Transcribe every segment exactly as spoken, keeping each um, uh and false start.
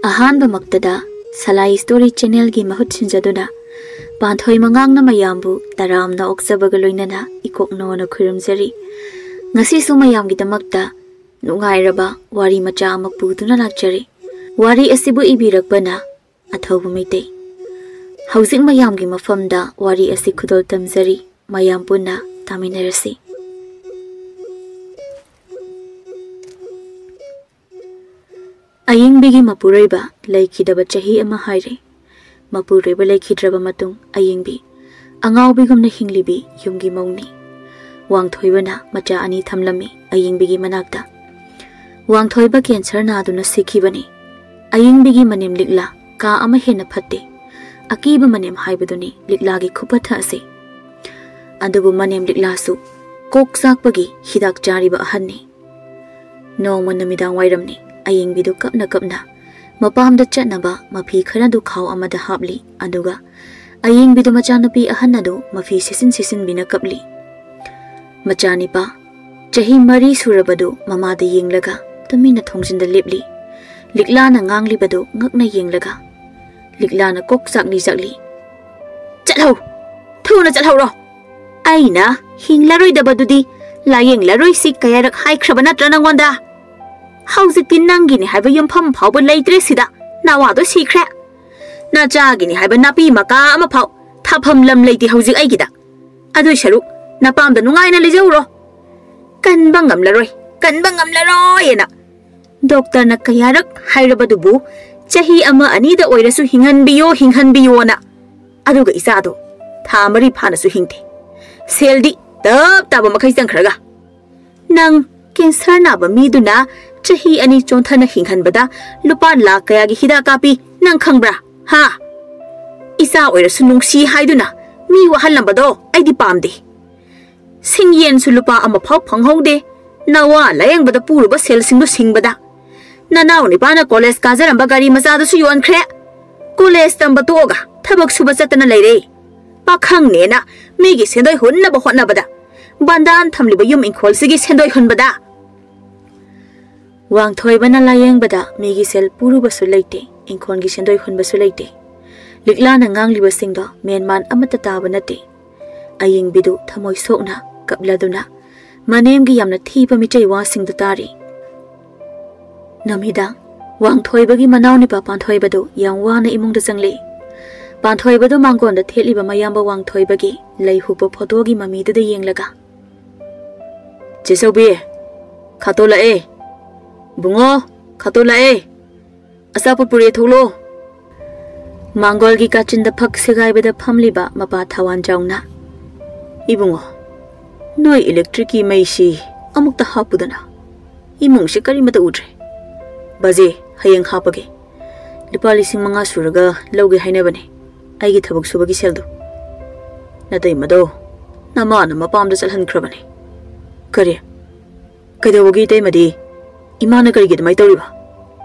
ꯑꯍꯥꯟꯕꯃꯛꯇꯗ ꯁꯂꯥꯏ story ꯆꯦꯅꯦꯜꯒꯤ ꯃꯍꯨꯠ ꯁꯤꯟꯖꯗꯨꯅ ꯄꯥꯟꯊꯣꯏ ꯃꯉꯥꯡꯅ ꯃꯌꯥꯝꯕꯨ ꯇꯔꯥꯝꯅ ꯑꯣꯛꯆꯕꯒ ꯂꯣꯏꯅꯅ ꯏꯀꯣꯛꯅꯣꯅ ꯈꯨꯔꯨꯝꯖꯔꯤ꯫ ꯉꯁꯤꯁꯨ ꯃꯌꯥꯝꯒꯤꯗꯃꯛꯇ ꯅꯨꯡꯉꯥꯏꯔꯕ ꯋꯥꯔꯤ ꯃꯆꯥ ꯑꯃ ꯄꯨꯗꯨꯅ ꯂꯥꯛꯆꯔꯤ꯫ ꯋꯥꯔꯤ ꯑꯁꯤꯕꯨ ꯏꯕꯤꯔꯛꯄꯅ ꯑꯊꯧꯕ ꯃꯩꯇꯩ꯫ ꯍꯧꯖꯤꯛ ꯃꯌꯥꯝꯒꯤ ꯃꯐꯝꯗ ꯋꯥꯔꯤ ꯑꯁꯤ ꯈꯨꯗꯣꯜ ꯇꯝꯖꯔꯤ꯫ ꯃꯌꯥꯝ ꯄꯨꯟꯅ ꯇꯥꯃꯤꯟꯅꯔꯁꯤ꯫ ꯑꯌꯤꯡꯕꯤꯒꯤ ꯃꯄꯨꯔꯣꯏꯕ ꯂꯩꯈꯤꯗꯕ ꯆꯍꯤ ꯑꯃ ꯍꯥꯏꯔꯦ꯫ ꯃꯄꯨꯔꯣꯏꯕ ꯂꯩꯈꯤꯗ꯭ꯔꯕ ꯃꯇꯨꯡ ꯑꯌꯤꯡꯕꯤ ꯑꯉꯥꯎꯕꯤꯒꯨꯝꯅ ꯍꯤꯡꯂꯤꯕꯤ ꯌꯨꯝꯒꯤ ꯃꯧꯅꯤ꯫ ꯋꯥꯡꯊꯣꯏꯕꯅ ꯃꯆꯥ ꯑꯅꯤ ꯊꯝꯂꯝꯃꯤ ꯑꯌꯤꯡꯕꯤꯒꯤ ꯃꯅꯥꯛꯇ꯫ ꯋꯥꯡꯊꯣꯏꯕ ꯀꯦꯟꯁꯔ ꯅꯥꯗꯨꯅ ꯁꯤꯈꯤꯕꯅꯤ꯫ ꯑꯌꯤꯡꯕꯤꯒꯤ ꯃꯅꯦꯝ ꯂꯤꯛꯂꯥ ꯀꯥ ꯑꯃ ꯍꯦꯟꯅ ꯐꯠꯇꯦ꯫ ꯑꯀꯤꯕ ꯃꯅꯦꯝ ꯍꯥꯏꯕꯗꯨꯅꯤ ꯂꯤꯛꯂꯥꯒꯤ ꯈꯨꯐꯠꯇ ꯑꯁꯤ꯫ ꯑꯗꯨꯕꯨ ꯃꯅꯦꯝ ꯂꯤꯛꯂꯥꯁꯨ ꯀꯣꯛ ꯆꯥꯛꯄꯒꯤ ꯍꯤꯗꯥꯛ ꯆꯥꯔꯤꯕ ꯑꯍꯟꯅꯤ꯫ ꯅꯣꯡꯃ ꯅꯨꯃꯤꯗꯥꯡ ꯋꯥꯏꯔꯝꯅꯤ꯫ ꯑꯌꯤꯡꯕꯤꯗꯨ ꯀꯞꯅ ꯀꯞꯅ ꯃꯄꯥꯝꯗ ꯆꯠꯅꯕ ꯃꯐꯤ ꯈꯔꯗꯨ ꯈꯥꯎ ꯑꯃꯗ ꯍꯥꯞꯂꯤ꯫ ꯑꯗꯨꯒ ꯑꯌꯤꯡꯕꯤꯗꯨ ꯃꯆꯥꯅꯨꯄꯤ ꯑꯍꯟ ꯑꯗꯨ ꯃꯐꯤ ꯁꯤꯠꯆꯤꯟ ꯁꯤꯠꯆꯤꯟꯕꯤꯅ ꯀꯞꯂꯤ꯫ ꯃꯆꯥꯅꯤꯄꯥ ꯆꯍꯤ ꯃꯔꯤ ꯁꯨꯔꯕꯗꯨ ꯃꯃꯥꯗ ꯌꯦꯡꯂꯒ ꯇꯨꯃꯤꯟꯅ ꯊꯣꯡꯖꯤꯟꯗ ꯂꯦꯞꯂꯤ꯫ ꯂꯤꯛꯂꯥꯅ ꯉꯥꯡꯂꯤꯕꯗꯨ ꯉꯛꯅ ꯌꯦꯡꯂꯒ ꯂꯤꯛꯂꯥꯅ ꯀꯣꯛ ꯆꯥꯛꯂꯤ ꯆꯥꯛꯂꯤ꯫ "ꯆꯠꯍꯧ! ꯊꯨꯅ ꯆꯠꯍꯧꯔꯣ! ꯑꯩꯅ ꯍꯤꯡꯂꯔꯣꯏꯗꯕꯗꯨꯗꯤ ꯂꯥꯌꯦꯡꯂꯔꯣꯏꯁꯤ ꯀꯌꯥꯔꯛ ꯍꯥꯏꯈ꯭ꯔꯕ ꯅꯠꯇ꯭ꯔ ꯅꯪꯉꯣꯟꯗ? ꯍꯧꯖꯤꯛꯇꯤ ꯅꯪꯒꯤꯅꯤ ꯍꯥꯏꯕ ꯌꯨꯝꯐꯝ ꯐꯥꯎꯕ ꯂꯩꯇ꯭ꯔꯦ ꯁꯤꯗ꯫ ꯅꯋꯥꯗꯣ ꯁꯤꯈ꯭ꯔꯦ꯫ ꯅꯆꯥꯒꯤꯅꯤ ꯍꯥꯏꯕ ꯅꯥꯄꯤ ꯃꯀꯥ ꯑꯃꯐꯥꯎ ꯊꯥꯐꯝ ꯂꯝ ꯂꯩꯇꯦ ꯍꯧꯖꯤꯛ ꯑꯩꯒꯤꯗ꯫ ꯑꯗꯨꯏ ꯁꯔꯨꯛ ꯅꯄꯥꯝꯗ ꯅꯨꯡꯉꯥꯏꯅ ꯂꯩꯖꯧꯔꯣ꯫ ꯀꯟꯕ ꯉꯝꯂꯔꯣꯏ, ꯀꯟꯕ ꯉꯝꯂꯔꯣꯏꯅ ꯗꯣꯛꯇꯔꯅ ꯀꯌꯥꯔꯛ ꯍꯥꯏꯔꯕꯗꯨꯕꯨ ꯆꯍꯤ ꯑꯃ ꯑꯅꯤꯗ ꯑꯣꯏꯔꯁꯨ ꯍꯤꯡꯍꯟꯕꯤꯌꯣ, ꯍꯤꯡꯍꯟꯕꯤꯌꯣꯅ꯫ ꯑꯗꯨꯒ ꯏꯆꯥꯗꯣ ꯊꯥ ꯃꯔꯤ ꯐꯥꯅꯁꯨ ꯍꯤꯡꯗꯦ꯫ ꯁꯦꯜꯗꯤ ꯇꯞ ꯇꯥꯕ ꯃꯈꯩ ꯆꯪꯈ꯭ꯔꯒ꯫ ꯅꯪ ꯀꯦꯟꯁꯔ ꯅꯥꯕ ꯃꯤꯗꯨꯅ ꯆꯍꯤ ꯑꯅꯤ ꯆꯣꯟꯊꯅ ꯍꯤꯡꯍꯟꯕꯗ ꯂꯨꯄꯥ ꯂꯥꯈ ꯀꯌꯥꯒꯤ ꯍꯤꯗꯥꯛ ꯀꯥꯞꯄꯤ ꯅꯪ ꯈꯪꯕ꯭ꯔꯥ? ꯍꯥ? ꯏꯆꯥ ꯑꯣꯏꯔꯁꯨ ꯅꯨꯡꯁꯤ ꯍꯥꯏꯗꯨꯅ ꯃꯤ ꯋꯥꯍꯜꯂꯝꯕꯗꯣ ꯑꯩꯗꯤ ꯄꯥꯝꯗꯦ꯫ ꯁꯤꯡꯌꯦꯟꯁꯨ ꯂꯨꯄꯥ ꯑꯃꯐꯥꯎ ꯐꯪꯍꯧꯗꯦ꯫ ꯅꯋꯥ ꯂꯥꯌꯦꯡꯕꯗ ꯄꯨꯔꯨꯕ ꯁꯦꯜꯁꯤꯡꯗꯨ ꯁꯤꯡꯕꯗ꯫ ꯅꯅꯥꯎ ꯅꯤꯄꯥꯅ ꯀꯣꯂꯦꯖ ꯀꯥꯖꯔꯝꯕ ꯒꯥꯔꯤ ꯃꯆꯥꯗꯨꯁꯨ ꯌꯣꯟꯈ꯭ꯔꯦ꯫ ꯀꯣꯂꯦꯖ ꯇꯝꯕ ꯇꯣꯛꯑꯒ ꯊꯕꯛ ꯁꯨꯕ ꯆꯠꯇꯅ ꯂꯩꯔꯦ꯫ ꯄꯥꯈꯪꯅꯦꯅ ꯃꯤꯒꯤ ꯁꯦꯟꯗꯣꯏ ꯍꯨꯟꯅꯕ ꯍꯣꯠꯅꯕꯗ, ꯕꯟꯗꯥꯟ ꯊꯝꯂꯤꯕ ꯌꯨꯝ ꯏꯪꯈꯣꯜꯁꯤꯒꯤ ꯁꯦꯟꯗꯣꯏ ꯍꯨꯟꯕꯗ꯫ ꯋꯥꯡꯊꯣꯏꯕꯅ ꯂꯥꯌꯦꯡꯕꯗ ꯃꯤꯒꯤ ꯁꯦꯜ ꯄꯨꯔꯨꯕꯁꯨ ꯂꯩꯇꯦ, ꯏꯪꯈꯣꯜꯒꯤ ꯁꯦꯟꯗꯣꯏ ꯍꯨꯟꯕꯁꯨ ꯂꯩꯇꯦ꯫ ꯂꯤꯛꯂꯥꯅ ꯉꯥꯡꯂꯤꯕꯁꯤꯡꯗꯣ ꯃꯦꯟꯃꯥꯟ ꯑꯃꯠꯇ ꯇꯥꯕ ꯅꯠꯇꯦ꯫ ꯑꯌꯤꯡꯕꯤꯗꯨ ꯊꯃꯣꯏ ꯁꯣꯛꯅ ꯀꯞꯂꯗꯨꯅ ꯃꯅꯦꯝꯒꯤ ꯌꯥꯝꯅ ꯊꯤꯕ ꯃꯤꯆꯩ ꯋꯥꯁꯤꯡꯗꯨ ꯇꯥꯔꯤ꯫ ꯅꯨꯃꯤꯗꯥꯡ ꯋꯥꯡꯊꯣꯏꯕꯒꯤ ꯃꯅꯥꯎꯅꯨꯄꯥ ꯄꯥꯟꯊꯣꯏꯕꯗꯨ ꯌꯥꯝ ꯋꯥꯅ ꯏꯃꯨꯡꯗ ꯆꯪꯂꯛꯏ꯫ ꯄꯥꯟꯊꯣꯏꯕꯗꯨ ꯃꯥꯡꯒꯣꯟꯗ ꯊꯦꯠꯂꯤꯕ ꯃꯌꯥꯝꯕ ꯋꯥꯡꯊꯣꯏꯕꯒꯤ ꯂꯩ ꯍꯨꯛꯄ ꯐꯣꯇꯣꯒꯤ ꯃꯃꯤꯗꯨꯗ ꯌꯦꯡꯂꯒ, "ꯆꯦ ꯆꯧꯕꯤ, ꯈꯥꯇꯣ ꯂꯥꯛꯑꯦ꯫ ꯕꯨꯡꯉꯣ, ꯈꯥꯇꯣ ꯂꯥꯛꯑꯦ꯫ ꯑꯆꯥꯄꯣꯠ ꯄꯨꯔꯦ, ꯊꯣꯛꯂꯣ꯫" ꯃꯥꯡꯒꯣꯜꯒꯤ ꯀꯥꯆꯤꯟꯗ ꯐꯛ ꯁꯦꯒꯥꯏꯕꯗ ꯐꯝꯂꯤꯕ ꯃꯄꯥ ꯊꯋꯥꯟꯖꯥꯎꯅ, "ꯏꯕꯨꯡꯉꯣ, ꯅꯣꯏ ꯏꯂꯦꯛꯇ꯭ꯔꯤꯛꯀꯤ ꯃꯩꯁꯤ ꯑꯃꯨꯛꯇ ꯍꯥꯞꯄꯨꯗꯅ꯫ ꯏꯃꯨꯡꯁꯤ ꯀꯔꯤꯃꯠꯇ ꯎꯗ꯭ꯔꯦ꯫ ꯕꯥꯖꯦ, ꯍꯌꯦꯡ ꯍꯥꯞꯄꯒꯦ꯫ ꯂꯨꯄꯥ ꯂꯤꯁꯤꯡ ꯃꯉꯥ ꯁꯨꯔꯒ ꯂꯧꯒꯦ ꯍꯥꯏꯅꯕꯅꯦ, ꯑꯩꯒꯤ ꯊꯕꯛ ꯁꯨꯕꯒꯤ ꯁꯦꯜꯗꯣ꯫" "ꯅꯇꯩꯃꯗꯣ ꯅꯃꯥꯅ ꯃꯄꯥꯝꯗ ꯆꯠꯍꯟꯈ꯭ꯔꯕꯅꯦ꯫" "ꯀꯔꯤ? ꯀꯩꯗꯧꯕꯒꯤ ꯏꯇꯩꯃꯗꯤ? ꯏꯃꯥꯅ ꯀꯔꯤꯒꯤ ꯑꯗꯨꯃꯥꯏꯅ ꯇꯧꯔꯤꯕ?"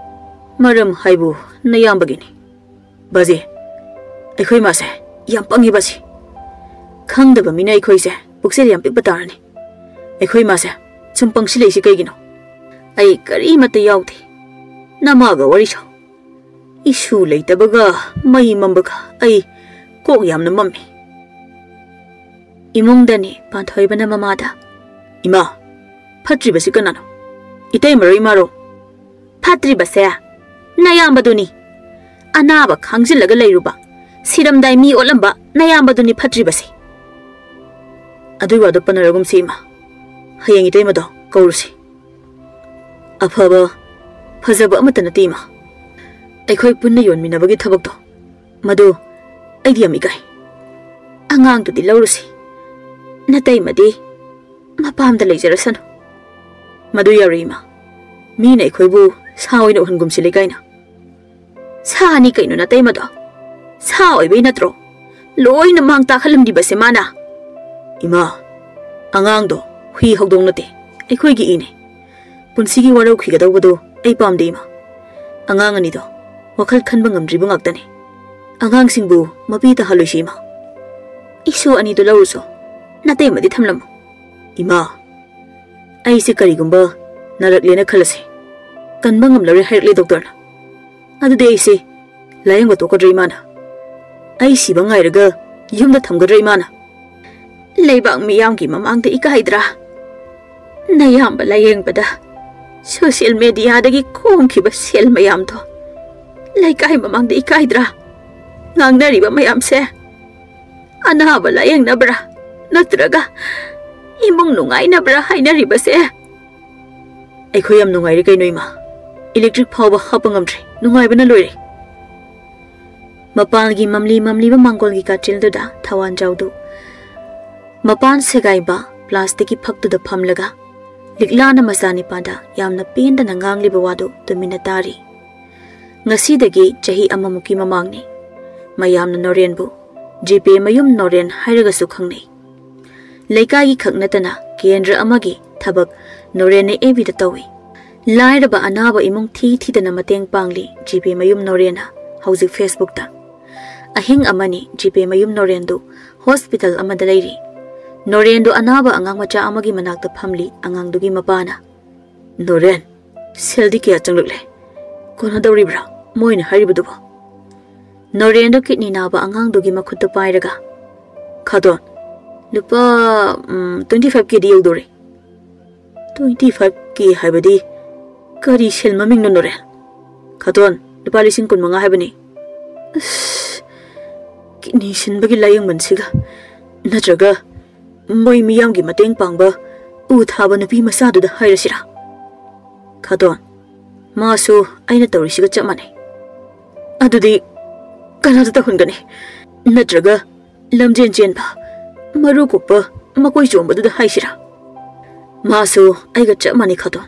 "ꯃꯔꯝ ꯍꯥꯏꯕꯨ ꯅꯌꯥꯝꯕꯒꯤꯅꯤ꯫ ꯕꯥꯖꯦ, ꯑꯩꯈꯣꯏ ꯃꯥꯁꯦ ꯌꯥꯝ ꯄꯪꯉꯤ ꯕꯥꯖꯦ꯫ ꯈꯪꯗꯕ ꯃꯤꯅ ꯑꯩꯈꯣꯏꯁꯦ ꯄꯨꯛꯆꯦꯜ ꯌꯥꯝ ꯄꯤꯛꯄ ꯇꯥꯔꯅꯤ꯫ ꯑꯩꯈꯣꯏ ꯃꯥꯁꯦ ꯁꯨꯝ ꯄꯪꯁꯤꯜꯂꯛꯏꯁꯤ ꯀꯩꯒꯤꯅꯣ? ꯑꯩ ꯀꯔꯤꯃꯠꯇ ꯌꯥꯎꯗꯦ꯫ ꯅꯃꯥꯒ ꯋꯥꯔꯤ ꯁꯥꯎ꯫ ꯏꯁꯨ ꯂꯩꯇꯕꯒ ꯃꯩ ꯃꯝꯕꯒ ꯑꯩ ꯀꯣꯛ ꯌꯥꯝꯅ ꯃꯝꯃꯤ꯫" ꯏꯃꯨꯡꯗꯅꯤ ꯄꯥꯟꯊꯣꯏꯕꯅ ꯃꯃꯥꯗ, "ꯏꯃꯥ, ꯐꯠꯇ꯭ꯔꯤꯕꯁꯤ ꯀꯅꯥꯅꯣ? ꯏꯇꯩꯃꯔꯣ ꯏꯃꯥꯔꯣ?" "ꯐꯠꯇ꯭ꯔꯤꯕꯁꯦ ꯅꯌꯥꯝꯕꯗꯨꯅꯤ꯫ ꯑꯅꯥꯕ ꯈꯥꯡꯖꯤꯜꯂꯒ ꯂꯩꯔꯨꯕ, ꯁꯤꯔꯝꯗꯥꯏ ꯃꯤ ꯑꯣꯠꯂꯝꯕ ꯅꯌꯥꯝꯕꯗꯨꯅꯤ ꯐꯠꯇ꯭ꯔꯤꯕꯁꯦ꯫" "ꯑꯗꯨꯒꯤ ꯋꯥꯗꯣ ꯄꯟꯅꯔꯒꯨꯝꯁꯤ ꯏꯃꯥ꯫ ꯍꯌꯦꯡ ꯏꯇꯩꯃꯗꯣ ꯀꯧꯔꯨꯁꯤ꯫ ꯑꯐꯕ, ꯐꯖꯕ ꯑꯃꯠꯇ ꯅꯠꯇꯦ ꯏꯃꯥ꯫ ꯑꯩꯈꯣꯏ ꯄꯨꯟꯅ ꯌꯣꯟꯃꯤꯟꯅꯕꯒꯤ ꯊꯕꯛꯇꯣ, ꯃꯗꯨ ꯑꯩꯗꯤ ꯌꯥꯝ ꯏꯀꯥꯏ꯫ ꯑꯉꯥꯡꯗꯨꯗꯤ ꯂꯧꯔꯨꯁꯤ꯫ ꯅꯇꯩꯃꯗꯤ ꯃꯄꯥꯝꯗ ꯂꯩꯖꯔꯁꯅꯨ꯫" "ꯃꯗꯨ ꯌꯥꯔꯣꯏ ꯏꯃꯥ꯫ ꯃꯤꯅ ꯑꯩꯈꯣꯏꯕꯨ ꯁꯥ ꯑꯣꯏꯅ ꯎꯍꯟꯒꯨꯝꯁꯤ ꯂꯩꯀꯥꯏꯅ꯫" "ꯁꯥꯅꯤ ꯀꯩꯅꯣ ꯅꯇꯩꯃꯗꯣ꯫ ꯁꯥ ꯑꯣꯏꯕꯩ ꯅꯠꯇ꯭ꯔꯣ ꯂꯣꯏꯅ ꯃꯥꯡ ꯇꯥꯛꯍꯜꯂꯝꯂꯤꯕꯁꯦ ꯃꯥꯅ?" "ꯏꯃꯥ, ꯑꯉꯥꯡꯗꯣ ꯍꯨꯏ ꯍꯧꯗꯣꯡ ꯅꯠꯇꯦ, ꯑꯩꯈꯣꯏꯒꯤ ꯏꯅꯦ꯫ ꯄꯨꯟꯁꯤꯒꯤ ꯋꯥꯔꯧꯈꯤꯒꯗꯧꯕꯗꯨ ꯑꯩ ꯄꯥꯝꯗꯦ ꯏꯃꯥ꯫ ꯑꯉꯥꯡ ꯑꯅꯤꯗꯣ ꯋꯥꯈꯜ ꯈꯟꯕ ꯉꯝꯗ꯭ꯔꯤꯕ ꯉꯥꯛꯇꯅꯤ꯫ ꯑꯉꯥꯡꯁꯤꯡꯕꯨ ꯃꯄꯤ ꯇꯥꯍꯜꯂꯣꯏꯁꯤ ꯏꯃꯥ꯫ ꯏꯁꯨ ꯑꯅꯤꯗꯨ ꯂꯧꯔꯨꯁꯨ, ꯅꯇꯩꯃꯗꯤ ꯊꯝꯂꯝꯃꯨ꯫" "ꯏꯃꯥ, ꯑꯩꯁꯦ ꯀꯔꯤꯒꯨꯝꯕ ꯅꯥꯔꯛꯂꯦꯅ ꯈꯜꯂꯁꯤ, ꯇꯟꯕ ꯉꯝꯂꯔꯣꯏ ꯍꯥꯏꯔꯛꯂꯦ ꯗꯣꯛꯇꯔꯅ꯫ ꯑꯗꯨꯗꯤ ꯑꯩꯁꯦ ꯂꯥꯌꯦꯡꯕ ꯇꯣꯛꯀꯗ꯭ꯔꯥ ꯏꯃꯥꯅ? ꯑꯩ ꯁꯤꯕ ꯉꯥꯏꯔꯒ ꯌꯨꯝꯗ ꯊꯝꯒꯗ꯭ꯔꯥ ꯏꯃꯥꯅ? ꯂꯩꯕꯥꯛ ꯃꯤꯌꯥꯝꯒꯤ ꯃꯃꯥꯡꯗ ꯏꯀꯥꯏꯗ꯭ꯔꯥ? ꯅꯌꯥꯝꯕ ꯂꯥꯌꯦꯡꯕꯗ ꯁꯣꯁꯤꯌꯦꯜ ꯃꯦꯗꯤꯌꯥꯗꯒꯤ ꯈꯣꯝꯈꯤꯕ ꯁꯦꯜ ꯃꯌꯥꯝꯗꯣ ꯂꯩꯀꯥꯏ ꯃꯃꯥꯡꯗ ꯏꯀꯥꯏꯗ꯭ꯔꯥ? ꯉꯥꯡꯅꯔꯤꯕ ꯃꯌꯥꯝꯁꯦ ꯑꯅꯥꯕ ꯂꯥꯌꯦꯡꯅꯕ꯭ꯔꯥ ꯅꯠꯇ꯭ꯔꯒ ꯏꯃꯨꯡ ꯅꯨꯡꯉꯥꯏꯅꯕ꯭ꯔꯥ ꯍꯥꯏꯅꯔꯤꯕꯁꯦ? ꯑꯩꯈꯣꯏ ꯌꯥꯝ ꯅꯨꯡꯉꯥꯏꯔꯦ ꯀꯩꯅꯣ ꯏꯃꯥ꯫ ꯏꯂꯦꯛꯇ꯭ꯔꯤꯛ ꯐꯥꯎꯕ ꯍꯥꯞꯄ ꯉꯝꯗ꯭ꯔꯦ, ꯅꯨꯡꯉꯥꯏꯕꯅ ꯂꯣꯏꯔꯦ꯫ ꯃꯄꯥꯟꯒꯤ ꯃꯝꯂꯤ ꯃꯝꯂꯤꯕ ꯃꯥꯡꯒꯣꯜꯒꯤ ꯀꯥꯆꯤꯜꯗꯨꯗ ꯊꯋꯥꯟꯖꯥꯎꯗꯨ ꯃꯄꯥꯟ ꯁꯦꯒꯥꯏꯕ ꯄ꯭ꯂꯥꯁꯇꯤꯛꯀꯤ ꯐꯛꯇꯨꯗ ꯐꯝꯂꯒ ꯂꯤꯛꯂꯥꯅ ꯃꯆꯥꯅꯤꯄꯥꯗ ꯌꯥꯝꯅ ꯄꯦꯟꯗꯅ ꯉꯥꯡꯂꯤꯕ ꯋꯥꯗꯨ ꯇꯨꯃꯤꯟꯅ ꯇꯥꯔꯤ꯫ ꯉꯁꯤꯗꯒꯤ ꯆꯍꯤ ꯑꯃꯃꯨꯛꯀꯤ ꯃꯃꯥꯡꯅꯤ꯫ ꯃꯌꯥꯝꯅ ꯅꯣꯔꯦꯟꯕꯨ ꯖꯤꯄꯦ ꯃꯌꯨꯝ ꯅꯣꯔꯦꯟ ꯍꯥꯏꯔꯒꯁꯨ ꯈꯪꯅꯩ꯫ ꯂꯩꯀꯥꯏꯒꯤ ꯈꯛ ꯅꯠꯇꯅ ꯀꯦꯟꯗ꯭ꯔ ꯑꯃꯒꯤ ꯊꯕꯛ ꯅꯣꯔꯦꯟꯅ ꯑꯦꯕꯤꯗ ꯇꯧꯏ꯫ ꯂꯥꯏꯔꯕ ꯑꯅꯥꯕ ꯏꯃꯨꯡ ꯊꯤ ꯊꯤꯗꯅ ꯃꯇꯦꯡ ꯄꯥꯡꯂꯤ ꯖꯤꯄꯦ ꯃꯌꯨꯝ ꯅꯣꯔꯦꯟꯅ ꯍꯧꯖꯤꯛ ꯐꯦꯁꯕꯨꯛꯇ꯫ ꯑꯍꯤꯡ ꯑꯃꯅꯤ ꯖꯤꯄꯦ ꯃꯌꯨꯝ ꯅꯣꯔꯦꯟꯗꯨ ꯍꯣꯁꯄꯤꯇꯥꯜ ꯑꯃꯗ ꯂꯩꯔꯤ꯫ ꯅꯣꯔꯦꯟꯗꯨ ꯑꯅꯥꯕ ꯑꯉꯥꯡ ꯃꯆꯥ ꯑꯃꯒꯤ ꯃꯅꯥꯛꯇ ꯐꯝꯂꯤ ꯑꯉꯥꯡꯗꯨꯒꯤ ꯃꯄꯥꯅ꯫ "ꯅꯣꯔꯦꯟ, ꯁꯦꯜꯗꯤ ꯀꯌꯥ ꯆꯪꯂꯛꯂꯦ? ꯀꯣꯟꯅꯗꯧꯔꯤꯕ꯭ꯔꯥ ꯃꯣꯏꯅ ꯍꯥꯏꯔꯤꯕꯗꯨꯕꯣ?" ꯅꯣꯔꯦꯟꯗꯨ ꯀꯤꯠꯅꯤ ꯅꯥꯕ ꯑꯉꯥꯡꯗꯨꯒꯤ ꯃꯈꯨꯠꯇꯨ ꯄꯥꯏꯔꯒ, "ꯈꯥꯗꯣꯟ, ꯂꯨꯄꯥ, ꯎꯝ, twenty five K ꯗꯤ ꯌꯧꯗꯧꯔꯦ꯫" "Twenty five K ꯍꯥꯏꯕꯗꯤ ꯀꯔꯤ ꯁꯦꯜ ꯃꯃꯤꯡꯅꯣ ꯅꯣꯔꯦꯟ?" "ꯈꯥꯗꯣꯟ, ꯂꯨꯄꯥ ꯂꯤꯁꯤꯡ ꯀꯨꯟ ꯃꯉꯥ ꯍꯥꯏꯕꯅꯤ꯫" ꯑꯁ, ꯀꯤꯠꯅꯤ ꯁꯤꯟꯕꯒꯤ ꯂꯥꯌꯦꯡꯕꯟꯁꯤꯒ, ꯅꯠꯇ꯭ꯔꯒ ꯃꯣꯏ ꯃꯤꯌꯥꯝꯒꯤ ꯃꯇꯦꯡ ꯄꯥꯡꯕ ꯎ ꯊꯥꯕ ꯅꯨꯄꯤ ꯃꯆꯥꯗꯨꯗ ꯍꯥꯏꯔꯁꯤꯔꯥ? "ꯈꯥꯗꯣꯟ, ꯃꯥꯁꯨ ꯑꯩꯅ ꯇꯧꯔꯤꯁꯤꯒ ꯆꯞ ꯃꯥꯟꯅꯩ꯫" "ꯑꯗꯨꯗꯤ ꯀꯅꯥꯗ ꯇꯧꯍꯟꯒꯅꯤ? ꯅꯠꯇ꯭ꯔꯒ ꯂꯝꯖꯦꯟ ꯆꯦꯟꯕ, ꯃꯔꯨ ꯀꯣꯛꯄ, ꯃꯀꯣꯏ ꯆꯣꯡꯕꯗꯨꯗ ꯍꯥꯏꯁꯤꯔꯥ?" "ꯃꯥꯁꯨ ꯑꯩꯒ ꯆꯞ ꯃꯥꯟꯅꯩ ꯈꯥꯗꯣꯟ꯫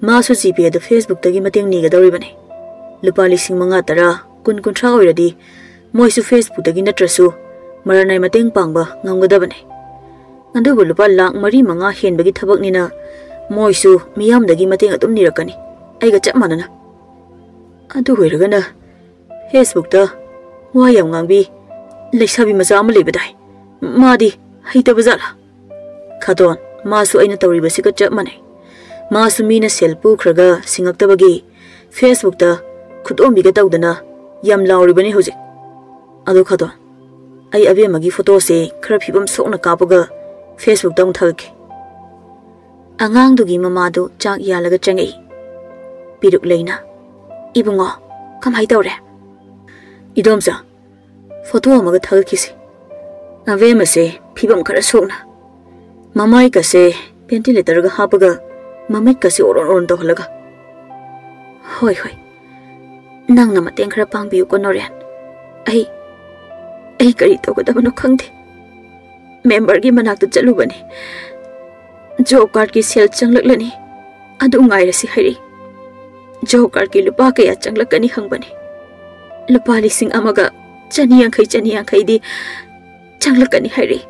ꯃꯥꯁꯨ ꯖꯤꯄꯦ ꯑꯗꯨ ꯐꯦꯁꯕꯨꯛꯇꯒꯤ ꯃꯇꯦꯡ ꯅꯤꯒꯗꯧꯔꯤꯕꯅꯤ꯫ ꯂꯨꯄꯥ ꯂꯤꯁꯤꯡ ꯃꯉꯥ, ꯇꯔꯥ, ꯀꯨꯟ, ꯀꯨꯟꯊ꯭ꯔꯥ ꯑꯣꯏꯔꯗꯤ ꯃꯣꯏꯁꯨ ꯐꯦꯁꯕꯨꯛꯇꯒꯤ ꯅꯠꯇ꯭ꯔꯁꯨ ꯃꯔꯥꯅꯥꯏ ꯃꯇꯦꯡ ꯄꯥꯡꯕ ꯉꯝꯒꯗꯕꯅꯤ꯫ ꯑꯗꯨꯕꯨ ꯂꯨꯄꯥ ꯂꯥꯈ ꯃꯔꯤ ꯃꯉꯥ ꯍꯦꯟꯕꯒꯤ ꯊꯕꯛꯅꯤꯅ ꯃꯣꯏꯁꯨ ꯃꯤꯌꯥꯝꯗꯒꯤ ꯃꯇꯦꯡ ꯑꯗꯨꯝ ꯅꯤꯔꯛꯀꯅꯤ, ꯑꯩꯒ ꯆꯞ ꯃꯥꯟꯅꯅ꯫ ꯑꯗꯨ ꯑꯣꯏꯔꯒꯅ ꯐꯦꯁꯕꯨꯛꯇ ꯋꯥ ꯌꯥꯝ ꯉꯥꯡꯕꯤ ꯂꯩꯁꯥꯕꯤ ꯃꯆꯥ ꯑꯃ ꯂꯩꯕꯗꯥꯏ, ꯃꯥꯗꯤ ꯍꯩꯇꯕ ꯖꯥꯠꯂꯥ?" "ꯈꯥꯗꯣꯟ, ꯃꯥꯁꯨ ꯑꯩꯅ ꯇꯧꯔꯤꯕꯁꯤꯒ ꯆꯞ ꯃꯥꯟꯅꯩ꯫ ꯃꯥꯁꯨ ꯃꯤꯅ ꯁꯦꯜ ꯄꯨꯈ꯭ꯔꯒ ꯁꯤꯡꯉꯛꯇꯕꯒꯤ Facebookꯇ ꯈꯨꯗꯣꯝꯕꯤꯒ ꯇꯧꯗꯅ ꯌꯥꯝ ꯂꯥꯎꯔꯤꯕꯅꯤ ꯍꯧꯖꯤꯛ꯫ ꯑꯗꯣ ꯈꯥꯗꯣꯟ, ꯑꯩ ꯑꯕꯦꯝꯃꯒꯤ ꯐꯣꯇꯣꯁꯦ ꯈꯔ ꯐꯤꯕꯝ ꯁꯣꯛꯅ ꯀꯥꯞꯄꯒ Facebookꯇ ꯑꯃꯨꯛ ꯊꯥꯒꯠꯀꯦ꯫ ꯑꯉꯥꯡꯗꯨꯒꯤ ꯃꯃꯥꯗꯨ ꯆꯥꯛ ꯌꯥꯜꯂꯒ ꯆꯪꯉꯛꯏ꯫ ꯄꯤꯔꯨꯛ ꯂꯩꯅ, "ꯏꯕꯨꯡꯉꯣ, ꯀꯃꯥꯏ ꯇꯧꯔꯦ?" "ꯏꯗꯣꯝꯆꯥ, ꯐꯣꯇꯣ ꯑꯃꯒ ꯊꯥꯒꯠꯈꯤꯁꯦ꯫ ꯑꯕꯦꯝꯃꯁꯦ ꯐꯤꯕꯝ ꯈꯔ ꯁꯣꯛꯅ꯫ ꯃꯃꯥꯏꯀꯁꯦ ventilatorꯒ ꯍꯥꯞꯄꯒ ꯃꯃꯤꯠꯀꯁꯦ ꯑꯣꯔꯣꯟ ꯑꯣꯔꯣꯟ ꯇꯧꯍꯜꯂꯒ꯫" "ꯍꯣꯏ, ꯍꯣꯏ꯫ ꯅꯪꯅ ꯃꯇꯦꯡ ꯈꯔ ꯄꯥꯡꯕꯤꯌꯨꯀꯣ, ꯅꯣꯔꯦꯟ꯫ ꯑꯩ, ꯑꯩ ꯀꯔꯤ ꯇꯧꯒꯗꯕꯅꯣ ꯈꯪꯗꯦ꯫ ꯃꯦꯝꯕꯔꯒꯤ ꯃꯅꯥꯛꯇ ꯆꯠꯂꯨꯕꯅꯤ꯫ ꯖꯣꯕ ꯀꯥꯔꯗꯀꯤ ꯁꯦꯜ ꯆꯪꯂꯛꯂꯅꯤ꯫ ꯑꯗꯨ ꯉꯥꯏꯔꯁꯤ ꯍꯥꯏꯔꯛꯏ꯫ ꯖꯣꯕ ꯀꯥꯔꯗꯀꯤ ꯂꯨꯄꯥ ꯀꯌꯥ ꯆꯪꯂꯛꯀꯅꯤ ꯍꯪꯕꯅꯤ꯫ ꯂꯨꯄꯥ ꯂꯤꯁꯤꯡ ꯑꯃꯒ ꯆꯅꯤ ꯌꯥꯡꯈꯩ, ꯆꯅꯤ ꯌꯥꯡꯈꯩꯗꯤ ꯆꯪꯂꯛꯀꯅꯤ ꯍꯥꯏꯔꯛꯏ꯫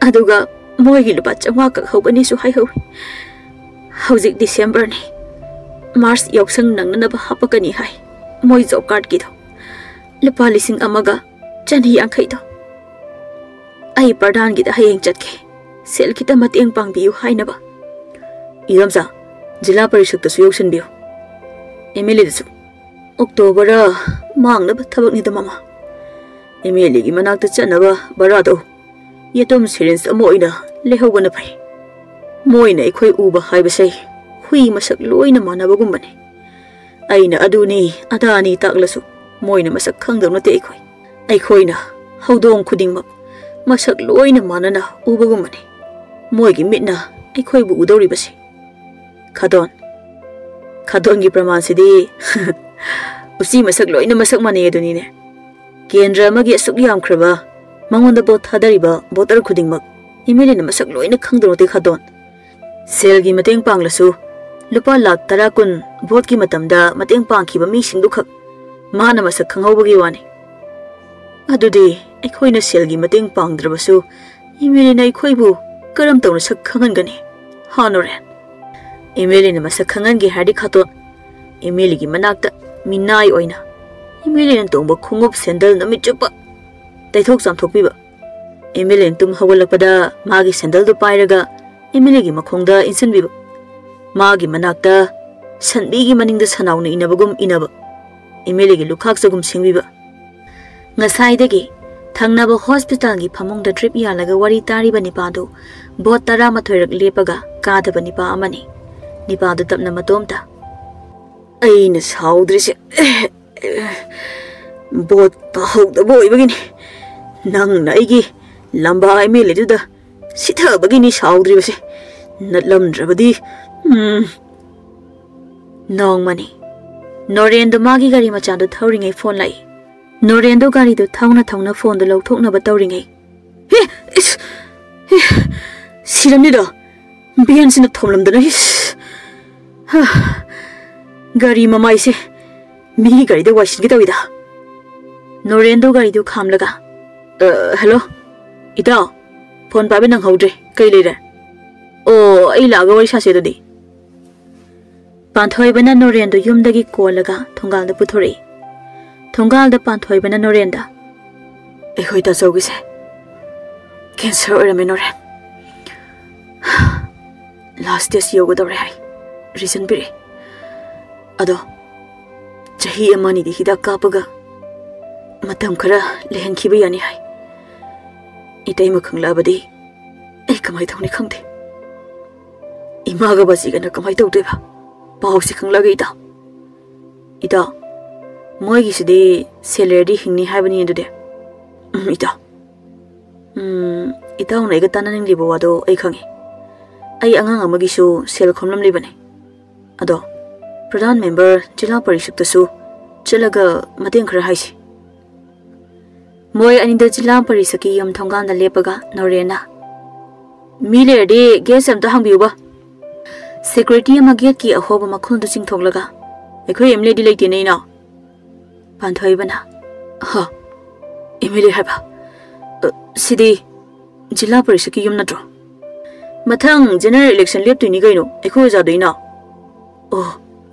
ꯑꯗꯨꯒ ꯃꯣꯏꯒꯤ ꯂꯨꯄꯥ ꯆꯥꯝꯃꯉꯥ ꯀꯛꯍꯧꯒꯅꯤꯁꯨ ꯍꯥꯏꯍꯧꯏ꯫ ꯍꯧꯖꯤꯛ ꯗꯤꯁꯦꯝꯕꯔꯅꯤ꯫ ꯃꯥꯔꯆ ꯌꯥꯎꯁꯪ ꯅꯪꯅꯅꯕ ꯍꯥꯞꯄꯛꯀꯅꯤ ꯍꯥꯏ꯫ ꯃꯣꯏ ꯖꯣꯕ ꯀꯥꯔꯗꯀꯤꯗꯣ꯫ ꯂꯨꯄꯥ ꯂꯤꯁꯤꯡ ꯑꯃꯒ ꯆꯅꯤ ꯌꯥꯡꯈꯩꯗꯣ꯫ ꯑꯩ ꯄ꯭ꯔꯙꯥꯟꯒꯤꯗ ꯍꯌꯦꯡ ꯆꯠꯀꯦ꯫ ꯁꯦꯜ ꯈꯤꯇ ꯃꯇꯦꯡ ꯄꯥꯡꯕꯤꯌꯨ ꯍꯥꯏꯅꯕ꯫" "ꯏꯗꯣꯝꯆꯥ, ꯖꯤꯂꯥ ꯄꯔꯤꯁꯠꯇꯁꯨ ꯌꯧꯁꯤꯟꯕꯤꯌꯨ꯫ ꯑꯦꯝ ꯑꯦꯜ ꯑꯦꯗꯁꯨ꯫ ꯑꯣꯛꯇꯣ ꯚꯔꯥ ꯃꯥꯡꯅꯕ ꯊꯕꯛꯅꯤꯗ, ꯃꯃꯥ꯫ ꯑꯦꯝ ꯑꯦꯜ ꯑꯦꯒꯤ ꯃꯅꯥꯛꯇ ꯆꯠꯅꯕ ꯚꯔꯥꯗꯣ ꯌꯦꯇꯨꯝ ꯁꯤꯔꯤꯟꯁ ꯑꯃ ꯑꯣꯏꯅ ꯂꯩꯍꯧꯕꯅ ꯐꯩ꯫ ꯃꯣꯏꯅ ꯑꯩꯈꯣꯏ ꯎꯕ ꯍꯥꯏꯕꯁꯦ ꯍꯨꯏ ꯃꯁꯛ ꯂꯣꯏꯅ ꯃꯥꯟꯅꯕꯒꯨꯝꯕꯅꯤ꯫ ꯑꯩꯅ ꯑꯗꯨꯅꯤ ꯑꯗꯥꯅꯤ ꯇꯥꯛꯂꯁꯨ ꯃꯣꯏꯅ ꯃꯁꯛ ꯈꯪꯗꯕ ꯅꯠꯇꯦ ꯑꯩꯈꯣꯏ꯫ ꯑꯩꯈꯣꯏꯅ ꯍꯧꯗꯣꯡ ꯈꯨꯗꯤꯡꯃꯛ ꯃꯁꯛ ꯂꯣꯏꯅ ꯃꯥꯟꯅꯅ ꯎꯕꯒꯨꯝꯕꯅꯤ꯫ ꯃꯣꯏꯒꯤ ꯃꯤꯠꯅ ꯑꯩꯈꯣꯏꯕꯨ ꯎꯗꯧꯔꯤꯕꯁꯤ꯫" "ꯈꯥꯗꯣꯟ, ꯈꯥꯗꯣꯟꯒꯤ ꯄ꯭ꯔꯃꯥꯟꯁꯤꯗꯤ ꯎꯆꯤ ꯃꯁꯛ ꯂꯣꯏꯅ ꯃꯁꯛ ꯃꯥꯟꯅꯩ ꯑꯗꯨꯅꯤꯅꯦ꯫ ꯀꯦꯟꯗ꯭ꯔ ꯑꯃꯒꯤ ꯑꯁꯨꯛ ꯌꯥꯝꯈ꯭ꯔꯕ, ꯃꯉꯣꯟꯗ ꯚꯣꯠ ꯊꯥꯗꯔꯤꯕ ꯚꯣꯇꯔ ꯈꯨꯗꯤꯡꯃꯛ ꯑꯦꯝ ꯑꯦꯜ ꯑꯦꯅ ꯃꯁꯛ ꯂꯣꯏꯅ ꯈꯪꯗꯧ ꯅꯠꯇꯦ, ꯈꯥꯗꯣꯟ꯫ ꯁꯦꯜꯒꯤ ꯃꯇꯦꯡ ꯄꯥꯡꯂꯁꯨ, ꯂꯨꯄꯥ ꯂꯥꯈ ꯇꯔꯥ ꯀꯨꯟ ꯚꯣꯠꯀꯤ ꯃꯇꯝꯗ ꯃꯇꯦꯡ ꯄꯥꯡꯈꯤꯕ ꯃꯤꯁꯤꯡꯗꯨꯈꯛ ꯃꯥꯅ ꯃꯁꯛ ꯈꯪꯍꯧꯕꯒꯤ ꯋꯥꯅꯤ꯫ ꯑꯗꯨꯗꯤ ꯑꯩꯈꯣꯏꯅ ꯁꯦꯜꯒꯤ ꯃꯇꯦꯡ ꯄꯥꯡꯗ꯭ꯔꯕꯁꯨ ꯑꯦꯝ ꯑꯦꯜ ꯑꯦꯅ ꯑꯩꯈꯣꯏꯕꯨ ꯀꯔꯝ ꯇꯧꯅ ꯁꯛ ꯈꯪꯍꯟꯒꯅꯤ, ꯍꯥ ꯅꯣꯔꯦꯟ? ꯑꯦꯝ ꯑꯦꯜ ꯑꯦꯅ ꯃꯁꯛ ꯈꯪꯍꯟꯒꯦ ꯍꯥꯏꯔꯗꯤ, ꯈꯥꯇꯣꯟ, ꯑꯦꯝ ꯑꯦꯜ ꯑꯦꯒꯤ ꯃꯅꯥꯛꯇ ꯃꯤꯅꯥꯏ ꯑꯣꯏꯅ ꯑꯦꯝ ꯑꯦꯜ ꯑꯦꯅ ꯇꯣꯡꯕ ꯈꯣꯡꯎꯞ ꯁꯦꯟꯗꯜ ꯅꯨꯃꯤꯠ ꯆꯨꯞꯄ ꯇꯩꯊꯣꯛ ꯆꯥꯝꯊꯣꯛꯄꯤꯕ, ꯑꯦꯝ ꯑꯦꯜ ꯑꯦꯅ ꯇꯨꯝ ꯍꯧꯒꯠꯂꯛꯄꯗ ꯃꯥꯒꯤ ꯁꯦꯟꯗꯜꯗꯨ ꯄꯥꯏꯔꯒ ꯑꯦꯝ ꯑꯦꯜ ꯑꯦꯒꯤ ꯃꯈꯣꯡꯗ ꯏꯟꯁꯤꯟꯕꯤꯕ, ꯃꯥꯒꯤ ꯃꯅꯥꯛꯇ ꯁꯟꯕꯤꯒꯤ ꯃꯅꯤꯡꯗ ꯁꯟꯅꯥꯎꯅ ꯏꯅꯕꯒꯨꯝ ꯏꯅꯕ, ꯑꯦꯝ ꯑꯦꯜ ꯑꯦꯒꯤ ꯂꯨꯈꯥꯛ ꯆꯒꯨꯝ ꯁꯦꯡꯕꯤꯕ꯫ ꯉꯁꯥꯏꯗꯒꯤ ꯊꯪꯅꯕ ꯍꯣꯁꯄꯤꯇꯥꯜꯒꯤ ꯐꯃꯨꯡꯗ ꯗ꯭ꯔꯤꯞ ꯌꯥꯜꯂꯒ ꯋꯥꯔꯤ ꯇꯥꯔꯤꯕ ꯅꯤꯄꯥꯗꯨ ꯚꯣꯠ ꯇꯔꯥꯃꯥꯊꯣꯏꯔꯛ ꯂꯦꯞꯄꯒ ꯀꯥꯗꯕ ꯅꯤꯄꯥ ꯑꯃꯅꯤ꯫ ꯅꯤꯄꯥꯗꯨ ꯇꯞꯅ ꯃꯇꯣꯝꯇ, "ꯑꯩꯅ ꯁꯥꯎꯗ꯭ꯔꯤꯁꯦ ꯚꯣꯠ ꯇꯥꯍꯧꯗꯕ ꯑꯣꯏꯕꯒꯤꯅꯤ꯫ ꯅꯪꯅ ꯑꯩꯒꯤ ꯂꯝꯕꯥ ꯑꯦꯝ ꯑꯦꯜ ꯑꯦꯗꯨꯗ ꯁꯤꯊꯕꯒꯤꯅꯤ ꯁꯥꯎꯗ꯭ꯔꯤꯕꯁꯦ꯫ ꯅꯠꯂꯝꯗ꯭ꯔꯕꯗꯤ, ꯎꯝ." ꯅꯣꯡꯃꯅꯤ ꯅꯣꯔꯦꯟꯗꯣ ꯃꯥꯒꯤ ꯒꯥꯔꯤ ꯃꯆꯥꯗꯨ ꯊꯧꯔꯤꯉꯩ ꯐꯣꯟ ꯂꯥꯛꯏ꯫ ꯅꯣꯔꯦꯟꯗꯣ ꯒꯥꯔꯤꯗꯨ ꯊꯧꯅ ꯊꯧꯅ ꯐꯣꯟꯗꯨ ꯂꯧꯊꯣꯛꯅꯕ ꯇꯧꯔꯤꯉꯩ, "ꯍꯦ! ꯏꯁ! ꯍꯦ! ꯁꯤꯔꯝꯅꯤꯗꯣ! ꯚꯦꯟꯁꯤꯅ ꯊꯣꯝꯂꯝꯗꯅ, ꯏꯁ! ꯍꯥ! ꯒꯥꯔꯤ ꯃꯃꯥꯏꯁꯦ ꯃꯤꯒꯤ ꯒꯥꯔꯤꯗ ꯋꯥꯏꯁꯤꯟꯒꯦ ꯇꯧꯏꯗ!" ꯅꯣꯔꯦꯟꯗꯣ ꯒꯥꯔꯤꯗꯨ ꯈꯥꯝꯂꯒ, "ꯑ, ꯍꯜꯂꯣ? ꯏꯇꯥꯎ, ꯐꯣꯟ ꯄꯥꯏꯕ ꯅꯪꯍꯧꯗ꯭ꯔꯦ꯫ ꯀꯩ ꯂꯩꯔꯦ? ꯑꯣ, ꯑꯩ ꯂꯥꯛꯑꯒ ꯋꯥꯔꯤ ꯁꯥꯁꯦ ꯑꯗꯨꯗꯤ꯫" ꯄꯥꯟꯊꯣꯏꯕꯅ ꯅꯣꯔꯦꯟꯗꯨ ꯌꯨꯝꯗꯒꯤ ꯀꯣꯜꯂꯒ ꯊꯣꯡꯒꯥꯜꯗ ꯄꯨꯊꯣꯔꯛꯏ꯫ ꯊꯣꯡꯒꯥꯜꯗ ꯄꯥꯟꯊꯣꯏꯕꯅ ꯅꯣꯔꯦꯟꯗ, "ꯑꯩꯈꯣꯏ ꯇꯥꯆꯧꯒꯤꯁꯦ ꯀꯦꯟꯁꯔ ꯑꯣꯏꯔꯝꯃꯦ ꯅꯣꯔꯦꯟ꯫ ꯂꯥꯁ ꯁ꯭ꯇꯦꯖ ꯌꯧꯒꯗꯧꯔꯦ ꯍꯥꯏ꯫ ꯔꯤꯖꯟ ꯄꯤꯔꯛꯑꯦ꯫ ꯑꯗꯣ ꯆꯍꯤ ꯑꯃ ꯑꯅꯤꯗꯤ ꯍꯤꯗꯥꯛ ꯀꯥꯞꯄꯒ ꯃꯇꯝ ꯈꯔ ꯂꯩꯍꯟꯈꯤꯕ ꯌꯥꯅꯤ ꯍꯥꯏ꯫ ꯏꯇꯩꯃ ꯈꯪꯂꯛꯑꯕꯗꯤ ꯑꯩ ꯀꯃꯥꯏ ꯇꯧꯅꯤ ꯈꯪꯗꯦ꯫ ꯏꯃꯥꯒ ꯕꯥꯖꯤꯒꯅ ꯀꯃꯥꯏ ꯇꯧꯗꯣꯏꯕ? ꯄꯥꯎꯁꯦ ꯈꯪꯂꯛꯑꯒ ꯏꯇꯥꯎ꯫ ꯏꯇꯥꯎ, ꯃꯣꯏꯒꯤꯁꯤꯗꯤ ꯁꯦꯜ ꯂꯩꯔꯗꯤ ꯍꯤꯡꯅꯤ ꯍꯥꯏꯕꯅꯤ ꯑꯗꯨꯗꯤ꯫" "ꯎꯝ, ꯏꯇꯥꯎ꯫ ꯎꯝ, ꯏꯇꯥꯎꯅ ꯑꯩꯒ ꯇꯥꯟꯅꯅꯤꯡꯂꯤꯕ ꯋꯥꯗꯣ ꯑꯩ ꯈꯪꯉꯤ꯫ ꯑꯩ ꯑꯉꯥꯡ ꯑꯃꯒꯤꯁꯨ ꯁꯦꯜ ꯈꯣꯝꯂꯝꯂꯤꯕꯅꯤ꯫ ꯑꯗꯣ ꯄ꯭ꯔꯙꯥꯟ ꯃꯦꯝꯕꯔ ꯖꯤꯂꯥ ꯄꯔꯤꯁꯠꯇꯁꯨ ꯆꯠꯂꯒ ꯃꯇꯦꯡ ꯈꯔ ꯍꯥꯏꯁꯤ꯫" ꯃꯣꯏ ꯑꯅꯤꯗ ꯖꯤꯂꯥ ꯄꯔꯤꯁꯠꯀꯤ ꯌꯨꯝ ꯊꯣꯡꯒꯥꯟꯗ ꯂꯦꯞꯄꯒ ꯅꯣꯔꯦꯟꯅ, "ꯃꯤ ꯂꯩꯔꯗꯤ ꯒꯦꯠꯁꯦ ꯑꯝꯇ ꯍꯥꯡꯕꯤꯌꯨꯕ꯫ ꯁꯦꯀ꯭ꯌꯨꯔꯤꯇꯤ ꯑꯃ ꯒꯦꯠꯀꯤ ꯑꯍꯣꯕ ꯃꯈꯣꯜꯗꯨ ꯆꯤꯡꯊꯣꯛꯂꯒ, ꯑꯩꯈꯣꯏ ꯑꯦꯝ ꯑꯦꯜ ꯑꯦꯗꯤ ꯂꯩꯇꯦꯅꯦ, ꯏꯅꯥꯎ꯫" ꯄꯥꯟꯊꯣꯏꯕꯅ, "ꯍꯥ? ꯑꯦꯝ ꯑꯦꯜ ꯑꯦ ꯍꯥꯏꯕ? ꯑ, ꯁꯤꯗꯤ ꯖꯤꯂꯥ ꯄꯔꯤꯁꯠꯀꯤ ꯌꯨꯝ ꯅꯠꯇ꯭ꯔꯣ? ꯃꯊꯪ ꯖꯦꯅꯔꯦꯜ ꯏꯂꯦꯛꯁꯟ ꯂꯦꯞꯇꯣꯏꯅꯤ ꯀꯩꯅꯣ, ꯑꯩꯈꯣꯏ ꯑꯣꯖꯥꯗꯣ, ꯏꯅꯥꯎ꯫" "ꯑꯣ,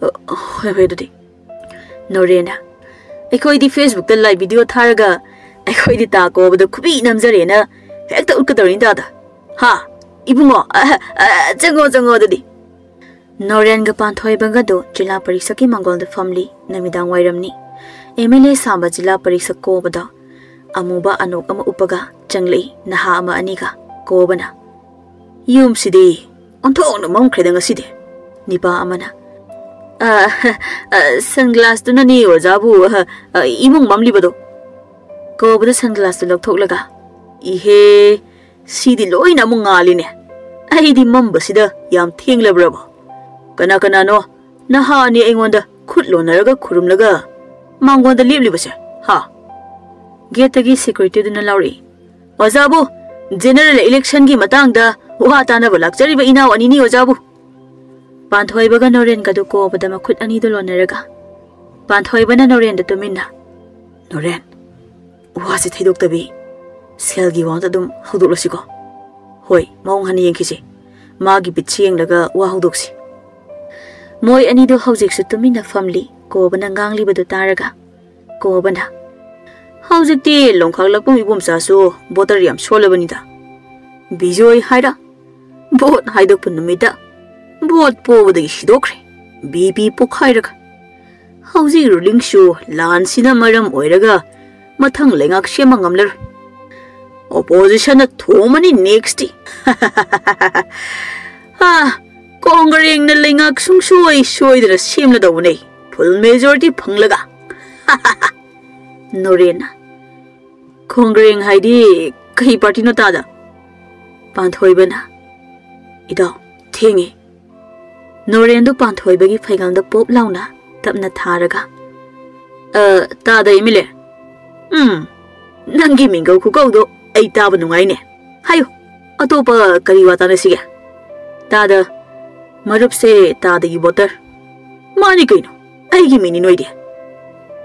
ꯑ, ꯍꯣꯏ, ꯍꯣꯏ, ꯑꯗꯨꯗꯤ꯫" ꯅꯣꯔꯦꯟꯅ, "ꯑꯩꯈꯣꯏꯗꯤ ꯐꯦꯁꯕꯨꯛꯇ ꯂꯥꯏꯚ ꯚꯤꯗꯤꯑꯣ ꯊꯥꯔꯒ ꯑꯩꯈꯣꯏꯗꯤ ꯇꯥ ꯀꯣꯕꯗ ꯈꯨꯕꯤ ꯅꯝꯖꯔꯦꯅ ꯍꯦꯛꯇ ꯎꯠꯀꯗꯧꯔꯤꯅꯤ ꯇꯥꯗ꯫ ꯍꯥ? ꯏꯕꯨꯡꯉꯣ, ꯑ, ꯑ, ꯆꯪꯉꯣ, ꯆꯪꯉꯣ ꯑꯗꯨꯗꯤ꯫" ꯅꯣꯔꯦꯟꯒ ꯄꯥꯟꯊꯣꯏꯕꯒꯗꯨ ꯖꯤꯂꯥ ꯄꯔꯤꯁꯠꯀꯤ ꯃꯥꯡꯒꯣꯜꯗ ꯐꯝꯂꯤ꯫ ꯅꯨꯃꯤꯗꯥꯡ ꯋꯥꯏꯔꯝꯅꯤ꯫ ꯑꯦꯝ ꯑꯦꯜ ꯑꯦ ꯁꯥꯕ ꯖꯤꯂꯥ ꯄꯔꯤꯁꯠ ꯀꯣꯕꯗ ꯑꯃꯨꯕ ꯑꯅꯣꯛ ꯑꯃ ꯎꯞꯄꯒ ꯆꯪꯂꯛꯏ ꯅꯍꯥ ꯑꯃ ꯑꯅꯤꯒ꯫ ꯀꯣꯕꯅ, "ꯌꯨꯝꯁꯤꯗꯤ ꯑꯣꯟꯊꯣꯛꯅ ꯃꯝꯈ꯭ꯔꯦꯗ ꯉꯁꯤꯗꯤ꯫" ꯅꯤꯄꯥ ꯑꯃꯅ, "ꯑ, ꯑ, ꯁꯟꯒ꯭ꯂꯥꯁꯇꯨꯅꯅꯤ ꯑꯣꯖꯥꯕꯨ, ꯑ, ꯑ, ꯏꯃꯨꯡ ꯃꯝꯂꯤꯕꯗꯣ꯫" ꯀꯣꯕꯗ ꯁꯟꯒ꯭ꯂꯥꯁꯇꯨ ꯂꯧꯊꯣꯛꯂꯒ, "ꯏꯍꯦ, ꯁꯤꯗꯤ ꯂꯣꯏꯅ ꯑꯃꯨꯛ ꯉꯥꯜꯂꯤꯅꯦ꯫ ꯑꯩꯗꯤ ꯃꯝꯕꯁꯤꯗ ꯌꯥꯝ ꯊꯦꯡꯂꯕ꯭ꯔꯕ? ꯀꯅꯥ ꯀꯅꯥꯅꯣ ꯅꯍꯥ ꯑꯅꯤ ꯑꯩꯉꯣꯟꯗ ꯈꯨꯠ ꯂꯣꯟꯅꯔꯒ ꯈꯨꯔꯨꯝꯂꯒ ꯃꯥꯡꯒꯣꯟꯗ ꯂꯦꯞꯂꯤꯕꯁꯦ, ꯍꯥ?" ꯒꯦꯠꯇꯒꯤ ꯁꯦꯀ꯭ꯌꯨꯔꯤꯇꯤꯗꯨꯅ ꯂꯥꯎꯔꯛꯏ, "ꯑꯣꯖꯥꯕꯨ, ꯖꯦꯅꯔꯦꯜ ꯏꯂꯦꯛꯁꯟꯒꯤ ꯃꯇꯥꯡꯗ ꯋꯥ ꯇꯥꯅꯕ ꯂꯥꯛꯆꯔꯤꯕ ꯏꯅꯥꯎ ꯑꯅꯤꯅꯤ ꯑꯣꯖꯥꯕꯨ꯫" ꯄꯥꯟꯊꯣꯏꯕꯒ ꯅꯣꯔꯦꯟꯒꯗꯨ ꯀꯣꯕꯗ ꯃꯈꯨꯠ ꯑꯅꯤꯗꯨ ꯂꯣꯟꯅꯔꯒ, ꯄꯥꯟꯊꯣꯏꯕꯅ ꯅꯣꯔꯦꯟꯗ ꯇꯨꯃꯤꯟꯅ, "ꯅꯣꯔꯦꯟ, ꯋꯥꯁꯦ ꯊꯩꯗꯣꯛꯇꯕꯤ ꯁꯦꯜꯒꯤ ꯋꯥꯗ ꯑꯗꯨꯝ ꯍꯧꯗꯣꯛꯂꯁꯤꯀꯣ꯫" "ꯍꯣꯏ, ꯃꯑꯣꯡ ꯍꯟꯅ ꯌꯦꯡꯈꯤꯁꯤ꯫ ꯃꯥꯒꯤ ꯕꯤꯠꯁꯤ ꯌꯦꯡꯂꯒ ꯋꯥ ꯍꯧꯗꯣꯛꯁꯤ꯫" ꯃꯣꯏ ꯑꯅꯤꯗꯨ ꯍꯧꯖꯤꯛꯁꯨ ꯇꯨꯃꯤꯟꯅ ꯐꯝꯂꯤ꯫ ꯀꯣꯕꯅ ꯉꯥꯡꯂꯤꯕꯗꯨ ꯇꯥꯔꯒ ꯀꯣꯕꯅ, "ꯍꯧꯖꯤꯛꯇꯤ ꯂꯣꯡꯈꯥꯛꯂꯛꯄꯝ ꯏꯕꯣꯝꯆꯥꯁꯨ ꯚꯣꯇꯔ ꯌꯥꯝ ꯁꯣꯜꯂꯕꯅꯤꯗ꯫ ꯕꯤꯖꯣꯏ ꯍꯥꯏꯔ ꯚꯣꯠ ꯍꯥꯏꯗꯣꯛꯄ ꯅꯨꯃꯤꯠꯇ ꯚꯣꯠ ꯄꯣꯕꯗꯒꯤ ꯁꯤꯗꯣꯛꯈ꯭ꯔꯦ꯫ ꯕꯤ ꯄꯤ ꯄꯣꯛꯈꯥꯏꯔꯒ ꯍꯧꯖꯤꯛ ꯔꯨꯂꯤꯡꯁꯨ ꯂꯥꯟꯁꯤꯅ ꯃꯔꯝ ꯑꯣꯏꯔꯒ ꯃꯊꯪ ꯂꯩꯉꯥꯛ ꯁꯦꯝꯕ ꯉꯝꯂꯔꯣꯏ꯫ ꯑꯣꯄꯣꯖꯤꯁꯟꯅ ꯊꯣꯝꯃꯅꯤ ꯅꯦꯛꯁꯇꯤ꯫" "ꯑꯥ, ꯀꯣꯡꯒ꯭ꯔꯦꯡꯅ ꯂꯩꯉꯥꯛ ꯁꯨꯡꯁꯣꯏ ꯁꯣꯏꯗꯅ ꯁꯦꯝꯂꯗꯧꯕꯅꯦ, ꯐꯨꯜ ꯃꯦꯖꯣꯔꯤꯇꯤ ꯐꯪꯂꯒ꯫" ꯅꯣꯔꯦꯟꯅ, "ꯀꯣꯡꯒ꯭ꯔꯦꯡ ꯍꯥꯏꯗꯤ ꯀꯩ ꯄꯥꯔꯇꯤꯅꯣ ꯇꯥꯗ?" ꯄꯥꯟꯊꯣꯏꯕꯅ, "ꯏꯇꯥꯎ, ꯊꯦꯡꯉꯦ꯫" ꯅꯣꯔꯦꯟꯗꯨ ꯄꯥꯟꯊꯣꯏꯕꯒꯤ ꯐꯩꯒꯜꯗ ꯄꯣꯞ ꯂꯥꯎꯅ ꯇꯞꯅ ꯊꯥꯔꯒ, "ꯑ, ꯇꯥꯗ ꯑꯦꯝ ꯑꯦꯜ ꯑꯦ꯫ ꯎꯝ, ꯅꯪꯒꯤ ꯃꯤꯡꯒꯧ ꯈꯨꯀꯧꯗꯣ ꯑꯩ ꯇꯥꯕ ꯅꯨꯡꯉꯥꯏꯅꯦ꯫ ꯍꯥꯏꯌꯨ, ꯑꯇꯣꯞꯄ ꯀꯔꯤ ꯋꯥ ꯇꯥꯅꯁꯤꯒꯦ?" "ꯇꯥꯗ, ꯃꯔꯨꯞꯁꯦ ꯇꯥꯗꯒꯤ ꯚꯣꯇꯔ꯫" "ꯃꯥꯅꯤ ꯀꯩꯅꯣ, ꯑꯩꯒꯤ ꯃꯤꯅꯤ ꯅꯣꯏꯗꯤ꯫"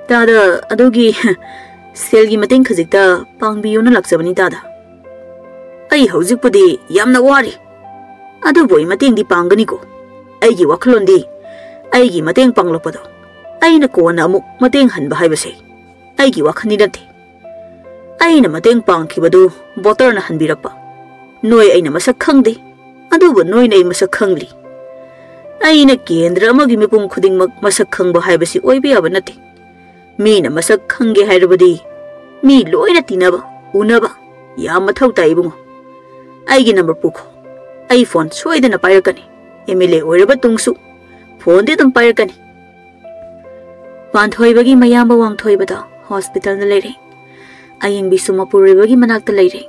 "ꯇꯥꯗ, ꯑꯗꯨꯒꯤ ꯁꯦꯜꯒꯤ ꯃꯇꯦꯡ ꯈꯖꯤꯛꯇ ꯄꯥꯡꯕꯤꯌꯣꯅ ꯂꯥꯛꯆꯕꯅꯤ ꯇꯥꯗ꯫" "ꯑꯩ ꯍꯧꯖꯤꯛꯄꯨꯗꯤ ꯌꯥꯝꯅ ꯋꯥꯔꯤ, ꯑꯗꯨꯕꯨ ꯑꯩ ꯃꯇꯦꯡꯗꯤ ꯄꯥꯡꯒꯅꯤꯀꯣ꯫ ꯑꯩꯒꯤ ꯋꯥꯈꯜꯂꯣꯟꯗꯤ ꯑꯩꯒꯤ ꯃꯇꯦꯡ ꯄꯥꯡꯂꯛꯄꯗꯣ ꯑꯩꯅ ꯀꯣꯟꯅ ꯑꯃꯨꯛ ꯃꯇꯦꯡ ꯍꯟꯕ ꯍꯥꯏꯕꯁꯦ ꯑꯩꯒꯤ ꯋꯥꯈꯜꯗꯤ ꯅꯠꯇꯦ꯫ ꯑꯩꯅ ꯃꯇꯦꯡ ꯄꯥꯡꯈꯤꯕꯗꯨ ꯚꯣꯇꯔꯅ ꯍꯟꯕꯤꯔꯛꯄ꯫ ꯅꯣꯏ ꯑꯩꯅ ꯃꯁꯛ ꯈꯪꯗꯦ, ꯑꯗꯨꯕꯨ ꯅꯣꯏꯅ ꯑꯩ ꯃꯁꯛ ꯈꯪꯂꯤ꯫ ꯑꯩꯅ ꯀꯦꯟꯗ꯭ꯔ ꯑꯃꯒꯤ ꯃꯤꯄꯨꯝ ꯈꯨꯗꯤꯡꯃꯛ ꯃꯁꯛ ꯈꯪꯕ ꯍꯥꯏꯕꯁꯤ ꯑꯣꯏꯕ ꯌꯥꯕ ꯅꯠꯇꯦ꯫ ꯃꯤꯅ ꯃꯁꯛ ꯈꯪꯒꯦ ꯍꯥꯏꯔꯕꯗꯤ ꯃꯤ ꯂꯣꯏꯅ ꯇꯤꯟꯅꯕ, ꯎꯅꯕ ꯌꯥꯝ ꯃꯊꯧ ꯇꯥꯏ ꯏꯕꯨꯡꯉꯣ꯫ ꯑꯩꯒꯤ ꯅꯝꯕꯔ ꯄꯨꯈꯣ꯫ ꯑꯩ ꯐꯣꯟ ꯁꯣꯏꯗꯅ ꯄꯥꯏꯔꯛꯀꯅꯤ꯫ ꯑꯦꯝ ꯑꯦꯜ ꯑꯦ ꯑꯣꯏꯔꯕ ꯇꯨꯡꯁꯨ ꯐꯣꯟꯗꯤ ꯑꯗꯨꯝ ꯄꯥꯏꯔꯛꯀꯅꯤ꯫ ꯄꯥꯟꯊꯣꯏꯕꯒꯤ ꯃꯌꯥꯝꯕ ꯋꯥꯡꯊꯣꯏꯕꯗꯣ ꯍꯣꯁꯄꯤꯇꯥꯜꯗ ꯂꯩꯔꯦ꯫ ꯑꯌꯦꯡꯕꯤꯁꯨ ꯃꯄꯨꯔꯣꯏꯕꯒꯤ ꯃꯅꯥꯛꯇ ꯂꯩꯔꯦ꯫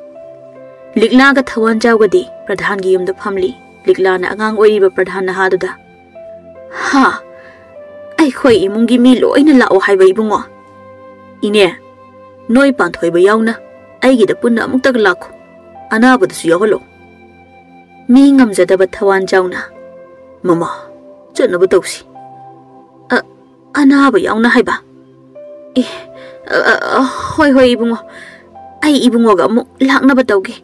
ꯂꯤꯛꯂꯥꯒ ꯊꯋꯥꯟꯖꯥꯎꯒꯗꯤ ꯄ꯭ꯔꯙꯥꯟꯒꯤ ꯌꯨꯝꯗ ꯐꯝꯂꯤ꯫ ꯂꯤꯛꯂꯥꯅ ꯑꯉꯥꯡ ꯑꯣꯏꯔꯤꯕ ꯄ꯭ꯔꯙꯥꯟ ꯅꯍꯥꯗꯨꯗ, "ꯍꯥ? ꯑꯩꯈꯣꯏ ꯏꯃꯨꯡꯒꯤ ꯃꯤ ꯂꯣꯏꯅ ꯂꯥꯛꯑꯣ ꯍꯥꯏꯕ ꯏꯕꯨꯡꯉꯣ?" "ꯏꯅꯦ, ꯅꯣꯏ ꯄꯥꯟꯊꯣꯏꯕ ꯌꯥꯎꯅ ꯑꯩꯒꯤꯗ ꯄꯨꯟꯅ ꯑꯃꯨꯛꯇꯒ ꯂꯥꯛꯈꯣ꯫ ꯑꯅꯥꯕꯗꯨꯁꯨ ꯌꯥꯎꯍꯜꯂꯣ꯫" ꯃꯤ ꯉꯝꯖꯗꯕ ꯊꯋꯥꯟꯖꯥꯎꯅ, "ꯃꯃꯥ, ꯆꯠꯅꯕ ꯇꯧꯁꯤ꯫" "ꯑ, ꯑꯅꯥꯕ ꯌꯥꯎꯅ ꯍꯥꯏꯕ?" "ꯑꯦ, ꯑ, ꯑ, ꯑ, ꯍꯣꯏ, ꯍꯣꯏ, ꯏꯕꯨꯡꯉꯣ꯫ ꯑꯩ ꯏꯕꯨꯡꯉꯣꯒ ꯑꯃꯨꯛ ꯂꯥꯛꯅꯕ ꯇꯧꯒꯦ꯫"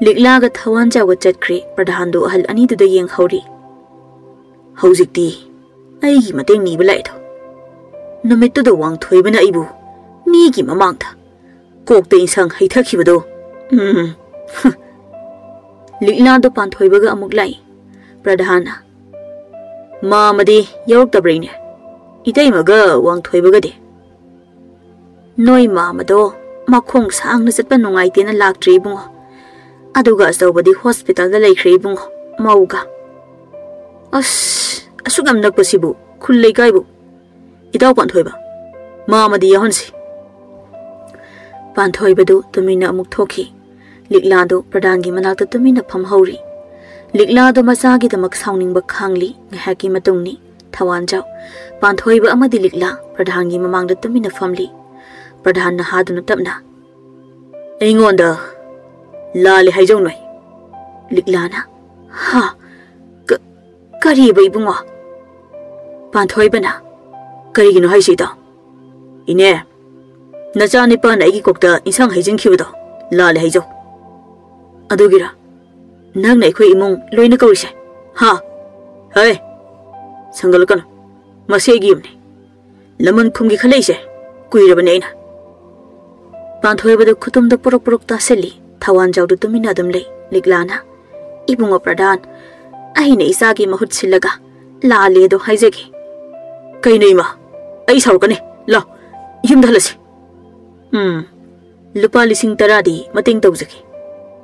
ꯂꯤꯛꯂꯥꯒ ꯊꯋꯥꯟꯖꯥꯎꯒ ꯆꯠꯈ꯭ꯔꯦ꯫ ꯄ꯭ꯔꯙꯥꯟꯗꯨ ꯑꯍꯜ ꯑꯅꯤꯗꯨꯗ ꯌꯦꯡꯍꯧꯔꯤ꯫ "ꯍꯧꯖꯤꯛꯇꯤ ꯑꯩꯒꯤ ꯃꯇꯦꯡ ꯅꯤꯕ ꯂꯥꯛꯑꯦꯗꯣ꯫ ꯅꯨꯃꯤꯠꯇꯨꯗ ꯋꯥꯡꯊꯣꯏꯕꯅ ꯑꯩꯕꯨ ꯃꯤꯒꯤ ꯃꯃꯥꯡꯗ ꯀꯣꯛꯇ ꯏꯟꯁꯥꯡ ꯍꯩꯊꯈꯤꯕꯗꯣ꯫ ꯎꯝ, ꯍ꯫" ꯂꯤꯛꯂꯥꯗꯣ ꯄꯥꯟꯊꯣꯏꯕꯒ ꯑꯃꯨꯛ ꯂꯥꯛꯏ꯫ ꯄ꯭ꯔꯙꯥꯟꯅ, "ꯃꯥꯃꯗꯤ ꯌꯥꯎꯔꯛꯇꯕ꯭ꯔꯥ ꯏꯅꯦ? ꯏꯇꯩꯃꯒ ꯋꯥꯡꯊꯣꯏꯕꯒꯗꯤ?" "ꯅꯣꯏ ꯃꯥꯃꯗꯣ ꯃꯈꯣꯡ ꯁꯥꯡꯅ ꯆꯠꯄ ꯅꯨꯡꯉꯥꯏꯇꯦꯅ ꯂꯥꯛꯇ꯭ꯔꯦ ꯏꯕꯨꯡꯉꯣ꯫ ꯑꯗꯨꯒ ꯑꯆꯧꯕꯗꯤ ꯍꯣꯁꯄꯤꯇꯥꯜꯗ ꯂꯩꯈ꯭ꯔꯦ ꯏꯕꯨꯡꯉꯣ, ꯃꯧꯒ꯫" "ꯑꯁ, ꯑꯁꯨꯛ ꯌꯥꯝ ꯅꯛꯄꯁꯤꯕꯨ, ꯈꯨꯜ ꯂꯩꯀꯥꯏꯕꯨ꯫ ꯏꯇꯥꯎ ꯄꯥꯟꯊꯣꯏꯕ, ꯃꯥꯃꯗꯤ ꯌꯥꯎꯍꯟꯁꯤ꯫" ꯄꯥꯟꯊꯣꯏꯕꯗꯨ ꯇꯨꯃꯤꯟꯅ ꯑꯃꯨꯛ ꯊꯣꯛꯈꯤ꯫ ꯂꯤꯛꯂꯥꯗꯨ ꯄ꯭ꯔꯙꯥꯟꯒꯤ ꯃꯅꯥꯛꯇ ꯇꯨꯃꯤꯟꯅ ꯐꯝꯍꯧꯔꯤ꯫ ꯂꯤꯛꯂꯥꯗꯨ ꯃꯆꯥꯒꯤꯗꯃꯛ ꯁꯥꯎꯅꯤꯡꯕ ꯈꯥꯡꯂꯤ꯫ ꯉꯥꯏꯍꯥꯛꯀꯤ ꯃꯇꯨꯡꯅꯤ꯫ ꯊꯋꯥꯟꯖꯥꯎ, ꯄꯥꯟꯊꯣꯏꯕ ꯑꯃꯗꯤ ꯂꯤꯛꯂꯥ ꯄ꯭ꯔꯙꯥꯟꯒꯤ ꯃꯃꯥꯡꯗ ꯇꯨꯃꯤꯟꯅ ꯐꯝꯂꯤ꯫ ꯄ꯭ꯔꯙꯥꯟ ꯅꯍꯥꯗꯨꯅ ꯇꯞꯅ, "ꯑꯩꯉꯣꯟꯗ ꯂꯥꯜꯂꯦ ꯍꯥꯏꯖꯧ ꯅꯣꯏ꯫" ꯂꯤꯛꯂꯥꯅ, "ꯍꯥ? ꯀ-, ꯀꯔꯤꯕ ꯏꯕꯨꯡꯉꯣ?" ꯄꯥꯟꯊꯣꯏꯕꯅ, "ꯀꯔꯤꯒꯤꯅꯣ ꯍꯥꯏꯁꯤ ꯏꯇꯥꯎ?" "ꯏꯅꯦ, ꯅꯆꯥ ꯅꯤꯄꯥꯅ ꯑꯩꯒꯤ ꯀꯣꯛꯇ ꯏꯟꯁꯥꯡ ꯍꯩꯖꯤꯟꯈꯤꯕꯗꯣ ꯂꯥꯜꯂꯦ ꯍꯥꯏꯖꯧ꯫" "ꯑꯗꯨꯒꯤꯔ ꯅꯪꯅ ꯑꯩꯈꯣꯏ ꯏꯃꯨꯡ ꯂꯣꯏꯅ ꯀꯧꯔꯤꯁꯦ? ꯍꯥ? ꯍꯩ, ꯁꯪꯒꯠꯂꯛꯀꯅꯨ꯫ ꯃꯁꯤ ꯑꯩꯒꯤ ꯌꯨꯝꯅꯤ꯫ ꯂꯃꯟ ꯈꯨꯝꯒꯤ ꯈꯜꯂꯛꯏꯁꯦ ꯀꯨꯏꯔꯕꯅꯦ ꯑꯩꯅ꯫" ꯄꯥꯟꯊꯣꯏꯕꯗ ꯈꯨꯇꯨꯝꯗ ꯄꯨꯔꯛ ꯄꯨꯔꯛ ꯇꯥꯁꯤꯜꯂꯤ꯫ ꯊꯋꯥꯟꯖꯥꯎꯗꯨ ꯇꯨꯃꯤꯟꯅ ꯑꯗꯨꯝ ꯂꯩ꯫ ꯂꯤꯛꯂꯥꯅ, "ꯏꯕꯨꯡꯉꯣ ꯄ꯭ꯔꯙꯥꯟ, ꯑꯩꯅ ꯏꯆꯥꯒꯤ ꯃꯍꯨꯠ ꯁꯤꯜꯂꯒ ꯂꯥꯜꯂꯦꯗꯣ ꯍꯥꯏꯖꯒꯦ꯫ ꯀꯩꯅꯣ ꯏꯃꯥ? ꯑꯩ ꯁꯥꯎꯔꯛꯀꯅꯤ꯫ ꯂꯥꯎ, ꯌꯨꯝꯗ ꯍꯜꯂꯁꯤ꯫ ꯎꯝ, ꯂꯨꯄꯥ ꯂꯤꯁꯤꯡ ꯇꯔꯥꯗꯤ ꯃꯇꯦꯡ ꯇꯧꯖꯒꯦ꯫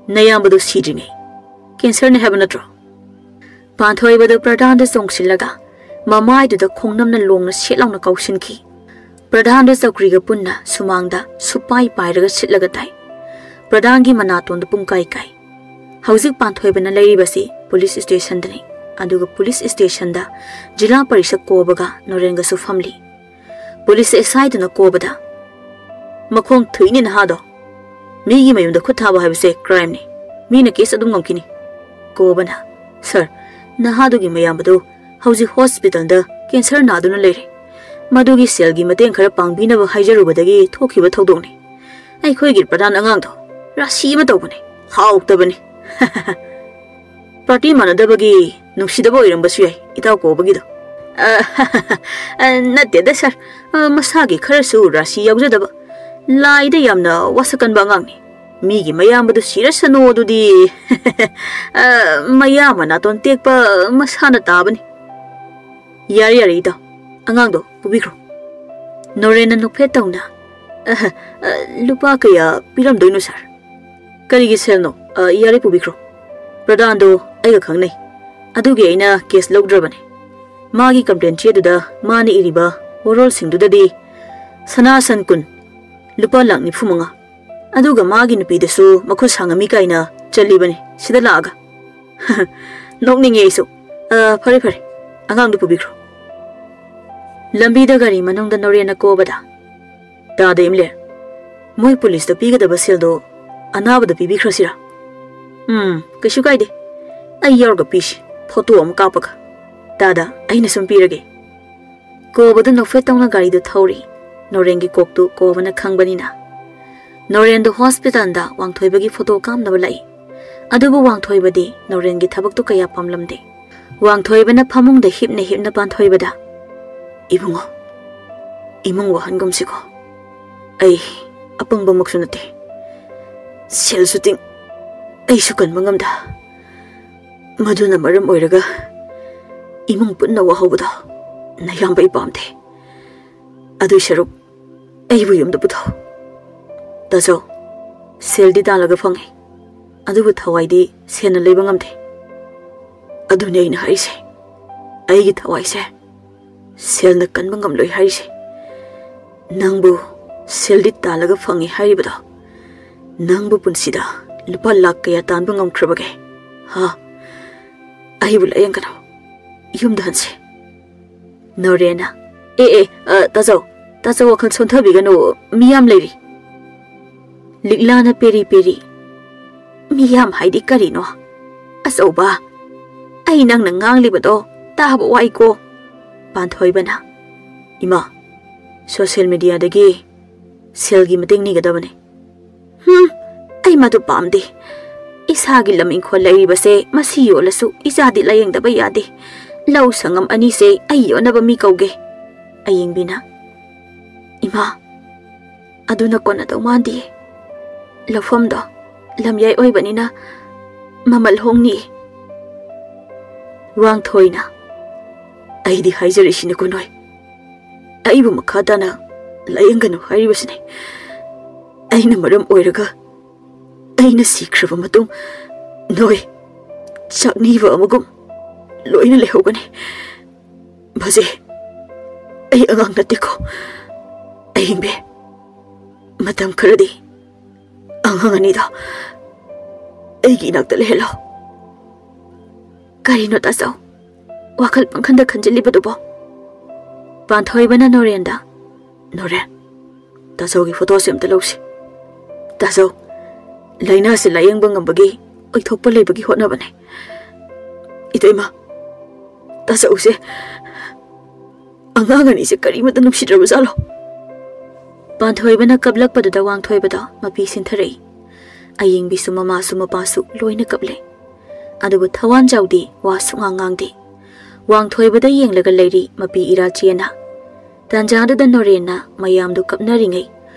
ꯅꯌꯥꯝꯕꯗꯣ ꯁꯤꯗ꯭ꯔꯤꯉꯩ꯫ ꯀꯦꯟꯁꯔꯅꯦ ꯍꯥꯏꯕ ꯅꯠꯇ꯭ꯔꯣ? ꯄꯥꯟꯊꯣꯏꯕꯗꯨ ꯄ꯭ꯔꯙꯥꯟꯗ ꯆꯣꯡꯁꯤꯜꯂꯒ ꯃꯃꯥꯏꯗꯨꯗ ꯈꯣꯡꯅꯝꯅ ꯂꯣꯡꯅ ꯁꯦꯠ ꯂꯥꯎꯅ ꯀꯥꯎꯁꯤꯟꯈꯤ꯫ ꯄ꯭ꯔꯙꯥꯟꯗꯨ ꯆꯧꯀ꯭ꯔꯤꯒ ꯄꯨꯟꯅ ꯁꯨꯃꯥꯡꯗ ꯁꯨꯄꯥꯏ ꯄꯥꯏꯔꯒ ꯁꯤꯠꯂꯒ ꯇꯥꯏ꯫ ꯄ꯭ꯔꯙꯥꯟꯒꯤ ꯃꯅꯥꯇꯣꯟꯗꯨ ꯄꯨꯡꯀꯥꯏ ꯀꯥꯏ꯫ ꯍꯧꯖꯤꯛ ꯄꯥꯟꯊꯣꯏꯕꯅ ꯂꯩꯔꯤꯕꯁꯤ ꯄꯨꯂꯤꯁ ꯁ꯭ꯇꯦꯁꯟꯗꯅꯤ꯫ ꯑꯗꯨꯒ ꯄꯨꯂꯤꯁ ꯁ꯭ꯇꯦꯁꯟꯗ ꯖꯤꯂꯥ ꯄꯔꯤꯁꯠ ꯀꯣꯕꯒ ꯅꯣꯔꯦꯟꯒꯁꯨ ꯐꯝꯂꯤ꯫ ꯄꯨꯂꯤꯁ ꯑꯦꯁ ꯑꯥꯏꯗꯨꯅ ꯀꯣꯕꯗ, "ꯃꯈꯣꯡ ꯊꯨꯏꯅꯦ ꯅꯍꯥꯗꯣ꯫ ꯃꯤꯒꯤ ꯃꯌꯨꯝꯗ ꯈꯨꯠ ꯊꯥꯕ ꯍꯥꯏꯕꯁꯦ ꯀ꯭ꯔꯥꯏꯝꯅꯤ꯫ ꯃꯤꯅ ꯀꯦꯁ ꯑꯗꯨꯝ ꯉꯝꯈꯤꯅꯤ꯫" ꯀꯣꯕꯅ, "ꯁꯥꯔ, ꯅꯍꯥꯗꯨꯒꯤ ꯃꯌꯥꯝꯕꯗꯨ ꯍꯧꯖꯤꯛ ꯍꯣꯁꯄꯤꯇꯥꯜꯗ ꯀꯦꯟꯁꯔ ꯅꯥꯗꯨꯅ ꯂꯩꯔꯦ꯫ ꯃꯗꯨꯒꯤ ꯁꯦꯜꯒꯤ ꯃꯇꯦꯡ ꯈꯔ ꯄꯥꯡꯕꯤꯅꯕ ꯍꯥꯏꯖꯔꯨꯕꯗꯒꯤ ꯊꯣꯛꯈꯤꯕ ꯊꯧꯗꯣꯛꯅꯤ꯫ ꯑꯩꯈꯣꯏꯒꯤ ꯄ꯭ꯔꯙꯥꯟ ꯑꯉꯥꯡꯗꯣ ꯔꯥꯁꯤ ꯑꯃ ꯇꯧꯕꯅꯦ, ꯍꯥꯎꯇꯕꯅꯦ꯫" "ꯄꯥꯔꯇꯤ ꯃꯥꯟꯅꯗꯕꯒꯤ ꯅꯨꯡꯁꯤꯗꯕ ꯑꯣꯏꯔꯝꯕꯁꯨ ꯌꯥꯏ, ꯏꯇꯥꯎ ꯀꯣꯕꯒꯤꯗꯣ꯫" "ꯑ, ꯑ, ꯅꯠꯇꯦꯗ ꯁꯥꯔ, ꯑ, ꯃꯁꯥꯒꯤ ꯈꯔꯁꯨ ꯔꯥꯁꯤ ꯌꯥꯎꯖꯗꯕ, ꯂꯥꯏꯗ ꯌꯥꯝꯅ ꯋꯥꯁꯛꯀꯟꯕ ꯑꯉꯥꯡꯅꯤ꯫ ꯃꯤꯒꯤ ꯃꯌꯥꯝꯕꯗꯨ ꯁꯤꯔꯁꯅꯨ ꯑꯗꯨꯗꯤ꯫ ꯑ, ꯃꯌꯥꯝꯕ ꯅꯥꯇꯣꯟ ꯇꯦꯛꯄ ꯃꯁꯥꯅ ꯇꯥꯕꯅꯤ꯫" "ꯌꯥꯔꯦ, ꯌꯥꯔꯦ ꯏꯇꯥꯎ, ꯑꯉꯥꯡꯗꯣ ꯄꯨꯕꯤꯈ꯭ꯔꯣ꯫" ꯅꯣꯔꯦꯟꯅ ꯅꯣꯛꯐꯦꯠ ꯇꯧꯅ, "ꯑ, ꯑ, ꯂꯨꯄꯥ ꯀꯌꯥ ꯄꯤꯔꯝꯗꯣꯏꯅꯣ ꯁꯥꯔ?" "ꯀꯔꯤꯒꯤ ꯁꯦꯜꯅꯣ? ꯑ, ꯌꯥꯔꯦ, ꯄꯨꯕꯤꯈ꯭ꯔꯣ꯫ ꯄ꯭ꯔꯙꯥꯟꯗꯣ ꯑꯩꯒ ꯈꯪꯅꯩ꯫ ꯑꯗꯨꯒꯤ ꯑꯩꯅ ꯀꯦꯁ ꯂꯧꯗ꯭ꯔꯕꯅꯦ꯫ ꯃꯥꯒꯤ ꯀꯝꯄ꯭ꯂꯦꯟ ꯆꯦꯗꯨꯗ ꯃꯥꯅ ꯏꯔꯤꯕ ꯋꯥꯔꯣꯜꯁꯤꯡꯗꯨꯗꯗꯤ ꯁꯅꯥ ꯁꯟ ꯀꯨꯟ, ꯂꯨꯄꯥ ꯂꯥꯈ ꯅꯤꯐꯨ ꯃꯉꯥ, ꯑꯗꯨꯒ ꯃꯥꯒꯤ ꯅꯨꯄꯤꯗꯁꯨ ꯃꯈꯨꯠ ꯁꯥꯡꯉꯝꯃꯤ ꯀꯥꯏꯅ ꯆꯜꯂꯤꯕꯅꯤ ꯁꯤꯗ ꯂꯥꯛꯑꯒ꯫" ꯅꯣꯛꯅꯤꯡꯉꯦ ꯑꯩꯁꯨ꯫ "ꯑ, ꯐꯔꯦ, ꯐꯔꯦ, ꯑꯉꯥꯡꯗꯨ ꯄꯨꯕꯤꯈ꯭ꯔꯣ꯫" ꯂꯝꯕꯤꯗ ꯒꯥꯔꯤ ꯃꯅꯨꯡꯗ ꯅꯣꯔꯦꯟꯅ ꯀꯣꯕꯗ, "ꯇꯥꯗ ꯏꯝꯂꯦ, ꯃꯣꯏ ꯄꯨꯂꯤꯁꯇ ꯄꯤꯒꯗꯕ ꯁꯦꯜꯗꯣ ꯑꯅꯥꯕꯗ ꯄꯤꯕꯤꯈ꯭ꯔꯁꯤꯔꯥ?" "ꯎꯝ, ꯀꯩꯁꯨ ꯀꯥꯏꯗꯦ꯫ ꯑꯩ ꯌꯥꯎꯔꯒ ꯄꯤꯁꯤ, ꯐꯣꯇꯣ ꯑꯃ ꯀꯥꯞꯄꯒ꯫ ꯇꯥꯗ, ꯑꯩꯅ ꯁꯨꯝ ꯄꯤꯔꯒꯦ꯫" ꯀꯣꯕꯗꯨ ꯅꯣꯛꯐꯦꯠ ꯇꯧꯅ ꯒꯥꯔꯤꯗꯨ ꯊꯧꯔꯤ꯫ ꯅꯣꯔꯦꯟꯒꯤ ꯀꯣꯛꯇꯨ ꯀꯣꯕꯅ ꯈꯪꯕꯅꯤꯅ꯫ ꯅꯣꯔꯦꯟꯗꯨ ꯍꯣꯁꯄꯤꯇꯥꯜꯗ ꯋꯥꯡꯊꯣꯏꯕꯒꯤ ꯐꯣꯇꯣ ꯀꯥꯞꯅꯕ ꯂꯥꯛꯏ꯫ ꯑꯗꯨꯕꯨ ꯋꯥꯡꯊꯣꯏꯕꯗꯤ ꯅꯣꯔꯦꯟꯒꯤ ꯊꯕꯛꯇꯨ ꯀꯌꯥ ꯄꯥꯝꯂꯝꯗꯦ꯫ ꯋꯥꯡꯊꯣꯏꯕꯅ ꯐꯃꯨꯡꯗ ꯍꯤꯞꯅ ꯍꯤꯞꯅ ꯄꯥꯟꯊꯣꯏꯕꯗ, "ꯏꯕꯨꯡꯉꯣ, ꯏꯃꯨꯡ ꯋꯥꯍꯟꯒꯨꯝꯁꯤꯀꯣ꯫ ꯑꯩ ꯑꯄꯪꯕꯃꯛꯁꯨ ꯅꯠꯇꯦ꯫ ꯁꯦꯜꯁꯨ ꯇꯤꯡ, ꯑꯩꯁꯨ ꯀꯟꯕ ꯉꯝꯗ꯫ ꯃꯗꯨꯅ ꯃꯔꯝ ꯑꯣꯏꯔꯒ ꯏꯃꯨꯡ ꯄꯨꯟꯅ ꯋꯥꯍꯧꯕꯗꯣ ꯅꯌꯥꯝꯕ ꯑꯩ ꯄꯥꯝꯗꯦ꯫ ꯑꯗꯨꯏ ꯁꯔꯨꯛ ꯑꯩꯕꯨ ꯌꯨꯝꯗ ꯄꯨꯊꯣꯛ꯫ ꯇꯥꯖꯧ, ꯁꯦꯜꯗꯤ ꯇꯥꯜꯂꯒ ꯐꯪꯉꯤ, ꯑꯗꯨꯕꯨ ꯊꯋꯥꯏꯗꯤ ꯁꯦꯜꯅ ꯂꯩꯕ ꯉꯝꯗꯦ꯫ ꯑꯗꯨꯅꯤ ꯑꯩꯅ ꯍꯥꯏꯔꯤꯁꯦ, ꯑꯩꯒꯤ ꯊꯋꯥꯏꯁꯦ ꯁꯦꯜꯅ ꯀꯟꯕ ꯉꯝꯂꯣꯏ ꯍꯥꯏꯔꯤꯁꯦ꯫ ꯅꯪꯕꯨ ꯁꯦꯜꯗꯤ ꯇꯥꯜꯂꯒ ꯐꯪꯉꯤ ꯍꯥꯏꯔꯤꯕꯗꯣ, ꯅꯪꯕꯨ ꯄꯨꯟꯁꯤꯗ ꯂꯨꯄꯥ ꯂꯥꯛ ꯀꯌꯥ ꯇꯥꯟꯕ ꯉꯝꯈ꯭ꯔꯕꯒꯦ? ꯍꯥ? ꯑꯩꯕꯨ ꯂꯥꯌꯦꯡꯒꯅꯨ, ꯌꯨꯝꯗ ꯍꯟꯁꯤ꯫ ꯅꯣꯔꯦꯟꯅ, "ꯑꯦ, ꯑꯦ, ꯑ, ꯇꯥꯖꯧ, ꯇꯥꯖꯧ, ꯋꯥꯈꯜ ꯁꯣꯟꯊꯕꯤꯒꯅꯨ, ꯃꯤ ꯌꯥꯝ ꯂꯩꯔꯤ꯫" ꯂꯤꯛꯂꯥꯅ ꯄꯦꯔꯤ ꯄꯦꯔꯤ, "ꯃꯤ ꯌꯥꯝ ꯍꯥꯏꯗꯤ ꯀꯔꯤꯅꯣ? ꯑꯆꯧꯕ, ꯑꯩ ꯅꯪꯅ ꯉꯥꯡꯂꯤꯕꯗꯣ ꯇꯥꯕ ꯋꯥꯏꯀꯣ꯫" ꯄꯥꯟꯊꯣꯏꯕꯅ, "ꯏꯃꯥ, ꯁꯣꯁꯤꯌꯦꯜ ꯃꯤꯗꯤꯌꯥꯗꯒꯤ ꯁꯦꯜꯒꯤ ꯃꯇꯦꯡ ꯅꯤꯒꯗꯕꯅꯤ꯫" "ꯍꯨꯝ, ꯑꯩ ꯃꯗꯨ ꯄꯥꯝꯗꯦ꯫ ꯏꯁꯥꯒꯤ ꯂꯝ ꯏꯪꯈꯣꯜ ꯂꯩꯔꯤꯕꯁꯦ ꯃꯁꯤ ꯌꯣꯜꯂꯁꯨ ꯏꯆꯥꯗꯤ ꯂꯥꯌꯦꯡꯗꯕ ꯌꯥꯗꯦ꯫ ꯂꯧ ꯁꯪꯉꯝ ꯑꯅꯤꯁꯦ ꯑꯩ ꯌꯣꯟꯅꯕ ꯃꯤ ꯀꯧꯒꯦ꯫" ꯑꯌꯦꯡꯕꯤꯅ, "ꯏꯃꯥ, ꯑꯗꯨꯅ ꯀꯣꯟꯅꯗꯧ ꯃꯥꯟꯗꯤꯌꯦ꯫ ꯂꯧꯐꯝꯗꯣ ꯂꯝꯌꯥꯏ ꯑꯣꯏꯕꯅꯤꯅ ꯃꯃꯜ ꯍꯣꯡꯅꯤꯌꯦ꯫" ꯋꯥꯡꯊꯣꯏꯅ, "ꯑꯩꯗꯤ ꯍꯥꯏꯖꯔꯤꯁꯤꯅꯤꯀꯣ ꯅꯣꯏ, ꯑꯩꯕꯨ ꯃꯈꯥ ꯇꯥꯅ ꯂꯥꯌꯦꯡꯒꯅꯨ ꯍꯥꯏꯔꯤꯕꯁꯤꯅꯤ꯫ ꯑꯩꯅ ꯃꯔꯝ ꯑꯣꯏꯔꯒ ꯑꯩꯅ ꯁꯤꯈ꯭ꯔꯕ ꯃꯇꯨꯡ ꯅꯣꯏ ꯆꯥꯛꯅꯤꯕ ꯑꯃꯒꯨꯝ ꯂꯣꯏꯅ ꯂꯩꯍꯧꯒꯅꯤ꯫ ꯕꯖꯦ, ꯑꯩ ꯑꯉꯥꯡ ꯅꯠꯇꯦꯀꯣ꯫ ꯑꯌꯦꯡꯕꯤ, ꯃꯇꯝ ꯈꯔꯗꯤ ꯑꯉꯥꯡ ꯑꯅꯤꯗꯣ ꯑꯩꯒꯤ ꯏꯅꯥꯛꯇ ꯂꯩꯍꯜꯂꯣ꯫" "ꯀꯔꯤꯅꯣ ꯇꯥꯆꯧ, ꯋꯥꯈꯜ ꯄꯪꯈꯟꯗ ꯈꯟꯖꯤꯜꯂꯤꯕꯗꯨꯕꯣ?" ꯄꯥꯟꯊꯣꯏꯕꯅ ꯅꯣꯔꯦꯟꯗ, "ꯅꯣꯔꯦꯟ, ꯇꯥꯆꯧꯒꯤ ꯐꯣꯇꯣꯁꯦ ꯑꯝꯇ ꯂꯧꯁꯤ꯫ ꯇꯥꯆꯧ, ꯂꯥꯏꯅꯥꯁꯦ ꯂꯥꯌꯦꯡꯕ ꯉꯝꯕꯒꯤ ꯑꯣꯏꯊꯣꯛꯄ ꯂꯩꯕꯒꯤ ꯍꯣꯠꯅꯕꯅꯦ꯫ ꯏꯇꯩꯃ, ꯇꯥꯆꯧꯁꯦ ꯑꯉꯥꯡ ꯑꯅꯤꯁꯦ ꯀꯔꯤꯃꯠꯇ ꯅꯨꯡꯁꯤꯗ꯭ꯔꯕꯖꯥꯠꯂꯣ?" ꯄꯥꯟꯊꯣꯏꯕꯅ ꯀꯞꯂꯛꯄꯗꯨꯗ ꯋꯥꯡꯊꯣꯏꯕꯗꯣ ꯃꯄꯤ ꯁꯤꯟꯊꯔꯛꯏ꯫ ꯑꯌꯦꯡꯕꯤꯁꯨ ꯃꯃꯥꯁꯨ ꯃꯄꯥꯁꯨ ꯂꯣꯏꯅ ꯀꯞꯂꯦ꯫ ꯑꯗꯨꯕꯨ ꯊꯋꯥꯟꯖꯥꯎꯗꯤ ꯋꯥ ꯁꯨꯛꯉꯥꯡ ꯉꯥꯡꯗꯦ꯫ ꯋꯥꯡꯊꯣꯏꯕꯗ ꯌꯦꯡꯂꯒ ꯂꯩꯔꯤ ꯃꯄꯤ ꯏꯔꯥꯆꯦꯅ꯫ ꯇꯥꯟꯖꯥꯗꯨꯗ ꯅꯣꯔꯦꯟꯅ ꯃꯌꯥꯝꯗꯨ ꯀꯞꯅꯔꯤꯉꯩ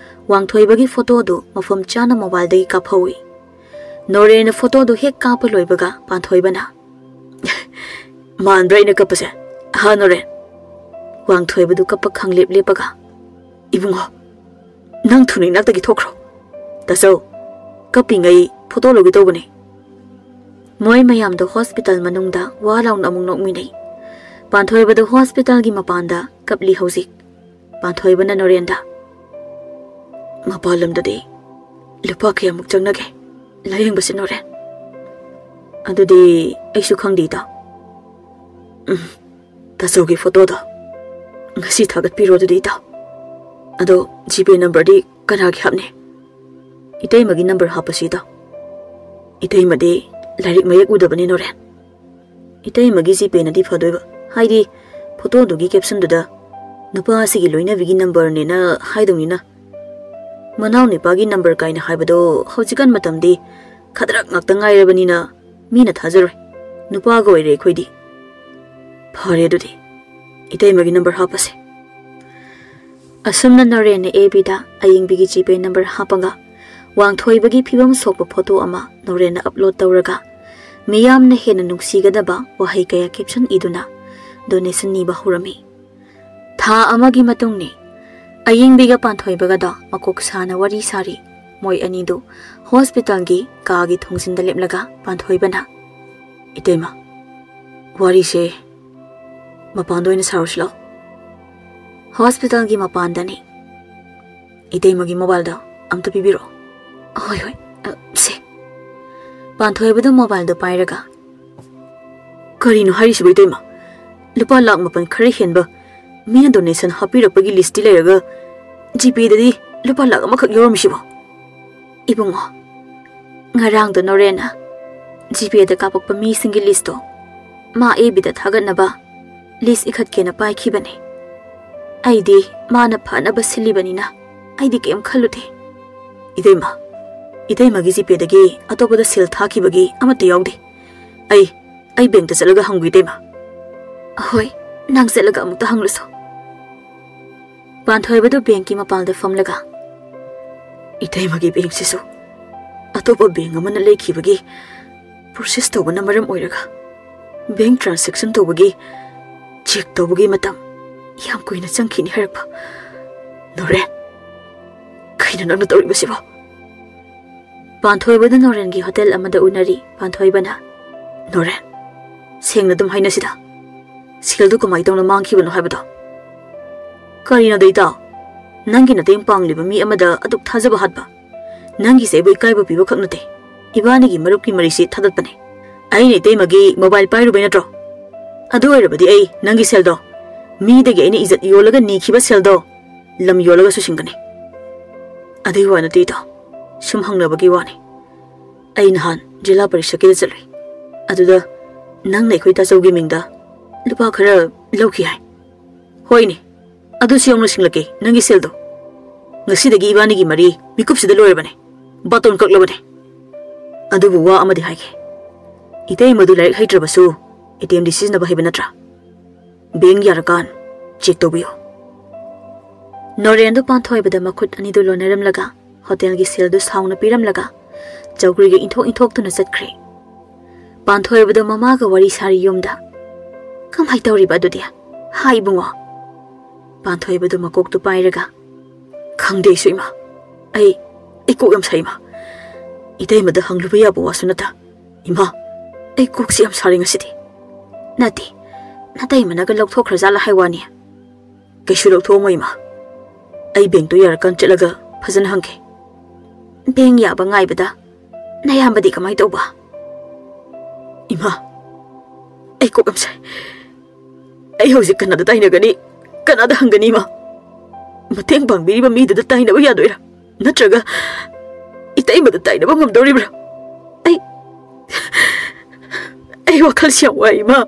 ꯋꯥꯡꯊꯣꯏꯕꯒꯤ ꯐꯣꯇꯣꯗꯨ ꯃꯐꯝ ꯆꯥꯅ ꯃꯣꯕꯥꯏꯜꯗꯒꯤ ꯀꯥꯞꯍꯧꯏ꯫ ꯅꯣꯔꯦꯟꯅ ꯐꯣꯇꯣꯗꯨ ꯍꯦꯛ ꯀꯥꯞꯄ ꯂꯣꯏꯕꯒ ꯄꯥꯟꯊꯣꯏꯕꯅ, ꯃꯥꯟꯕ꯭ꯔꯥ ꯑꯩꯅ ꯀꯞꯄꯁꯦ? ꯍꯥ, ꯅꯣꯔꯦꯟ? ꯋꯥꯡꯊꯣꯏꯕꯗꯨ ꯀꯞꯄ ꯈꯪꯂꯦꯞ ꯂꯦꯞꯄꯒ, "ꯏꯕꯨꯡꯉꯣ, ꯅꯪ ꯊꯨꯅ ꯏꯅꯥꯛꯇꯒꯤ ꯊꯣꯛꯈ꯭ꯔꯣ꯫ ꯇꯥꯆꯧ, ꯀꯞꯄꯤꯉꯩ ꯐꯣꯇꯣ ꯂꯧꯒꯦ ꯇꯧꯕꯅꯦ꯫" ꯃꯣꯏ ꯃꯌꯥꯝꯗꯣ ꯍꯣꯁꯄꯤꯇꯥꯜ ꯃꯅꯨꯡꯗ ꯋꯥ ꯂꯥꯎꯅ ꯑꯃꯨꯛ ꯅꯣꯛꯃꯤꯟꯅꯩ꯫ ꯄꯥꯟꯊꯣꯏꯕꯗꯣ ꯍꯣꯁꯄꯤꯇꯥꯜꯒꯤ ꯃꯄꯥꯟꯗ ꯀꯞꯂꯤ ꯍꯧꯖꯤꯛ꯫ ꯄꯥꯟꯊꯣꯏꯕꯅ ꯅꯣꯔꯦꯟꯗ, "ꯃꯄꯥꯟ ꯂꯝꯗꯗꯤ ꯂꯨꯄꯥ ꯀꯌꯥꯃꯨꯛ ꯆꯪꯅꯒꯦ ꯂꯥꯌꯦꯡꯕꯁꯦ, ꯅꯣꯔꯦꯟ?" "ꯑꯗꯨꯗꯤ ꯑꯩꯁꯨ ꯈꯪꯗꯦ, ꯏꯇꯥꯎ꯫" "ꯎꯝ, ꯇꯥꯆꯧꯒꯤ ꯐꯣꯇꯣꯗꯣ ꯉꯁꯤ ꯊꯥꯒꯠꯄꯤꯔꯣ ꯑꯗꯨꯗꯤ, ꯏꯇꯥꯎ꯫ ꯑꯗꯣ ꯖꯤꯄꯦ ꯅꯝꯕꯔꯗꯤ ꯀꯅꯥꯒꯤ ꯍꯥꯞꯅꯤ?" "ꯏꯇꯩꯃꯒꯤ ꯅꯝꯕꯔ ꯍꯥꯞꯄꯁꯤ, ꯏꯇꯥꯎ꯫ ꯏꯇꯩꯃꯗꯤ ꯂꯥꯏꯔꯤꯛ ꯃꯌꯦꯛ ꯎꯗꯕꯅꯤ, ꯅꯣꯔꯦꯟ꯫ ꯏꯇꯩꯃꯒꯤ ꯖꯤꯄꯦꯅꯗꯤ ꯐꯗꯣꯏꯕ, ꯍꯥꯏꯗꯤ ꯐꯣꯇꯣꯗꯨꯒꯤ ꯀꯦꯞꯁꯟꯗꯨꯗ ꯅꯨꯄꯥ ꯑꯁꯤꯒꯤ ꯂꯣꯏꯅꯕꯤꯒꯤ ꯅꯝꯕꯔꯅꯦꯅ ꯍꯥꯏꯗꯧꯅꯤꯅ꯫ ꯃꯅꯥꯎ ꯅꯨꯄꯥꯒꯤ ꯅꯝꯕꯔ ꯀꯥꯏꯅ ꯍꯥꯏꯕꯗꯣ ꯍꯧꯖꯤꯛꯀꯥꯟ ꯃꯇꯝꯗꯤ ꯈꯗ꯭ꯔꯛ ꯉꯥꯛꯇ ꯉꯥꯏꯔꯕꯅꯤꯅ ꯃꯤꯅ ꯊꯥꯖꯔꯣꯏ꯫ ꯅꯨꯄꯥꯒ ꯑꯣꯏꯔꯦ ꯑꯩꯈꯣꯏꯗꯤ꯫" "ꯐꯔꯦ ꯑꯗꯨꯗꯤ, ꯏꯇꯩꯃꯒꯤ ꯅꯝꯕꯔ ꯍꯥꯞꯄꯁꯦ꯫" ꯑꯁꯨꯝꯅ ꯅꯣꯔꯦꯟꯅ ꯑꯦꯐ ꯕꯤꯗ ꯑꯌꯤꯡꯕꯤꯒꯤ ꯖꯤꯄꯦ ꯅꯝꯕꯔ ꯍꯥꯞꯄꯒ ꯋꯥꯡꯊꯣꯏꯕꯒꯤ ꯐꯤꯕꯝ ꯁꯣꯛꯄ ꯐꯣꯇꯣ ꯑꯃ ꯅꯣꯔꯦꯟꯅ ꯑꯞꯂꯣꯗ ꯇꯧꯔꯒ ꯃꯤꯌꯥꯝꯅ ꯍꯦꯟꯅ ꯅꯨꯡꯁꯤꯒꯗꯕ ꯋꯥꯍꯩ ꯀꯌꯥ ꯀꯦꯞꯁꯟ ꯏꯗꯨꯅ ꯗꯣꯅꯦꯁꯟ ꯅꯤꯕ ꯍꯧꯔꯝꯃꯤ꯫ ꯊꯥ ꯑꯃꯒꯤ ꯃꯇꯨꯡꯅꯤ꯫ ꯑꯌꯤꯡꯕꯤꯒ ꯄꯥꯟꯊꯣꯏꯕꯒꯗꯣ ꯃꯀꯣꯛ ꯁꯥꯅ ꯋꯥꯔꯤ ꯁꯥꯔꯤ꯫ ꯃꯣꯏ ꯑꯅꯤꯗꯨ ꯍꯣꯁꯄꯤꯇꯥꯜꯒꯤ ꯀꯥꯒꯤ ꯊꯣꯡꯖꯤꯟꯗ ꯂꯦꯞꯂꯒ ꯄꯥꯟꯊꯣꯏꯕꯅ, "ꯏꯇꯩꯃ, ꯋꯥꯔꯤꯁꯦ ꯃꯄꯥꯟꯗ ꯑꯣꯏꯅ ꯁꯥꯔꯨꯁꯤ ꯂꯥꯎ꯫" ꯍꯣꯁꯄꯤꯇꯥꯜꯒꯤ ꯃꯄꯥꯟꯗꯅꯤ꯫ "ꯏꯇꯩꯃꯒꯤ ꯃꯣꯕꯥꯏꯜꯗꯣ ꯑꯝꯇ ꯄꯤꯕꯤꯔꯛꯑꯣ꯫" "ꯍꯣꯏ, ꯍꯣꯏ, ꯑ, ꯁꯦ꯫" ꯄꯥꯟꯊꯣꯏꯕꯗ ꯃꯣꯕꯥꯏꯜꯗꯣ ꯄꯥꯏꯔꯒ, "ꯀꯔꯤꯅꯣ ꯍꯥꯏꯔꯤꯁꯤꯕꯨ, ꯏꯇꯩꯃ? ꯂꯨꯄꯥ ꯂꯥꯛ ꯃꯥꯄꯟ ꯈꯔ ꯍꯦꯟꯕ ꯃꯤꯅ ꯗꯣꯅꯦꯁꯟ ꯍꯥꯞꯄꯤꯔꯛꯄꯒꯤ ꯂꯤꯁꯇꯤ ꯂꯩꯔꯒ ꯖꯤꯄꯦꯗꯗꯤ ꯂꯨꯄꯥ ꯂꯥꯛ ꯑꯃꯈꯛ ꯌꯥꯎꯔꯝꯃꯤꯁꯤꯕꯣ?" "ꯏꯕꯨꯡꯉꯣ, ꯉꯔꯥꯡꯗꯣ ꯅꯣꯔꯦꯟꯅ ꯖꯤꯄꯦꯗ ꯀꯥꯞꯄꯛꯄ ꯃꯤꯁꯤꯡꯒꯤ ꯂꯤꯁꯇꯣ ꯃꯥ ꯑꯦꯐ ꯕꯤꯗ ꯊꯥꯒꯠꯅꯕ ꯂꯤꯁ ꯏꯈꯠꯀꯦꯅ ꯄꯥꯏꯈꯤꯕꯅꯦ꯫ ꯑꯩꯗꯤ ꯃꯥꯅ ꯐꯅꯕ ꯁꯤꯜꯂꯤꯕꯅꯤꯅ ꯑꯩꯗꯤ ꯀꯩꯝ ꯈꯜꯂꯨꯗꯦ꯫" "ꯏꯇꯩꯃ, ꯏꯇꯩꯃꯒꯤ ꯖꯤꯄꯦꯗꯒꯤ ꯑꯇꯣꯞꯄꯗ ꯁꯦꯜ ꯊꯥꯈꯤꯕꯒꯤ ꯑꯃꯠꯇ ꯌꯥꯎꯗꯦ꯫ ꯑꯩ, ꯑꯩ ꯕꯦꯡꯛꯇ ꯆꯠꯂꯒ ꯍꯪꯒꯦ, ꯏꯇꯩꯃ꯫" "ꯍꯣꯏ, ꯅꯪ ꯆꯠꯂꯒ ꯑꯃꯨꯛꯇ ꯍꯪꯂꯨꯁꯣ꯫" ꯄꯥꯟꯊꯣꯏꯕꯗꯨ ꯕꯦꯡꯛꯀꯤ ꯃꯄꯥꯜꯗ ꯐꯝꯂꯒ, "ꯏꯇꯩꯃꯒꯤ ꯕꯦꯡꯛꯁꯤꯁꯨ ꯑꯇꯣꯞꯄ ꯕꯦꯡꯛ ꯑꯃꯅ ꯂꯩꯈꯤꯕꯒꯤ ꯄ꯭ꯔꯣꯁꯦꯁ ꯇꯧꯕꯅ ꯃꯔꯝ ꯑꯣꯏꯔꯒ ꯕꯦꯡꯛ ꯇ꯭ꯔꯥꯟꯁꯦꯛꯁꯟ ꯇꯧꯕꯒꯤ, ꯆꯦꯛ ꯇꯧꯕꯒꯤ ꯃꯇꯝ ꯌꯥꯝ ꯀꯨꯏꯅ ꯆꯪꯈꯤꯅꯤ ꯍꯥꯏꯔꯛꯄ꯫ ꯅꯣꯔꯦꯟ, ꯀꯩꯅꯣ ꯅꯪꯅ ꯇꯧꯔꯤꯕꯁꯤꯕꯣ? ꯄꯥꯟꯊꯣꯏꯕꯗ ꯅꯣꯔꯦꯟꯒꯤ ꯍꯣꯇꯦꯜ ꯑꯃꯗ ꯎꯅꯔꯤ꯫ ꯄꯥꯟꯊꯣꯏꯕꯅ, "ꯅꯣꯔꯦꯟ, ꯁꯦꯡꯅ ꯑꯗꯨꯝ ꯍꯥꯏꯅꯁꯤꯗ꯫ ꯁꯦꯜꯗꯨ ꯀꯃꯥꯏꯅ ꯇꯧꯅ ꯃꯥꯡꯈꯤꯕꯅꯣ ꯍꯥꯏꯕꯗꯣ?" "ꯀꯔꯤꯅꯣꯗ ꯏꯇꯥꯎ? ꯅꯪꯒꯤ ꯃꯇꯦꯡ ꯄꯥꯡꯂꯤꯕ ꯃꯤ ꯑꯃꯗ ꯑꯗꯨꯛ ꯊꯥꯖꯕ ꯍꯥꯠꯄ? ꯅꯪꯒꯤꯁꯦ ꯑꯩꯕꯨ ꯏꯀꯥꯏꯕ ꯄꯤꯕ ꯈꯛ ꯅꯠꯇꯦ, ꯏꯕꯥꯅꯤꯒꯤ ꯃꯔꯨꯞꯀꯤ ꯃꯔꯤꯁꯤ ꯊꯥꯗꯠꯄꯅꯦ꯫ ꯑꯩꯅ ꯏꯇꯩꯃꯒꯤ ꯃꯣꯕꯥꯏꯜ ꯄꯥꯏꯔꯨꯕꯩ ꯅꯠꯇ꯭ꯔꯣ? ꯑꯗꯨ ꯑꯣꯏꯔꯕꯗꯤ ꯑꯩ ꯅꯪꯒꯤ ꯁꯦꯜꯗꯣ, ꯃꯤꯗꯒꯤ ꯑꯩꯅ ꯏꯖꯠ ꯌꯣꯜꯂꯒ ꯅꯤꯈꯤꯕ ꯁꯦꯜꯗꯣ, ꯂꯝ ꯌꯣꯜꯂꯒꯁꯨ ꯁꯤꯡꯒꯅꯤ꯫ ꯑꯗꯨꯒꯤ ꯋꯥ ꯅꯠꯇꯦ ꯏꯇꯥꯎ, ꯁꯨꯝ ꯍꯪꯅꯕꯒꯤ ꯋꯥꯅꯤ꯫ ꯑꯩ ꯅꯍꯥꯟ ꯖꯤꯂꯥ ꯄꯔꯤꯁꯠꯀꯤꯗ ꯆꯠꯂꯨꯏ꯫ ꯑꯗꯨꯗ ꯅꯪꯅ ꯑꯩꯈꯣꯏ ꯇꯥꯆꯧꯒꯤ ꯃꯤꯡꯗ ꯂꯨꯄꯥ ꯈꯔ ꯂꯧꯈꯤ ꯍꯥꯏ꯫" "ꯍꯣꯏꯅꯦ, ꯑꯗꯨꯁꯨ ꯌꯥꯎꯅ ꯁꯤꯡꯂꯛꯀꯦ, ꯅꯪꯒꯤ ꯁꯦꯜꯗꯣ꯫ ꯉꯁꯤꯗꯒꯤ ꯏꯕꯥꯅꯤꯒꯤ ꯃꯔꯤ ꯃꯤꯀꯨꯞꯁꯤꯗ ꯂꯣꯏꯔꯕꯅꯦ, ꯕꯥꯇꯣꯟ ꯀꯛꯂꯕꯅꯦ꯫ ꯑꯗꯨꯕꯨ ꯋꯥ ꯑꯃꯗꯤ ꯍꯥꯏꯒꯦ, ꯏꯇꯩꯃꯗꯨ ꯂꯥꯏꯔꯤꯛ ꯍꯩꯇ꯭ꯔꯕꯁꯨ ꯑꯦ ꯇꯤ ꯑꯦꯝꯗꯤ ꯁꯤꯖꯤꯟꯅꯕ ꯍꯩꯕ ꯅꯠꯇ꯭ꯔꯥ? ꯕꯦꯡ ꯌꯥꯔꯀꯥꯟ ꯆꯦꯛ ꯇꯧꯕꯤꯌꯨ꯫" ꯅꯣꯔꯦꯟꯗꯨ ꯄꯥꯟꯊꯣꯏꯕꯗ ꯃꯈꯨꯠ ꯑꯅꯤꯗꯨ ꯂꯣꯟꯅꯔꯝꯂꯒ ꯍꯣꯇꯦꯜꯒꯤ ꯁꯦꯜꯗꯨ ꯁꯥꯎꯅ ꯄꯤꯔꯝꯂꯒ ꯆꯧꯀ꯭ꯔꯤꯒ ꯏꯟꯊꯣꯛ ꯏꯟꯊꯣꯛꯇꯨꯅ ꯆꯠꯈ꯭ꯔꯦ꯫ ꯄꯥꯟꯊꯣꯏꯕꯗꯨ ꯃꯃꯥꯒ ꯋꯥꯔꯤ ꯁꯥꯔꯤ ꯌꯨꯝꯗ꯫ "ꯀꯃꯥꯏ ꯇꯧꯔꯤꯕ ꯑꯗꯨꯗꯤ? ꯍꯥꯏ ꯏꯕꯨꯡꯉꯣ꯫" ꯄꯥꯟꯊꯣꯏꯕꯗꯨ ꯃꯀꯣꯛꯇꯨ ꯄꯥꯏꯔꯒ, "ꯈꯪꯗꯦ ꯑꯩꯁꯨ ꯏꯃꯥ꯫ ꯑꯩ, ꯑꯩ ꯀꯣꯛ ꯌꯥꯝ ꯁꯥꯏ ꯏꯃꯥ꯫ ꯏꯇꯩꯃꯗ ꯍꯪꯂꯨꯕ ꯌꯥꯕ ꯋꯥꯁꯨ ꯅꯠꯇ꯫ ꯏꯃꯥ, ꯑꯩ ꯀꯣꯛꯁꯤ ꯌꯥꯝ ꯁꯥꯔꯦ ꯉꯁꯤꯗꯤ꯫" "ꯅꯠꯇꯦ, ꯅꯇꯩꯃꯅꯒ ꯂꯧꯊꯣꯛꯈ꯭ꯔꯖꯥꯠꯂ ꯍꯥꯏ ꯋꯥꯅꯤ꯫" "ꯀꯩꯁꯨ ꯂꯧꯊꯣꯛꯑꯝꯃꯣꯏ ꯏꯃꯥ꯫ ꯑꯩ ꯕꯦꯡꯛꯇꯣ ꯌꯥꯔꯀꯥꯟ ꯆꯠꯂꯒ ꯐꯖꯅ ꯍꯪꯒꯦ꯫" "ꯕꯦꯡꯛ ꯌꯥꯕ ꯉꯥꯏꯕꯗ ꯅꯌꯥꯝꯕꯗꯤ ꯀꯃꯥꯏ ꯇꯧꯕ?" "ꯏꯃꯥ, ꯑꯩ ꯀꯣꯛ ꯌꯥꯝ ꯁꯥꯏ꯫ ꯑꯩ ꯍꯧꯖꯤꯛ ꯀꯅꯥꯗ ꯇꯥꯏꯅꯒꯅꯤ? ꯀꯅꯥꯗ ꯍꯪꯒꯅꯤ ꯏꯃꯥ? ꯃꯇꯦꯡ ꯄꯥꯡꯕꯤꯔꯤꯕ ꯃꯤꯗꯨꯗ ꯇꯥꯏꯅꯕ ꯌꯥꯗꯣꯏꯔꯥ? ꯅꯠꯇ꯭ꯔꯒ ꯏꯇꯩꯃꯗ ꯇꯥꯏꯅꯕ ꯉꯝꯗꯧꯔꯤꯕ꯭ꯔꯥ? ꯑꯩ, ꯑꯩ ꯋꯥꯈꯜꯁꯤ ꯌꯥꯝ ꯋꯥꯏ ꯏꯃꯥ꯫"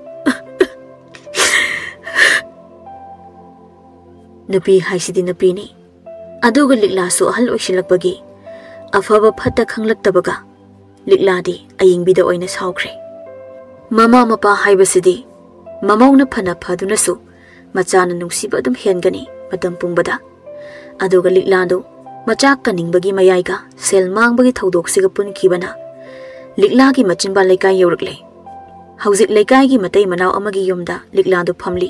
ꯅꯨꯄꯤ ꯍꯥꯏꯁꯤꯗꯤ ꯅꯨꯄꯤꯅꯤ꯫ ꯑꯗꯨꯒ ꯂꯤꯛꯂꯥꯁꯨ ꯑꯍꯜ ꯑꯣꯏꯁꯤꯜꯂꯛꯄꯒꯤ ꯑꯐꯕ ꯐꯠꯇ ꯈꯪꯂꯛꯇꯕꯒ ꯂꯤꯛꯂꯥꯗꯤ ꯑꯌꯤꯡꯕꯤꯗ ꯑꯣꯏꯅ ꯁꯥꯎꯈ꯭ꯔꯦ꯫ ꯃꯃꯥ ꯃꯄꯥ ꯍꯥꯏꯕꯁꯤꯗꯤ ꯃꯃꯧꯅ ꯐꯅ ꯐꯗꯨꯅꯁꯨ ꯃꯆꯥꯅ ꯅꯨꯡꯁꯤꯕ ꯑꯗꯨꯝ ꯍꯦꯟꯒꯅꯤ ꯃꯇꯝ ꯄꯨꯝꯕꯗ꯫ ꯑꯗꯨꯒ ꯂꯤꯛꯂꯥꯗꯨ ꯃꯆꯥ ꯀꯟꯅꯤꯡꯕꯒꯤ ꯃꯌꯥꯏꯒ ꯁꯦꯜ ꯃꯥꯡꯕꯒꯤ ꯊꯧꯗꯣꯛꯁꯤꯒ ꯄꯨꯟꯈꯤꯕꯅ ꯂꯤꯛꯂꯥꯒꯤ ꯃꯆꯤꯟꯕꯥ ꯂꯩꯀꯥꯏ ꯌꯧꯔꯛꯂꯦ꯫ ꯍꯧꯖꯤꯛ ꯂꯩꯀꯥꯏꯒꯤ ꯃꯇꯩ ꯃꯅꯥꯎ ꯑꯃꯒꯤ ꯌꯨꯝꯗ ꯂꯤꯛꯂꯥꯗꯨ ꯐꯝꯂꯤ꯫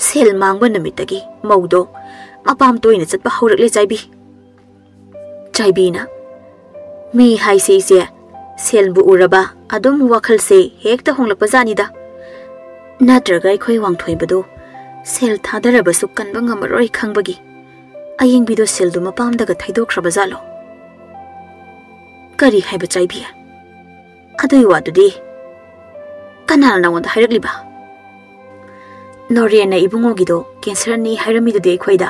ꯁꯦꯜ ꯃꯥꯡꯕ ꯅꯨꯃꯤꯠꯇꯒꯤ ꯃꯧꯗꯣ ꯃꯄꯥꯝ ꯇꯣꯏꯅ ꯆꯠꯄ ꯍꯧꯔꯛꯂꯦ ꯆꯥꯏꯕꯤ꯫ ꯆꯥꯏꯕꯤꯅ, "ꯃꯤ ꯍꯥꯏꯁꯦ ꯏꯆꯦ, ꯁꯦꯜꯕꯨ ꯎꯔꯕ ꯑꯗꯨꯝ ꯋꯥꯈꯜꯁꯦ ꯍꯦꯛꯇ ꯍꯣꯡꯂꯛꯄ ꯖꯥꯠꯅꯤꯗ꯫ ꯅꯠꯇ꯭ꯔꯒ ꯑꯩꯈꯣꯏ ꯋꯥꯡꯊꯣꯏꯕꯗꯣ ꯁꯦꯜ ꯊꯥꯗꯔꯕꯁꯨ ꯀꯟꯕ ꯉꯝꯃꯔꯣꯏ ꯈꯪꯕꯒꯤ ꯑꯌꯤꯡꯕꯤꯗꯣ ꯁꯦꯜꯗꯨ ꯃꯄꯥꯝꯗꯒ ꯊꯩꯗꯣꯛꯈ꯭ꯔꯕ ꯖꯥꯠꯂꯣ?" "ꯀꯔꯤ ꯍꯥꯏꯕ ꯆꯥꯏꯕꯤ? ꯑꯗꯨꯏ ꯋꯥꯗꯨꯗꯤ ꯀꯅꯥꯅ ꯅꯉꯣꯟꯗ ꯍꯥꯏꯔꯛꯂꯤꯕ?" "ꯅꯣꯔꯦꯟꯅ ꯏꯕꯨꯡꯉꯣꯒꯤꯗꯣ ꯀꯦꯟꯁꯔꯅꯤ ꯍꯥꯏꯔꯝꯃꯤꯗꯨꯗꯤ ꯑꯩꯈꯣꯏꯗ꯫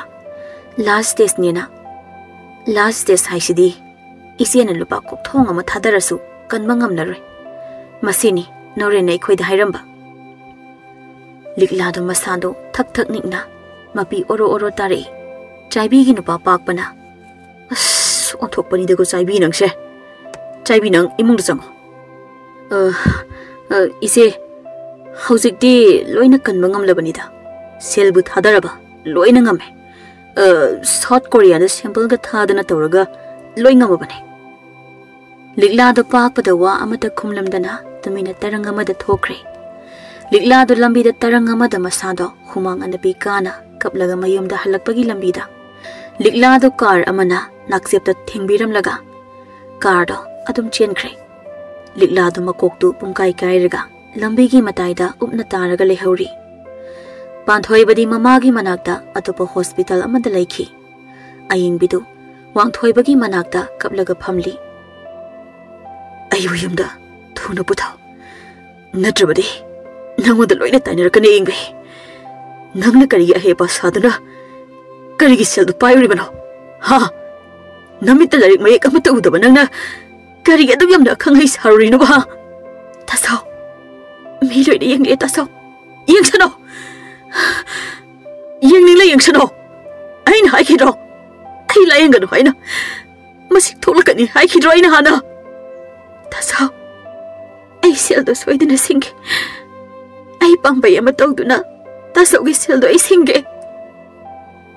ꯂꯥꯁ ꯁ꯭ꯇꯦꯖꯅꯦꯅ꯫ ꯂꯥꯁ ꯁ꯭ꯇꯦꯖ ꯍꯥꯏꯁꯤꯗꯤ ꯏꯆꯦꯅ ꯂꯨꯄꯥ ꯀꯣꯛꯊꯣꯡ ꯑꯃ ꯊꯥꯗꯔꯁꯨ ꯀꯟꯕ ꯉꯝꯂꯔꯣꯏ꯫ ꯃꯁꯤꯅꯤ ꯅꯣꯔꯦꯟꯅ ꯑꯩꯈꯣꯏꯗ ꯍꯥꯏꯔꯝꯕ꯫" ꯂꯤꯛꯂꯥꯗꯣ ꯃꯁꯥꯗꯣ ꯊꯛ ꯊꯛ ꯅꯤꯛꯅ ꯃꯄꯤ ꯑꯣꯔꯣ ꯑꯣꯔꯣ ꯇꯥꯔꯛꯏ꯫ ꯆꯥꯏꯕꯤꯒꯤ ꯅꯨꯄꯥ ꯄꯥꯛꯄꯅ, "ꯑꯁ, ꯑꯣꯟꯊꯣꯛꯄꯅꯤꯗꯀꯣ ꯆꯥꯏꯕꯤ ꯅꯪꯁꯦ꯫ ꯆꯥꯏꯕꯤ, ꯅꯪ ꯏꯃꯨꯡꯗ ꯆꯪꯉꯣ꯫" "ꯑ, ꯑ, ꯏꯆꯦ, ꯍꯧꯖꯤꯛꯇꯤ ꯂꯣꯏꯅ ꯀꯟꯕ ꯉꯝꯂꯕꯅꯤꯗ꯫ ꯁꯦꯜꯕꯨ ꯊꯥꯗꯔꯕ ꯂꯣꯏꯅ ꯉꯝꯃꯦ꯫ ꯑ, ꯁꯥꯎꯠ ꯀꯣꯔꯤꯌꯥꯗ ꯁꯦꯝꯄꯜꯒ ꯊꯥꯗꯅ ꯇꯧꯔꯒ ꯂꯣꯏ ꯉꯝꯃꯕꯅꯦ꯫" ꯂꯤꯛꯂꯥꯗꯣ ꯄꯥꯛꯄꯗ ꯋꯥ ꯑꯃꯠꯇ ꯈꯨꯝꯂꯝꯗꯅ ꯇꯨꯃꯤꯟꯅ ꯇꯔꯪ ꯑꯃꯗ ꯊꯣꯛꯈ꯭ꯔꯦ꯫ ꯂꯤꯛꯂꯥꯗꯣ ꯂꯝꯕꯤꯗ ꯇꯔꯪ ꯑꯃꯗ ꯃꯁꯥꯗꯣ ꯍꯨꯃꯥꯡ ꯑꯅꯞꯄꯤ ꯀꯥꯅ ꯀꯞꯂꯒ ꯃꯌꯨꯝꯗ ꯍꯜꯂꯛꯄꯒꯤ ꯂꯝꯕꯤꯗ ꯂꯤꯛꯂꯥꯗꯣ ꯀꯥꯔ ꯑꯃꯅ ꯅꯥꯛꯆꯦꯞꯇ ꯊꯤꯡꯕꯤꯔꯝꯂꯒ ꯀꯥꯔꯗꯣ ꯑꯗꯨꯝ ꯆꯦꯟꯈ꯭ꯔꯦ꯫ ꯂꯤꯛꯂꯥꯗꯣ ꯃꯀꯣꯛꯇꯨ ꯄꯨꯡꯀꯥꯏ ꯀꯥꯏꯔꯒ ꯂꯝꯕꯤꯒꯤ ꯃꯇꯥꯏꯗ ꯎꯞꯅ ꯇꯥꯔꯒ ꯂꯩꯍꯧꯔꯤ꯫ ꯄꯥꯟꯊꯣꯏꯕꯗꯤ ꯃꯃꯥꯒꯤ ꯃꯅꯥꯛꯇ ꯑꯇꯣꯞꯄ ꯍꯣꯁꯄꯤꯇꯥꯜ ꯑꯃꯗ ꯂꯩꯈꯤ꯫ ꯑꯌꯤꯡꯕꯤꯗꯨ ꯋꯥꯡꯊꯣꯏꯕꯒꯤ ꯃꯅꯥꯛꯇ ꯀꯞꯂꯒ ꯐꯝꯂꯤ꯫ "ꯑꯩꯕꯨ ꯌꯨꯝꯗ ꯊꯨꯅ ꯄꯨꯊꯧ, ꯅꯠꯇ꯭ꯔꯕꯗꯤ ꯅꯪꯉꯣꯟꯗ ꯂꯣꯏꯅ ꯇꯥꯏꯅꯔꯛꯀꯅꯤ ꯑꯌꯤꯡꯕꯤ꯫ ꯅꯪꯅ ꯀꯔꯤꯒꯤ ꯑꯍꯩ ꯑꯄꯥ ꯁꯥꯗꯨꯅ ꯀꯔꯤꯒꯤ ꯁꯦꯜꯗꯨ ꯄꯥꯏꯔꯨꯔꯤꯕꯅꯣ? ꯍꯥ? ꯅꯃꯤꯠꯇ ꯂꯥꯏꯔꯤꯛ ꯃꯌꯦꯛ ꯑꯃꯠꯇ ꯎꯗꯕ ꯅꯪꯅ ꯀꯔꯤꯒꯤ ꯑꯗꯨꯛ ꯌꯥꯝꯅ ꯑꯈꯪ ꯑꯍꯩ ꯁꯥꯔꯨꯔꯤꯅꯣꯕ, ꯍꯥ?" "ꯇꯥꯆꯧ, ꯃꯤ ꯂꯣꯏꯅ ꯌꯦꯡꯂꯛꯑꯦ ꯇꯥꯆꯧ꯫ ꯌꯦꯡꯁꯅꯣ꯫ ꯌꯦꯡꯅꯤꯡꯂꯦ ꯌꯦꯡꯁꯅꯣ꯫ ꯑꯩꯅ ꯍꯥꯏꯈꯤꯗ꯭ꯔꯣ? ꯑꯩ ꯂꯥꯌꯦꯡꯒꯅꯨ ꯍꯥꯏꯅ꯫ ꯃꯁꯤ ꯊꯣꯛꯂꯛꯀꯅꯤ ꯍꯥꯏꯈꯤꯗ꯭ꯔꯣ ꯑꯩꯅ ꯍꯥꯟꯅ? ꯇꯥꯆꯧ, ꯑꯩ ꯁꯦꯜꯗꯣ ꯁꯣꯏꯗꯅ ꯁꯤꯡꯒꯦ꯫ ꯑꯩ ꯄꯥꯝꯕꯩ ꯑꯃ ꯇꯧꯗꯨꯅ ꯇꯥꯆꯧꯒꯤ ꯁꯦꯜꯗꯣ ꯑꯩ ꯁꯤꯡꯒꯦ꯫"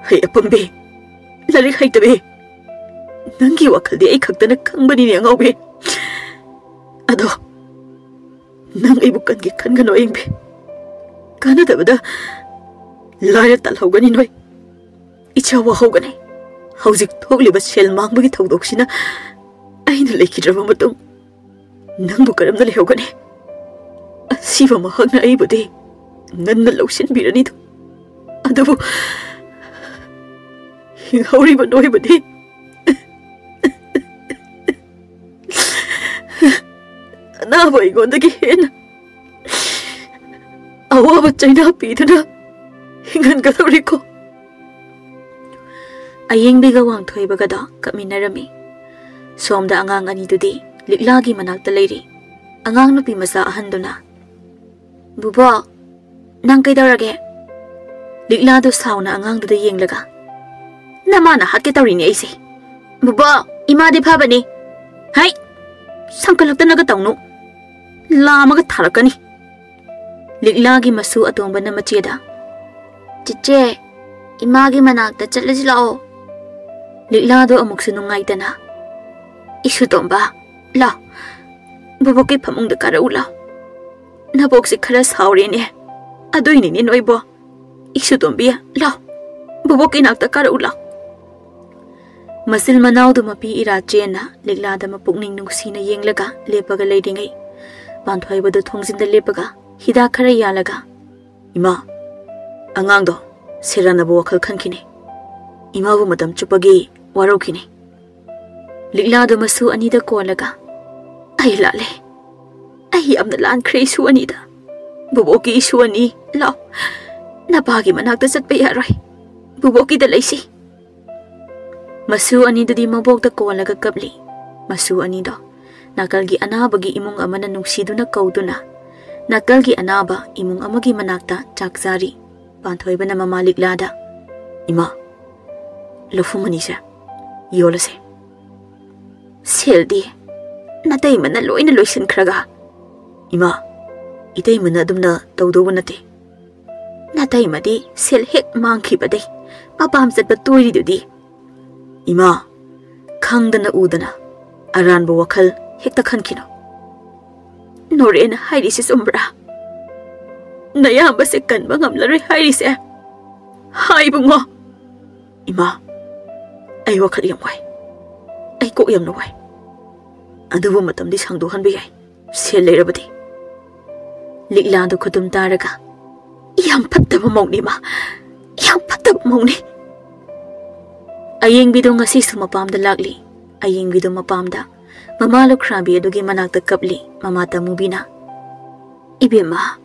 "ꯍꯩ ꯑꯄꯪꯕꯤ, ꯂꯥꯏꯔꯤꯛ ꯍꯩꯇꯕꯤ, ꯅꯪꯒꯤ ꯋꯥꯈꯜꯗꯤ ꯑꯩ ꯈꯛꯇꯅ ꯈꯪꯕꯅꯤꯅꯦ ꯑꯉꯥꯎꯕꯤ꯫ ꯑꯗꯣ ꯅꯪ ꯑꯩꯕꯨ ꯀꯟꯒꯦ ꯈꯟꯒꯅꯨ, ꯑꯌꯤꯡꯕꯤ꯫ ꯀꯥꯟꯅꯗꯕꯗ ꯂꯥꯏꯔ ꯇꯜꯍꯧꯒꯅꯤ ꯅꯣꯏ꯫ ꯏꯆꯥ ꯋꯥꯍꯧꯒꯅꯤ꯫ ꯍꯧꯖꯤꯛ ꯊꯣꯛꯂꯤꯕ ꯁꯦꯜ ꯃꯥꯡꯕꯒꯤ ꯊꯧꯗꯣꯛꯁꯤꯅ ꯑꯩꯅ ꯂꯩꯈꯤꯗ꯭ꯔꯕ ꯃꯇꯨꯡ ꯅꯪꯕꯨ ꯀꯔꯝꯅ ꯂꯩꯍꯧꯒꯅꯤ? ꯑꯁꯤꯕ ꯃꯍꯥꯛꯅ ꯑꯩꯕꯨꯗꯤ ꯉꯟꯅ ꯂꯧꯁꯤꯟꯕꯤꯔꯅꯤꯗꯣ, ꯑꯗꯨꯕꯨ ꯍꯤꯡꯍꯧꯔꯤꯕ ꯅꯣꯏꯕꯨꯗꯤ ꯑꯅꯥꯕ ꯑꯩꯉꯣꯟꯗꯒꯤ ꯍꯦꯟꯅ ꯑꯋꯥꯕ ꯆꯩꯅꯥ ꯄꯤꯗꯨꯅ ꯍꯤꯡꯍꯟꯒꯗꯧꯔꯤꯀꯣ꯫ ꯑꯌꯦꯡꯕꯤꯒ ꯋꯥꯡꯊꯣꯏꯕꯒꯗꯣ ꯀꯞꯃꯤꯟꯅꯔꯝꯃꯤ꯫ ꯁꯣꯝꯗ ꯑꯉꯥꯡ ꯑꯅꯤꯗꯨꯗꯤ ꯂꯤꯛꯂꯥꯒꯤ ꯃꯅꯥꯛꯇ ꯂꯩꯔꯤ꯫ ꯑꯉꯥꯡ ꯅꯨꯄꯤ ꯃꯆꯥ ꯑꯍꯟꯗꯨꯅ, "ꯕꯨꯕꯣꯛ, ꯅꯪ ꯀꯩꯗꯧꯔꯒꯦ?" ꯂꯤꯛꯂꯥꯗꯣ ꯁꯥꯎꯅ ꯑꯉꯥꯡꯗꯨꯗ ꯌꯦꯡꯂꯒ, "ꯅꯃꯥꯅ ꯍꯥꯠꯀꯦ ꯇꯧꯔꯤꯅꯦ ꯑꯩꯁꯦ꯫ ꯕꯨꯕꯣꯛ, ꯏꯃꯥꯗꯤ ꯐꯕꯅꯤ꯫ ꯍꯩ, ꯁꯪꯀꯠꯂꯛꯇꯅꯒ ꯇꯧꯅꯨ꯫ ꯂꯥꯝꯃꯒ ꯊꯥꯔꯛꯀꯅꯤ꯫" ꯂꯤꯛꯂꯥꯒꯤ ꯃꯁꯨ ꯑꯇꯣꯝꯕꯅ ꯃꯆꯦꯗ, "ꯆꯤꯆꯦ, ꯏꯃꯥꯒꯤ ꯃꯅꯥꯛꯇ ꯆꯠꯂꯁꯤ ꯂꯥꯛꯑꯣ꯫" ꯂꯤꯛꯂꯥꯗꯣ ꯑꯃꯨꯛꯁꯨ ꯅꯨꯡꯉꯥꯏꯇꯅ, "ꯏꯁꯨ ꯇꯣꯝꯕ, ꯂꯥꯎ, ꯕꯣꯕꯣꯛꯀꯤ ꯐꯃꯨꯡꯗ ꯀꯥꯔꯛꯎ ꯂꯥꯎ꯫ ꯅꯕꯣꯛꯁꯤ ꯈꯔ ꯁꯥꯎꯔꯦꯅꯦ꯫ ꯑꯗꯨꯏꯅꯤꯅꯦ ꯅꯣꯏꯕꯣ꯫ ꯏꯁꯨ ꯇꯣꯝꯕꯤ, ꯂꯥꯎ, ꯕꯣꯕꯣꯛꯀꯤ ꯅꯥꯛꯇ ꯀꯥꯔꯛꯎ ꯂꯥꯎ꯫" ꯃꯆꯤꯜ ꯃꯅꯥꯎꯗꯨ ꯃꯄꯤ ꯏꯔꯥ ꯆꯦꯟꯅ ꯂꯤꯛꯂꯥꯗ ꯃꯄꯨꯛꯅꯤꯡ ꯅꯨꯡꯁꯤꯅ ꯌꯦꯡꯂꯒ ꯂꯦꯞꯄꯒ ꯂꯩꯔꯤꯉꯩ, ꯄꯥꯟꯊꯣꯏꯕꯗꯨ ꯊꯣꯡꯖꯤꯟꯗ ꯂꯦꯞꯄꯒ ꯍꯤꯗꯥꯛ ꯈꯔ ꯌꯥꯜꯂꯒ, "ꯏꯃꯥ, ꯑꯉꯥꯡꯗꯣ ꯁꯦꯔꯥꯟꯅꯕ ꯋꯥꯈꯜ ꯈꯟꯈꯤꯅꯤ꯫ ꯏꯃꯥꯕꯨ ꯃꯇꯝ ꯆꯨꯞꯄꯒꯤ ꯋꯥꯔꯧꯈꯤꯅꯤ꯫" ꯂꯤꯛꯂꯥꯗꯨ ꯃꯁꯨ ꯑꯅꯤꯗ ꯀꯣꯜꯂꯒ, "ꯑꯩ ꯂꯥꯜꯂꯦ꯫ ꯑꯩ ꯌꯥꯝꯅ ꯂꯥꯟꯈ꯭ꯔꯦ ꯏꯁꯨ ꯑꯅꯤꯗ꯫ ꯕꯣꯕꯣꯛꯀꯤ ꯏꯁꯨ ꯑꯅꯤ, ꯂꯥꯎ꯫ ꯅꯄꯥꯒꯤ ꯃꯅꯥꯛꯇ ꯆꯠꯄ ꯌꯥꯔꯣꯏ꯫ ꯕꯣꯕꯣꯛꯀꯤꯗ ꯂꯩꯁꯤ꯫" ꯃꯁꯨ ꯑꯅꯤꯗꯨꯗꯤ ꯃꯕꯣꯛꯇ ꯀꯣꯜꯂꯒ ꯀꯞꯂꯤ꯫ ꯃꯁꯨ ꯑꯅꯤꯗꯣ ꯅꯥꯀꯜꯒꯤ ꯑꯅꯥꯕꯒꯤ ꯏꯃꯨꯡ ꯑꯃꯅ ꯅꯨꯡꯁꯤꯗꯨꯅ ꯀꯧꯗꯨꯅ ꯅꯥꯀꯜꯒꯤ ꯑꯅꯥꯕ ꯏꯃꯨꯡ ꯑꯃꯒꯤ ꯃꯅꯥꯛꯇ ꯆꯥꯛ ꯆꯥꯔꯤ꯫ ꯄꯥꯟꯊꯣꯏꯕꯅ ꯃꯃꯥ ꯂꯤꯛꯂꯥꯗ, "ꯏꯃꯥ, ꯂꯧꯐꯝ ꯑꯅꯤꯁꯦ ꯌꯣꯜꯂꯁꯦ꯫ ꯁꯦꯜꯗꯤ ꯅꯇꯩꯃꯅ ꯂꯣꯏꯅ ꯂꯣꯏꯁꯤꯟꯈ꯭ꯔꯒ?" "ꯏꯃꯥ, ꯏꯇꯩꯃꯅ ꯑꯗꯨꯝꯅ ꯇꯧꯗꯧꯕ ꯅꯠꯇꯦ꯫ ꯅꯇꯩꯃꯗꯤ ꯁꯦꯜ ꯍꯦꯛ ꯃꯥꯡꯈꯤꯕꯗꯩ ꯃꯄꯥꯝ ꯆꯠꯄ ꯇꯣꯏꯔꯤꯗꯨꯗꯤ꯫" "ꯏꯃꯥ, ꯈꯪꯗꯅ ꯎꯗꯅ ꯑꯔꯥꯟꯕ ꯋꯥꯈꯜ ꯍꯦꯛꯇ ꯈꯟꯈꯤꯅꯨ꯫ ꯅꯣꯔꯦꯅ ꯍꯥꯏꯔꯤꯁꯦ ꯆꯨꯝꯕ꯭ꯔꯥ? ꯅꯌꯥꯝꯕꯁꯦ ꯀꯟꯕ ꯉꯝꯂꯔꯣꯏ ꯍꯥꯏꯔꯤꯁꯦ? ꯍꯥꯏ ꯏꯕꯨꯡꯉꯣ꯫ ꯏꯃꯥ, ꯑꯩ ꯋꯥꯈꯜ ꯌꯥꯝ ꯋꯥꯏ꯫ ꯑꯩ ꯀꯣꯛ ꯌꯥꯝꯅ ꯋꯥꯏ꯫ ꯑꯗꯨꯕꯨ ꯃꯇꯝꯗꯤ ꯁꯥꯡꯗꯣꯛꯍꯟꯕ ꯌꯥꯏ, ꯁꯦꯜ ꯂꯩꯔꯕꯗꯤ꯫ ꯂꯤꯛꯂꯥꯗꯨ ꯈꯨꯗꯨꯝ ꯇꯥꯔꯒ, "ꯌꯥꯝ ꯐꯠꯇꯕ ꯃꯧꯅꯤ, ꯏꯃꯥ꯫ ꯌꯥꯝ ꯐꯠꯇꯕ ꯃꯧꯅꯤ꯫" ꯑꯌꯦꯡꯕꯤꯗꯣ ꯉꯁꯤꯁꯨ ꯃꯄꯥꯝꯗ ꯂꯥꯛꯂꯤ꯫ ꯑꯌꯦꯡꯕꯤꯗꯣ ꯃꯄꯥꯝꯗ ꯃꯃꯥ ꯂꯨꯈ꯭ꯔꯥꯕꯤ ꯑꯗꯨꯒꯤ ꯃꯅꯥꯛꯇ ꯀꯞꯂꯤ꯫ ꯃꯃꯥ ꯇꯃꯨꯕꯤꯅ, "ꯏꯕꯦꯝꯃ,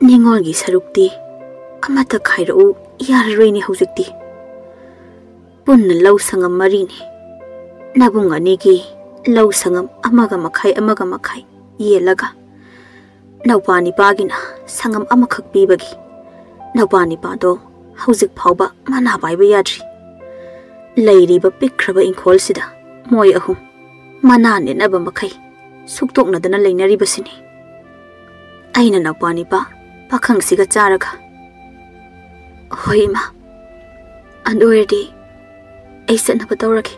ꯅꯤꯉꯣꯜꯒꯤ ꯁꯔꯨꯛꯇꯤ ꯑꯃꯠꯇ ꯈꯥꯏꯔꯛꯎ, ꯌꯥꯔꯔꯣꯏꯅꯦ ꯍꯧꯖꯤꯛꯇꯤ꯫ ꯄꯨꯟꯅ ꯂꯧ ꯁꯪꯉꯝ ꯃꯔꯤꯅꯤ꯫ ꯅꯕꯨꯡ ꯑꯅꯤꯒꯤ ꯂꯧ ꯁꯪꯉꯝ ꯑꯃꯒ ꯃꯈꯥꯏ, ꯑꯃꯒ ꯃꯈꯥꯏ ꯌꯦꯜꯂꯒ, ꯅꯧꯄꯥ ꯅꯤꯄꯥꯒꯤꯅ ꯁꯪꯉꯝ ꯑꯃꯈꯛ ꯄꯤꯕꯒꯤ, ꯅꯧꯄꯥ ꯅꯤꯄꯥꯗꯣ ꯍꯧꯖꯤꯛ ꯐꯥꯎꯕ ꯃꯅꯥ ꯄꯥꯏꯕ ꯌꯥꯗ꯭ꯔꯤ꯫ ꯂꯩꯔꯤꯕ ꯄꯤꯛꯈ꯭ꯔꯕ ꯏꯪꯈꯣꯜꯁꯤꯗ ꯃꯣꯏ ꯑꯍꯨꯝ ꯃꯅꯥ ꯅꯦꯠꯅꯕ ꯃꯈꯩ ꯁꯨꯛꯇꯣꯛꯅꯗꯅ ꯂꯩꯅꯔꯤꯕꯁꯤꯅꯤ꯫ ꯑꯩꯅ ꯅꯧꯄꯥ ꯅꯤꯄꯥ ꯄꯥꯈꯪꯁꯤꯒ ꯆꯥꯔꯒ꯫" "ꯍꯣꯏ ꯏꯃꯥ, ꯑꯗꯨ ꯑꯣꯏꯔꯗꯤ ꯑꯩ ꯆꯠꯅꯕ ꯇꯧꯔꯒꯦ꯫"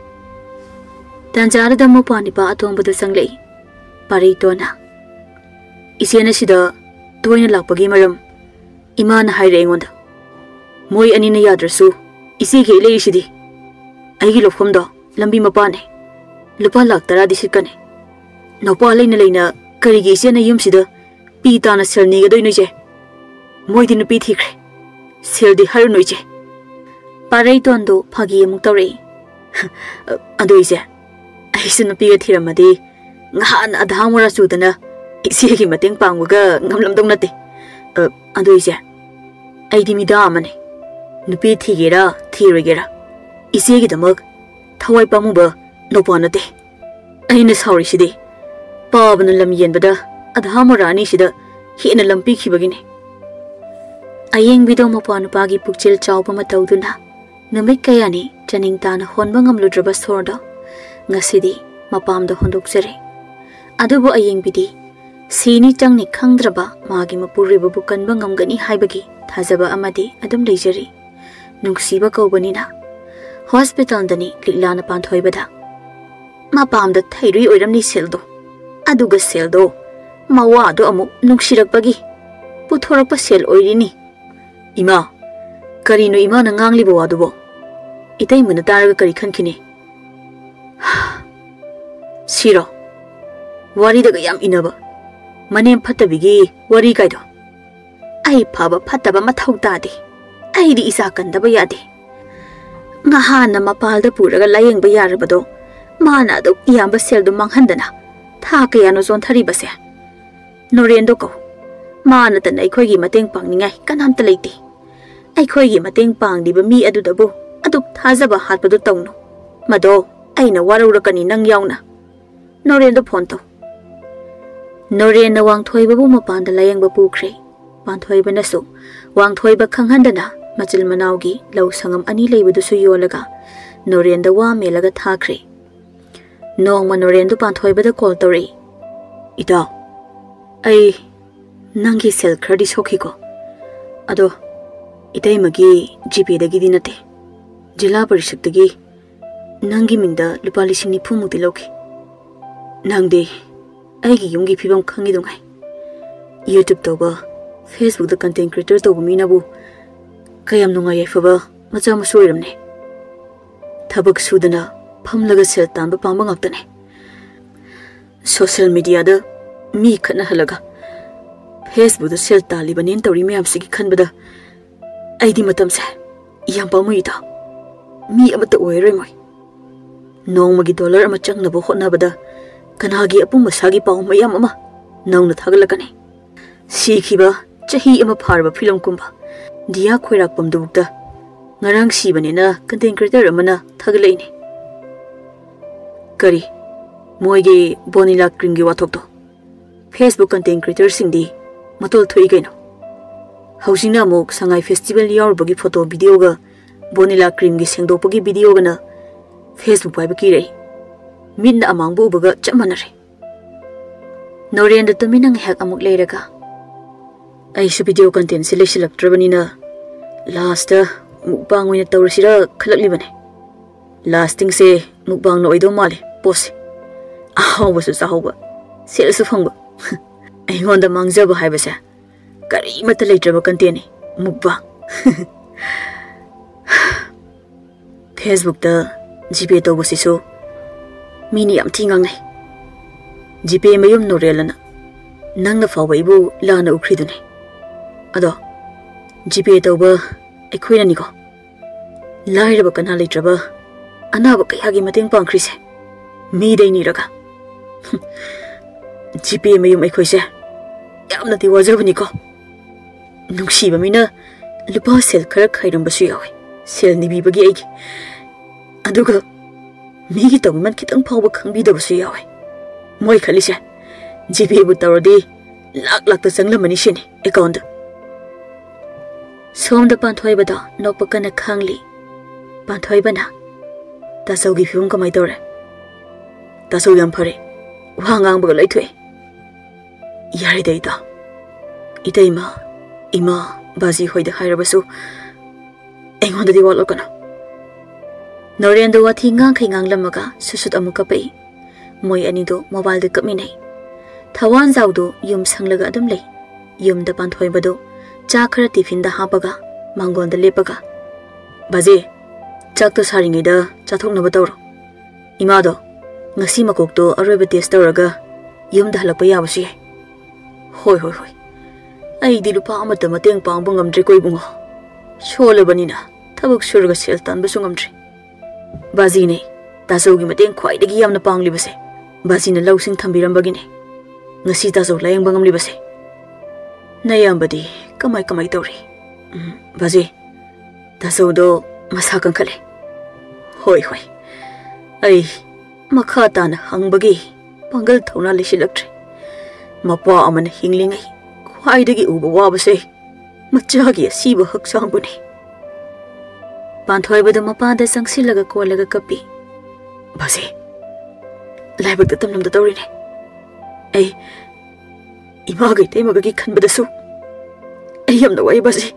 ꯇꯥꯟꯖꯥꯗꯨꯗ ꯃꯧꯄ꯭ꯋꯥ ꯅꯤꯄꯥ ꯑꯇꯣꯝꯕꯗꯨ ꯆꯪꯂꯛꯏ꯫ ꯄꯥꯔꯩꯇꯣꯟꯅ, "ꯏꯆꯦꯅ ꯁꯤꯗ ꯇꯣꯏꯅ ꯂꯥꯛꯄꯒꯤ ꯃꯔꯝ ꯏꯃꯥꯅ ꯍꯥꯏꯔꯦ ꯑꯩꯉꯣꯟꯗ꯫ ꯃꯣꯏ ꯑꯅꯤꯅ ꯌꯥꯗ꯭ꯔꯁꯨ ꯏꯆꯦꯒꯤ ꯑꯩ ꯂꯩꯔꯤꯁꯤꯗꯤ꯫ ꯑꯩꯒꯤ ꯂꯧꯐꯝꯗꯣ ꯂꯝꯕꯤ ꯃꯄꯥꯟꯅꯦ꯫ ꯂꯨꯄꯥ ꯂꯥꯛ ꯇꯔꯥꯗꯤ ꯁꯤꯠꯀꯅꯤ꯫ ꯅꯧꯄꯥ ꯂꯩꯅ ꯂꯩꯅ ꯀꯔꯤꯒꯤ ꯏꯆꯦꯅ ꯌꯨꯝꯁꯤꯗ ꯄꯤ ꯇꯥꯅ ꯁꯦꯜ ꯅꯤꯒꯗꯣꯏꯅꯣ ꯏꯆꯦ? ꯃꯣꯏꯗꯤ ꯅꯨꯄꯤ ꯊꯤꯈ꯭ꯔꯦ꯫ ꯁꯦꯜꯗꯤ ꯍꯥꯏꯔꯨꯅꯨ ꯏꯆꯦ꯫" ꯄꯥꯔꯩꯇꯣꯟꯗꯣ ꯐꯥꯒꯤ ꯑꯃꯨꯛ ꯇꯧꯔꯛꯏ꯫ "ꯑꯗꯨ ꯏꯆꯦ, ꯑꯩꯁꯨ ꯅꯨꯄꯤꯒ ꯊꯤꯔꯝꯃꯗꯤ ꯉꯍꯥꯟꯅ ꯑꯙꯥ ꯃꯣꯔꯥ ꯆꯨꯗꯅ ꯏꯆꯦꯒꯤ ꯃꯇꯦꯡ ꯄꯥꯡꯕꯒ ꯉꯝꯂꯝꯗꯧ ꯅꯠꯇꯦ꯫ ꯑ, ꯑꯗꯨ ꯏꯆꯦ, ꯑꯩꯗꯤ ꯃꯤꯗꯥ ꯑꯃꯅꯤ꯫ ꯅꯨꯄꯤ ꯊꯤꯒꯦꯔꯥ ꯊꯤꯔꯣꯏꯒꯦꯔꯥ, ꯏꯆꯦꯒꯤꯗꯃꯛ ꯊꯋꯥꯏ ꯄꯥꯝꯃꯨꯕ ꯅꯨꯄꯥ ꯅꯠꯇꯦ꯫ ꯑꯩꯅ ꯁꯥꯎꯔꯤꯁꯤꯗꯤ ꯄꯥꯕꯅ ꯂꯝ ꯌꯦꯟꯕꯗ ꯑꯙꯥ ꯃꯣꯔꯥ ꯑꯅꯤꯁꯤꯗ ꯍꯦꯟꯅ ꯂꯝ ꯄꯤꯈꯤꯕꯒꯤꯅꯤ꯫" ꯑꯌꯦꯡꯕꯤꯗꯣ ꯃꯄ꯭ꯋꯥ ꯅꯨꯄꯥꯒꯤ ꯄꯨꯛꯆꯦꯜ ꯆꯥꯎꯕ ꯃꯇꯧꯗꯨꯅ ꯅꯨꯃꯤꯠ ꯀꯌꯥꯅꯤ ꯆꯥꯅꯤꯡ ꯇꯥꯅ ꯍꯣꯟꯕ ꯉꯝꯂꯨꯗ꯭ꯔꯕ ꯁꯣꯔꯗꯣ ꯉꯁꯤꯗꯤ ꯃꯄꯥꯝꯗ ꯍꯣꯟꯗꯣꯛꯆꯔꯦ꯫ ꯑꯗꯨꯕꯨ ꯑꯌꯦꯡꯕꯤꯗꯤ ꯁꯤꯅꯤ ꯆꯪꯅꯤ ꯈꯪꯗ꯭ꯔꯕ ꯃꯥꯒꯤ ꯃꯄꯨꯔꯣꯏꯕꯕꯨ ꯀꯟꯕ ꯉꯝꯒꯅꯤ ꯍꯥꯏꯕꯒꯤ ꯊꯥꯖꯕ ꯑꯃꯗꯤ ꯑꯗꯨꯝ ꯂꯩꯖꯔꯤ꯫ ꯅꯨꯡꯁꯤꯕ ꯀꯧꯕꯅꯤꯅ꯫ ꯍꯣꯁꯄꯤꯇꯥꯜꯗꯅꯤ ꯂꯤꯛꯂꯥꯅ ꯄꯥꯟꯊꯣꯏꯕꯗ, "ꯃꯄꯥꯝꯗ ꯊꯩꯔꯨꯏ ꯑꯣꯏꯔꯝꯅꯤ ꯁꯦꯜꯗꯣ꯫ ꯑꯗꯨꯒ ꯁꯦꯜꯗꯣ ꯃꯋꯥꯗꯣ ꯑꯃꯨꯛ ꯅꯨꯡꯁꯤꯔꯛꯄꯒꯤ ꯄꯨꯊꯣꯔꯛꯄ ꯁꯦꯜ ꯑꯣꯏꯔꯤꯅꯤ꯫ ꯏꯃꯥ, ꯀꯔꯤꯅꯣ ꯏꯃꯥꯅ ꯉꯥꯡꯂꯤꯕ ꯋꯥꯗꯨꯕꯣ? ꯏꯇꯩꯃꯅ ꯇꯥꯔꯒ ꯀꯔꯤ ꯈꯟꯈꯤꯅꯤ? ꯁꯤꯔꯣ? ꯋꯥꯔꯤꯗꯒ ꯌꯥꯝ ꯏꯟꯅꯕ꯫ ꯃꯅꯦꯝ ꯐꯠꯇꯕꯤꯒꯤ ꯋꯥꯔꯤ ꯀꯥꯏꯗꯣ꯫ ꯑꯩ ꯐꯕ ꯐꯠꯇꯕ ꯃꯊꯧ ꯇꯥꯗꯦ꯫ ꯑꯩꯗꯤ ꯏꯆꯥ ꯀꯟꯗꯕ ꯌꯥꯗꯦ꯫ ꯉꯍꯥꯟꯅ ꯃꯄꯥꯜꯗ ꯄꯨꯔꯒ ꯂꯥꯌꯦꯡꯕ ꯌꯥꯔꯕꯗꯣ, ꯃꯥꯅ ꯑꯗꯨꯛ ꯌꯥꯝꯕ ꯁꯦꯜꯗꯨ ꯃꯥꯡꯍꯟꯗꯅ ꯊꯥ ꯀꯌꯥꯅꯣ ꯆꯣꯟꯊꯔꯤꯕꯁꯦ? ꯅꯣꯔꯦꯟꯗꯣ ꯀꯧ꯫ ꯃꯥ ꯅꯠꯇꯅ ꯑꯩꯈꯣꯏꯒꯤ ꯃꯇꯦꯡ ꯄꯥꯡꯅꯤꯡꯉꯥꯏ ꯀꯅꯥꯝꯇ ꯂꯩꯇꯦ꯫ ꯑꯩꯈꯣꯏꯒꯤ ꯃꯇꯦꯡ ꯄꯥꯡꯂꯤꯕ ꯃꯤ ꯑꯗꯨꯗꯕꯨ ꯑꯗꯨꯛ ꯊꯥꯖꯕ ꯍꯥꯠꯄꯗꯨ ꯇꯧꯅꯨ꯫ ꯃꯗꯣ ꯑꯩꯅ ꯋꯥꯔꯧꯔꯛꯀꯅꯤ, ꯅꯪ ꯌꯥꯎꯅ꯫ ꯅꯣꯔꯦꯟꯗ ꯐꯣꯟ ꯇꯧ꯫ ꯅꯣꯔꯦꯟꯅ ꯋꯥꯡꯊꯣꯏꯕꯕꯨ ꯃꯄꯥꯟꯗ ꯂꯥꯌꯦꯡꯕ ꯄꯨꯈ꯭ꯔꯦ꯫ ꯄꯥꯟꯊꯣꯏꯕꯅꯁꯨ ꯋꯥꯡꯊꯣꯏꯕ ꯈꯪꯍꯟꯗꯅ ꯃꯆꯤꯜ ꯃꯅꯥꯎꯒꯤ ꯂꯧ ꯁꯪꯉꯝ ꯑꯅꯤ ꯂꯩꯕꯗꯨꯁꯨ ꯌꯣꯜꯂꯒ ꯅꯣꯔꯦꯟꯗ ꯋꯥ ꯃꯦꯜꯂꯒ ꯊꯥꯈ꯭ꯔꯦ꯫ ꯅꯣꯡꯃ ꯅꯣꯔꯦꯟꯗꯨ ꯄꯥꯟꯊꯣꯏꯕꯗ ꯀꯣꯜ ꯇꯧꯔꯛꯏ꯫ "ꯏꯇꯥꯎ, ꯑꯩ ꯅꯪꯒꯤ ꯁꯦꯜ ꯈꯔꯗꯤ ꯁꯣꯛꯈꯤꯀꯣ꯫ ꯑꯗꯣ ꯏꯇꯩꯃꯒꯤ ꯖꯤꯄꯦꯗꯒꯤꯗꯤ ꯅꯠꯇꯦ, ꯖꯤꯂꯥ ꯄꯔꯤꯁꯠꯇꯒꯤ ꯅꯪꯒꯤ ꯃꯤꯡꯗ ꯂꯨꯄꯥ ꯂꯤꯁꯤꯡ ꯅꯤꯐꯨꯃꯨꯛꯇꯤ ꯂꯧꯈꯤ꯫ ꯅꯪꯗꯤ ꯑꯩꯒꯤ ꯌꯨꯝꯒꯤ ꯐꯤꯕꯝ ꯈꯪꯉꯤꯗꯨꯉꯥꯏ꯫ YouTube ꯇꯧꯕ, Facebook ꯇ content creator ꯇꯧꯕ ꯃꯤꯅꯕꯨ ꯀꯌꯥꯝ ꯅꯨꯡꯉꯥꯏ ꯌꯥꯏꯐꯕ ꯃꯆꯥ ꯃꯁꯨ ꯑꯣꯏꯔꯝꯅꯤ꯫ ꯊꯕꯛ ꯁꯨꯗꯅ ꯐꯝꯂꯒ ꯁꯦꯜ ꯇꯥꯟꯕ ꯄꯥꯝꯕ ꯉꯥꯛꯇꯅꯤ꯫ Social media ꯗ ꯃꯤ ꯈꯠꯅꯍꯜꯂꯒ Facebook ꯇ ꯁꯦꯜ ꯇꯥꯜꯂꯤꯕꯅꯦꯅ ꯇꯧꯔꯤ ꯃꯌꯥꯝꯁꯤꯒꯤ ꯈꯟꯕꯗ ꯑꯩꯗꯤ ꯃꯇꯝꯁꯦ ꯌꯥꯝ ꯄꯥꯝꯃꯨꯏꯗ꯫ ꯃꯤ ꯑꯃꯠꯇ ꯑꯣꯏꯔꯔꯣꯏ ꯃꯣꯏ꯫ ꯅꯣꯡꯃꯒꯤ ꯗꯣꯂꯔ ꯑꯃ ꯆꯪꯅꯕ ꯍꯣꯠꯅꯕꯗ ꯀꯅꯥꯒꯤ ꯑꯄꯨꯝ ꯑꯁꯥꯒꯤ ꯄꯥꯎ ꯃꯌꯥꯝ ꯑꯃ ꯅꯧꯅ ꯊꯥꯒꯠꯂꯛꯀꯅꯤ꯫ ꯁꯤꯈꯤꯕ ꯆꯍꯤ ꯑꯃ ꯐꯥꯔꯕ ꯐꯤꯂꯝ ꯀꯨꯝꯕ ꯗꯤꯌꯥ ꯈꯣꯏꯔꯥꯛꯄꯝꯗꯨꯕꯨꯛꯇ ꯉꯔꯥꯡ ꯁꯤꯕꯅꯦꯅ content creator ꯑꯃꯅ ꯊꯥꯒꯠꯂꯛꯏꯅꯦ꯫ ꯀꯔꯤ? ꯃꯣꯏꯒꯤ ꯕꯣꯅꯤꯂꯥ ꯀ꯭ꯔꯤꯝꯒꯤ ꯋꯥꯊꯣꯛꯇꯣ Facebook content creator ꯁꯤꯡꯗꯤ ꯃꯇꯣꯜ ꯊꯣꯛꯏ ꯀꯩꯅꯣ꯫ ꯍꯧꯖꯤꯛꯅ ꯑꯃꯨꯛ ꯁꯉꯥꯏ ꯐꯦꯁꯇꯤꯚꯦꯜ ꯌꯥꯎꯔꯨꯕꯒꯤ ꯐꯣꯇꯣ ꯚꯤꯗꯤꯑꯣꯒ ꯕꯣꯅꯤꯂꯥ ꯀ꯭ꯔꯤꯝꯒꯤ ꯁꯦꯡꯗꯣꯛꯄꯒꯤ ꯚꯤꯗꯤꯑꯣꯒꯅ Facebook ꯄꯥꯏꯕ ꯀꯤꯔꯛꯏ꯫ ꯃꯤꯠꯅ ꯑꯃꯥꯡꯕ ꯎꯕꯒ ꯆꯞ ꯃꯥꯟꯅꯔꯦ꯫ ꯅꯣꯔꯦꯟꯗ ꯇꯨꯃꯤꯟꯅ ꯉꯥꯏꯍꯥꯛ ꯑꯃꯨꯛ ꯂꯩꯔꯒ, "ꯑꯩꯁꯨ ꯚꯤꯗꯤꯑꯣ content ꯁꯤ ꯂꯩꯁꯤꯜꯂꯛꯇ꯭ꯔꯕꯅꯤꯅ last ꯇ mukbang ꯑꯣꯏꯅ ꯇꯧꯔꯁꯤꯔ ꯈꯜꯂꯛꯂꯤꯕꯅꯦ꯫ Lasting ꯁꯦ mukbang ꯅ ꯑꯣꯏꯗꯧ ꯃꯥꯜꯂꯦ ꯄꯣꯠꯁꯦ꯫ ꯑꯍꯥꯎꯕꯁꯨ ꯆꯥꯍꯧꯕ, ꯁꯦꯜꯁꯨ ꯐꯪꯕ꯫ ꯑꯩꯉꯣꯟꯗ ꯃꯥꯡꯖꯕ ꯍꯥꯏꯕꯁꯦ ꯀꯔꯤꯃꯠꯇ ꯂꯩꯇ꯭ꯔꯕ ꯀꯟꯇꯦꯅꯤ꯫ ꯃꯨꯛꯕꯥꯡ꯫ Facebookꯇ GPay ꯇꯧꯕꯁꯤꯁꯨ ꯃꯤꯅ ꯌꯥꯝ ꯊꯤ ꯉꯥꯡꯅꯩ꯫ GPay ꯃꯌꯨꯝ ꯅꯣꯔꯦꯜ ꯑꯅ ꯅꯪꯅ ꯐꯥꯎꯕ ꯑꯩꯕꯨ ꯂꯥꯟꯅ ꯎꯈ꯭ꯔꯤꯗꯨꯅꯤ꯫ ꯑꯗꯣ GPay ꯇꯧꯕ ꯑꯩꯈꯣꯏꯅꯅꯤꯀꯣ ꯂꯥꯏꯔꯕ ꯀꯅꯥ ꯂꯩꯇ꯭ꯔꯕ ꯑꯅꯥꯕ ꯀꯌꯥꯒꯤ ꯃꯇꯦꯡ ꯄꯥꯡꯈ꯭ꯔꯤꯁꯦ꯫ ꯃꯤꯗꯩ ꯅꯤꯔꯒ꯫ GPay ꯃꯌꯨꯝ ꯑꯩꯈꯣꯏꯁꯦ ꯌꯥꯝꯅꯗꯤ ꯋꯥꯖꯕꯅꯤꯀꯣ꯫ ꯅꯨꯡꯁꯤꯕ ꯃꯤꯅ ꯂꯨꯄꯥ ꯁꯦꯜ ꯈꯔ ꯈꯥꯏꯔꯝꯕꯁꯨ ꯌꯥꯎꯋꯦ, ꯁꯦꯜ ꯅꯤꯕꯤꯕꯒꯤ ꯑꯩꯒꯤ꯫ ꯑꯗꯨꯒ ꯃꯤꯒꯤ ꯇꯧꯃꯟ ꯈꯤꯇꯪ ꯐꯥꯎꯕ ꯈꯪꯕꯤꯗꯕꯁꯨ ꯌꯥꯎꯋꯦ꯫ ꯃꯣꯏ ꯈꯜꯂꯤꯁꯦ GPayꯕꯨ ꯇꯧꯔꯗꯤ ꯂꯥꯛ ꯂꯥꯛꯇ ꯆꯪꯂꯝꯃꯅꯤ ꯁꯤꯅꯤ accountꯗ꯫ ꯁꯣꯝꯗ ꯄꯥꯟꯊꯣꯏꯕꯗꯣ ꯅꯣꯛꯄ ꯀꯟꯅ ꯈꯥꯡꯂꯤ꯫ ꯄꯥꯟꯊꯣꯏꯕꯅ, "ꯇꯥꯆꯧꯒꯤ ꯐꯤꯕꯝ ꯀꯃꯥꯏ ꯇꯧꯔꯦ?" "ꯇꯥꯆꯧ ꯌꯥꯝ ꯐꯔꯦ, ꯋꯥ ꯉꯥꯡꯕꯒ ꯂꯣꯏ ꯊꯣꯛꯑꯦ꯫ ꯌꯥꯔꯦꯗ ꯏꯇꯥ, ꯏꯇꯩꯃ, ꯏꯃꯥ, ꯕꯥꯖꯤ ꯍꯣꯏꯗ ꯍꯥꯏꯔꯕꯁꯨ ꯑꯩꯉꯣꯟꯗꯗꯤ ꯋꯥꯠꯂꯛꯀꯅꯨ꯫" ꯅꯣꯔꯦꯟꯗꯣ ꯋꯥꯊꯤ ꯉꯥꯡꯈꯩ ꯉꯥꯡꯂꯝꯃꯒ ꯁꯨꯠ ꯁꯨꯠ ꯑꯃꯨꯛ ꯀꯞꯄꯛꯏ꯫ ꯃꯣꯏ ꯑꯅꯤꯗꯣ mobileꯗ ꯀꯞꯃꯤꯟꯅꯩ꯫ ꯊꯋꯥꯟꯖꯥꯎꯗꯣ ꯌꯨꯝ ꯁꯪꯂꯒ ꯑꯗꯨꯝ ꯂꯩ꯫ ꯌꯨꯝꯗ ꯄꯥꯟꯊꯣꯏꯕꯗꯣ ꯆꯥ ꯈꯔ tiffinꯗ ꯍꯥꯞꯄꯒ ꯃꯥꯡꯒꯣꯟꯗ ꯂꯦꯞꯄꯒ, "ꯕꯥꯖꯤ, ꯆꯥꯛꯇꯣ ꯁꯥꯔꯤꯉꯩꯗ ꯆꯥꯊꯣꯛꯅꯕ ꯇꯧꯔꯣ꯫ ꯏꯃꯥꯗꯣ ꯉꯁꯤ ꯃꯀꯣꯛꯇꯣ ꯑꯔꯣꯏꯕ test ꯇꯧꯔꯒ ꯌꯨꯝꯗ ꯍꯜꯂꯛꯄ ꯌꯥꯕꯁꯨ ꯌꯥꯏ꯫" "ꯍꯣꯏ, ꯍꯣꯏ, ꯍꯣꯏ꯫ ꯑꯩꯗꯤ ꯂꯨꯄꯥ ꯑꯃꯠꯇ ꯃꯇꯦꯡ ꯄꯥꯡꯕ ꯉꯝꯗ꯭ꯔꯦꯀꯣ ꯏꯕꯨꯡꯉꯣ꯫ ꯁꯣꯜꯂꯕꯅꯤꯅ ꯊꯕꯛ ꯁꯨꯔꯒ ꯁꯦꯜ ꯇꯥꯟꯕꯁꯨ ꯉꯝꯗ꯭ꯔꯦ꯫ ꯕꯥꯖꯤꯅꯦ ꯇꯥꯆꯧꯒꯤ ꯃꯇꯦꯡ ꯈ꯭ꯋꯥꯏꯗꯒꯤ ꯌꯥꯝꯅ ꯄꯥꯡꯂꯤꯕꯁꯦ꯫ ꯕꯥꯖꯤꯅ ꯂꯧꯁꯤꯡ ꯊꯝꯕꯤꯔꯝꯕꯒꯤꯅꯦ ꯉꯁꯤ ꯇꯥꯆꯧ ꯂꯥꯌꯦꯡꯕ ꯉꯝꯂꯤꯕꯁꯦ꯫ ꯅꯌꯥꯝꯕꯗꯤ ꯀꯃꯥꯏ ꯀꯃꯥꯏ ꯇꯧꯔꯤ?" "ꯎꯝ, ꯕꯥꯖꯤ, ꯇꯥꯆꯧꯗꯣ ꯃꯁꯥ ꯀꯟꯈꯠꯂꯦ꯫" "ꯍꯣꯏ, ꯍꯣꯏ꯫ ꯑꯩ ꯃꯈꯥ ꯇꯥꯅ ꯍꯪꯕꯒꯤ ꯄꯥꯡꯒꯜ ꯊꯧꯅꯥ ꯂꯩꯁꯤꯜꯂꯛꯇ꯭ꯔꯦ꯫ ꯃꯄꯥ ꯑꯃꯅ ꯍꯤꯡꯂꯤꯉꯩ ꯈ꯭ꯋꯥꯏꯗꯒꯤ ꯎꯕ ꯋꯥꯕꯁꯦ ꯃꯆꯥꯒꯤ ꯑꯁꯤꯕ ꯍꯛꯆꯥꯡꯕꯨꯅꯤ꯫" ꯄꯥꯟꯊꯣꯏꯕꯗꯨ ꯃꯄꯥꯗ ꯆꯪꯁꯤꯜꯂꯒ ꯀꯣꯜꯂꯒ ꯀꯞꯄꯤ꯫ "ꯕꯥꯖꯤ, ꯂꯥꯏꯕꯛꯇ ꯇꯝꯂꯝꯗ ꯇꯧꯔꯤꯅꯦ꯫ ꯑꯩ ꯏꯃꯥꯒ ꯏꯇꯩꯃꯒꯒꯤ ꯈꯟꯕꯗꯁꯨ ꯑꯩ ꯌꯥꯝꯅ ꯋꯥꯏ ꯕꯥꯖꯤ꯫"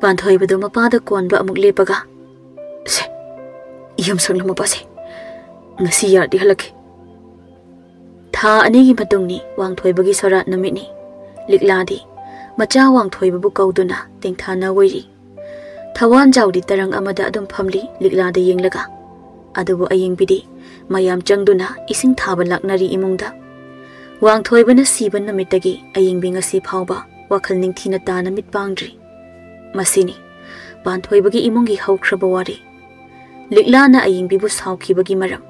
ꯄꯥꯟꯊꯣꯏꯕꯗꯨ ꯃꯄꯥꯗ ꯀꯣꯟꯕ ꯑꯃꯨꯛ ꯂꯦꯞꯄꯒ, "ꯁꯦ, ꯌꯨꯝ ꯁꯪꯂꯝꯃꯣ ꯕꯥꯖꯤ꯫ ꯉꯁꯤ ꯌꯥꯔꯗꯤ ꯍꯜꯂꯛꯀꯦ꯫ ꯊꯥ ꯑꯅꯤꯒꯤ ꯃꯇꯨꯡꯅꯤ, ꯋꯥꯡꯊꯣꯏꯕꯒꯤ ꯁꯣꯔꯥꯠ ꯅꯨꯃꯤꯠꯅꯤ꯫ ꯂꯤꯛꯂꯥꯗꯤ ꯃꯆꯥ ꯋꯥꯡꯊꯣꯏꯕꯕꯨ ꯀꯧꯗꯨꯅ ꯇꯦꯡꯊꯥꯅ ꯑꯣꯏꯔꯤ꯫ ꯊꯋꯥꯟꯖꯥꯎꯗꯤ ꯇꯔꯪ ꯑꯃꯗ ꯑꯗꯨꯝ ꯐꯝꯂꯤ, ꯂꯤꯛꯂꯥꯗ ꯌꯦꯡꯂꯒ꯫ ꯑꯗꯨꯕꯨ ꯑꯌꯦꯡꯕꯤꯗꯤ ꯃꯌꯥꯝ ꯆꯪꯗꯨꯅ ꯏꯁꯤꯡ ꯊꯥꯕ ꯂꯥꯛꯅꯔꯤ ꯏꯃꯨꯡꯗ꯫ ꯋꯥꯡꯊꯣꯏꯕꯅ ꯁꯤꯕ ꯅꯨꯃꯤꯠꯇꯒꯤ ꯑꯌꯦꯡꯕꯤ ꯉꯁꯤ ꯐꯥꯎꯕ ꯋꯥꯈꯜ ꯅꯤꯡꯊꯤꯅ ꯇꯥꯅ ꯃꯤꯠ ꯄꯥꯡꯗ꯭ꯔꯤ꯫ ꯃꯁꯤꯅꯤ ꯄꯥꯟꯊꯣꯏꯕꯒꯤ ꯏꯃꯨꯡꯒꯤ ꯍꯧꯈ꯭ꯔꯕ ꯋꯥꯔꯤ꯫ ꯂꯤꯛꯂꯥꯅ ꯑꯌꯦꯡꯕꯤꯕꯨ ꯁꯥꯎꯈꯤꯕꯒꯤ ꯃꯔꯝ꯫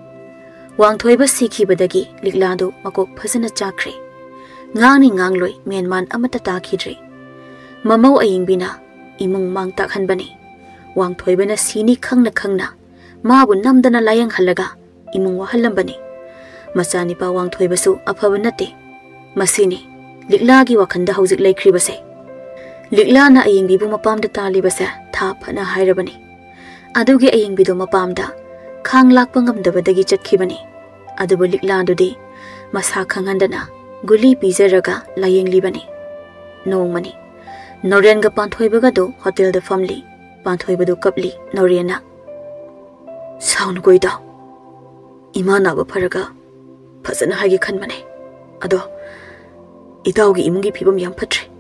ꯋꯥꯡꯊꯣꯏꯕ ꯁꯤꯈꯤꯕꯗꯒꯤ ꯂꯤꯛꯂꯥꯗꯨ ꯃꯀꯣꯛ ꯐꯖꯅ ꯆꯥꯛꯈ꯭ꯔꯦ꯫ ꯉꯥꯡꯅꯤ ꯉꯥꯡꯂꯣꯏ ꯃꯦꯟꯃꯥꯟ ꯑꯃꯠꯇ ꯇꯥꯈꯤꯗ꯭ꯔꯦ꯫ ꯃꯃꯧ ꯑꯌꯦꯡꯕꯤꯅ ꯏꯃꯨꯡ ꯃꯥꯡ ꯇꯥꯛꯍꯟꯕꯅꯤ꯫ ꯋꯥꯡꯊꯣꯏꯕꯅ ꯁꯤꯅꯤ ꯈꯪꯅ ꯈꯪꯅ ꯃꯥꯕꯨ ꯅꯝꯗꯅ ꯂꯥꯌꯦꯡꯍꯜꯂꯒ ꯏꯃꯨꯡ ꯋꯥꯍꯜꯂꯝꯕꯅꯤ꯫ ꯃꯆꯥꯅꯤꯄꯥ ꯋꯥꯡꯊꯣꯏꯕꯁꯨ ꯑꯐꯕ ꯅꯠꯇꯦ꯫ ꯃꯁꯤꯅꯤ ꯂꯤꯛꯂꯥꯒꯤ ꯋꯥꯈꯜꯗ ꯍꯧꯖꯤꯛ ꯂꯩꯈ꯭ꯔꯤꯕꯁꯦ꯫ ꯂꯤꯛꯂꯥꯅ ꯑꯌꯦꯡꯕꯤꯕꯨ ꯃꯄꯥꯝꯗ ꯇꯥꯜꯂꯤꯕꯁꯦ ꯊꯥ ꯐꯅ ꯍꯥꯏꯔꯕꯅꯤ꯫ ꯑꯗꯨꯒꯤ ꯑꯌꯦꯡꯕꯤꯗꯨ ꯃꯄꯥꯝꯗ ꯈꯥꯡ ꯂꯥꯛꯄ ꯉꯝꯗꯕꯗꯒꯤ ꯆꯠꯈꯤꯕꯅꯤ꯫ ꯑꯗꯨꯕꯨ ꯂꯤꯛꯂꯥꯗꯨꯗꯤ ꯃꯁꯥ ꯈꯪꯍꯟꯗꯅ ꯒꯨꯂꯤ ꯄꯤꯖꯔꯒ ꯂꯥꯌꯦꯡꯂꯤꯕꯅꯤ꯫ ꯅꯣꯡꯃꯅꯤ ꯅꯣꯔꯦꯟꯒ ꯄꯥꯟꯊꯣꯏꯕꯒꯗꯨ ꯍꯣꯇꯦꯜꯗ ꯐꯝꯂꯤ꯫ ꯄꯥꯟꯊꯣꯏꯕꯗꯨ ꯀꯞꯂꯤ꯫ ꯅꯣꯔꯦꯟꯅ, "ꯁꯥꯎꯅꯨꯀꯣ ꯏꯇꯥꯎ, ꯏꯃꯥ ꯅꯥꯕ ꯐꯔꯒ ꯐꯖꯅ ꯍꯥꯏꯒꯦ ꯈꯟꯕꯅꯦ꯫ ꯑꯗꯣ ꯏꯇꯥꯎꯒꯤ ꯏꯃꯨꯡꯒꯤ ꯐꯤꯕꯝ ꯌꯥꯝ ꯐꯠꯇ꯭ꯔꯦ꯫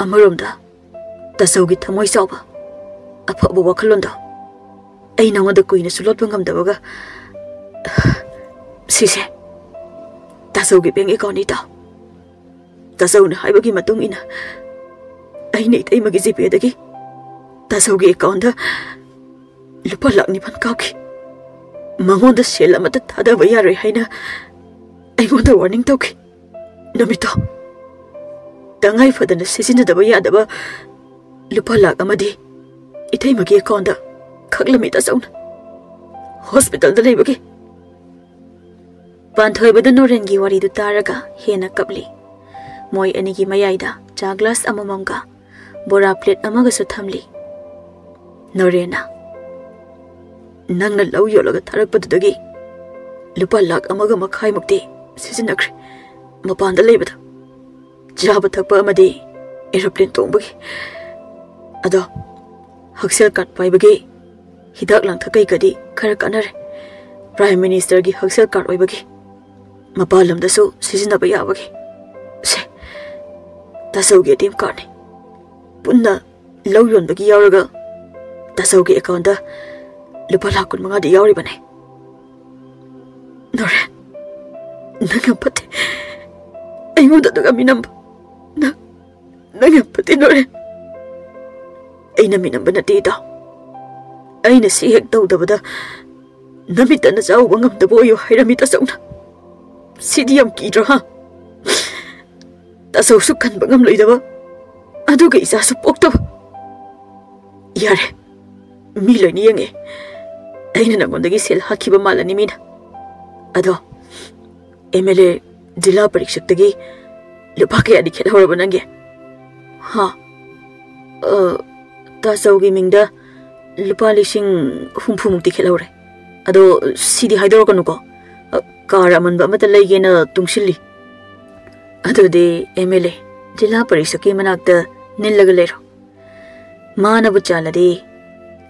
ꯑꯃꯔꯣꯝꯗ ꯇꯥꯆꯧꯒꯤ ꯊꯃꯣꯏ ꯆꯥꯎꯕ ꯑꯐꯕ ꯋꯥꯈꯜꯂꯣꯟꯗꯣ ꯑꯩ ꯅꯉꯣꯟꯗ ꯀꯨꯏꯅꯁꯨ ꯂꯣꯠꯄ ꯉꯝꯗꯕꯒ, ꯁꯤꯁꯦ ꯇꯥꯆꯧꯒꯤ ꯕꯦꯡ ꯑꯦꯀꯥꯎꯟꯅꯤ ꯏꯇꯥꯎ꯫ ꯇꯥꯆꯧꯅ ꯍꯥꯏꯕꯒꯤ ꯃꯇꯨꯡ ꯏꯟꯅ ꯑꯩꯅ ꯏꯇꯩꯃꯒꯤ ꯖꯤꯄꯦꯗꯒꯤ ꯇꯥꯆꯧꯒꯤ ꯑꯦꯀꯥꯎꯟꯗ ꯂꯨꯄꯥ ꯂꯥꯛ ꯅꯤꯄꯥꯟ ꯀꯥꯞꯈꯤ꯫ ꯃꯉꯣꯟꯗ ꯁꯦꯜ ꯑꯃꯠꯇ ꯊꯥꯗꯕ ꯌꯥꯔꯣꯏ ꯍꯥꯏꯅ ꯑꯩꯉꯣꯟꯗ ꯋꯥꯔꯅꯤꯡ ꯇꯧꯈꯤ꯫ ꯅꯨꯃꯤꯠꯇꯣ ꯇꯉꯥꯏ ꯐꯗꯅ ꯁꯤꯖꯤꯟꯅꯗꯕ ꯌꯥꯗꯕ ꯂꯨꯄꯥ ꯂꯥꯛ ꯑꯃꯗꯤ ꯏꯇꯩꯃꯒꯤ ꯑꯦꯀꯥꯎꯟꯗ ꯈꯛꯂꯝꯃꯤ ꯇꯥꯆꯧꯅ꯫ ꯍꯣꯁꯄꯤꯇꯥꯜꯗ ꯂꯩꯕꯒꯤ" ꯄꯥꯟꯊꯣꯏꯕꯗ ꯅꯣꯔꯦꯟꯒꯤ ꯋꯥꯔꯤꯗꯨ ꯇꯥꯔꯒ ꯍꯦꯟꯅ ꯀꯞꯂꯤ꯫ ꯃꯣꯏ ꯑꯅꯤꯒꯤ ꯃꯌꯥꯏꯗ ꯆꯥ ꯒ꯭ꯂꯥꯁ ꯑꯃꯃꯝꯒ ꯕꯣꯔꯥ ꯄ꯭ꯂꯦꯠ ꯑꯃꯒꯁꯨ ꯊꯝꯂꯤ꯫ ꯅꯣꯔꯦꯟꯅ, "ꯅꯪꯅ ꯂꯧ ꯌꯣꯜꯂꯒ ꯊꯥꯔꯛꯄꯗꯨꯗꯒꯤ ꯂꯨꯄꯥ ꯂꯥꯛ ꯑꯃꯒ ꯃꯈꯥꯏꯃꯨꯛꯇꯤ ꯁꯤꯖꯤꯟꯅꯈ꯭ꯔꯦ ꯃꯄꯥꯟꯗ ꯂꯩꯕꯗ꯫ ꯆꯥꯕ ꯊꯛꯄ ꯑꯃꯗꯤ ꯑꯦꯔꯣꯄ꯭ꯂꯦꯟ ꯇꯣꯡꯕꯒꯤ꯫ ꯑꯗꯣ ꯍꯛꯁꯦꯜ ꯀꯥꯔꯗ ꯄꯥꯏꯕꯒꯤ ꯍꯤꯗꯥꯛ ꯂꯥꯡꯊꯛ ꯀꯩꯀꯗꯤ ꯈꯔ ꯀꯥꯟꯅꯔꯦ꯫ ꯄ꯭ꯔꯥꯏꯝ ꯃꯤꯅꯤꯁꯇꯔꯒꯤ ꯍꯛꯁꯦꯜ ꯀꯥꯔꯗ ꯑꯣꯏꯕꯒꯤ꯫ ꯃꯄꯥꯟ ꯂꯝꯗꯁꯨ ꯁꯤꯖꯤꯟꯅꯕ ꯌꯥꯕꯒꯤ꯫ ꯁꯦ, ꯇꯥꯆꯧꯒꯤ ꯑꯦ ꯇꯤ ꯑꯦꯝ ꯀꯥꯔꯗꯅꯤ꯫ ꯄꯨꯟꯅ ꯂꯧ ꯌꯣꯟꯕꯒꯤ ꯌꯥꯎꯔꯒ ꯇꯥꯆꯧꯒꯤ ꯑꯦꯀꯥꯎꯟꯗ ꯂꯨꯄꯥ ꯂꯥꯈ ꯀꯨꯟꯃꯉꯥꯗꯤ ꯌꯥꯎꯔꯤꯕꯅꯦ꯫ ꯅꯣꯔꯦꯟ, ꯅꯪ ꯌꯥꯝ ꯐꯠꯇꯦ꯫ ꯑꯩꯉꯣꯟꯗ ꯑꯗꯨꯒ ꯃꯤꯅꯝꯕ꯫ ꯅꯪ, ꯅꯪ ꯌꯥꯝ ꯐꯠꯇꯦ, ꯅꯣꯔꯦꯟ꯫ ꯑꯩꯅ ꯃꯤꯅꯝꯕ ꯅꯠꯇꯦ, ꯏꯇꯥꯎ꯫ ꯑꯩꯅ ꯁꯤ ꯍꯦꯛ ꯇꯧꯗꯕꯗ ꯅꯃꯤꯠꯇ ꯅꯆꯥ ꯎꯕ ꯉꯝꯗꯕ ꯑꯣꯏꯌꯨ ꯍꯥꯏꯔꯝꯃꯤ ꯇꯥꯆꯧꯅ꯫ ꯁꯤꯗꯤ ꯌꯥꯝ ꯀꯤꯗ꯭ꯔꯣ, ꯍꯥ? ꯇꯥꯆꯧꯁꯨ ꯀꯟꯕ ꯉꯝꯂꯣꯏꯗꯕ, ꯑꯗꯨꯒ ꯏꯆꯥꯁꯨ ꯄꯣꯛꯇꯕ꯫ ꯌꯥꯔꯦ, ꯃꯤ ꯂꯣꯏꯅ ꯌꯦꯡꯉꯦ꯫ ꯑꯩꯅ ꯅꯪꯉꯣꯟꯗꯒꯤ ꯁꯦꯜ ꯍꯥꯠꯈꯤꯕ ꯃꯥꯜꯂꯅꯤ ꯃꯤꯅ꯫ ꯑꯗꯣ, ꯑꯦꯝ ꯑꯦꯜ ꯑꯦ ꯖꯤꯂꯥ ꯄꯔꯤꯁꯠꯇꯒꯤ ꯂꯨꯄꯥ ꯀꯌꯥꯗꯤ ꯈꯦꯠꯍꯧꯔꯕ ꯅꯪꯒꯤ? ꯍꯥ? ꯑ, ꯇꯥꯆꯧꯒꯤ ꯃꯤꯡꯗ ꯂꯨꯄꯥ ꯂꯤꯁꯤꯡ ꯍꯨꯝꯐꯨꯃꯨꯛꯇꯤ ꯈꯦꯠꯍꯧꯔꯦ꯫ ꯑꯗꯣ ꯁꯤꯗꯤ ꯍꯥꯏꯗꯣꯔꯛꯀꯅꯨꯀꯣ꯫ ꯑ, ꯀꯥꯔ ꯑꯃꯟꯕ ꯑꯃꯠꯇ ꯂꯩꯒꯦꯅ ꯇꯨꯡꯁꯤꯜꯂꯤ꯫ ꯑꯗꯨꯗꯤ ꯑꯦꯝ ꯑꯦꯜ ꯑꯦ ꯖꯤꯂꯥ ꯄꯔꯤꯁꯠꯀꯤ ꯃꯅꯥꯛꯇ ꯅꯤꯜꯂꯒ ꯂꯩꯔꯣ꯫ ꯃꯥꯅꯕꯨ ꯆꯥꯜꯂꯗꯤ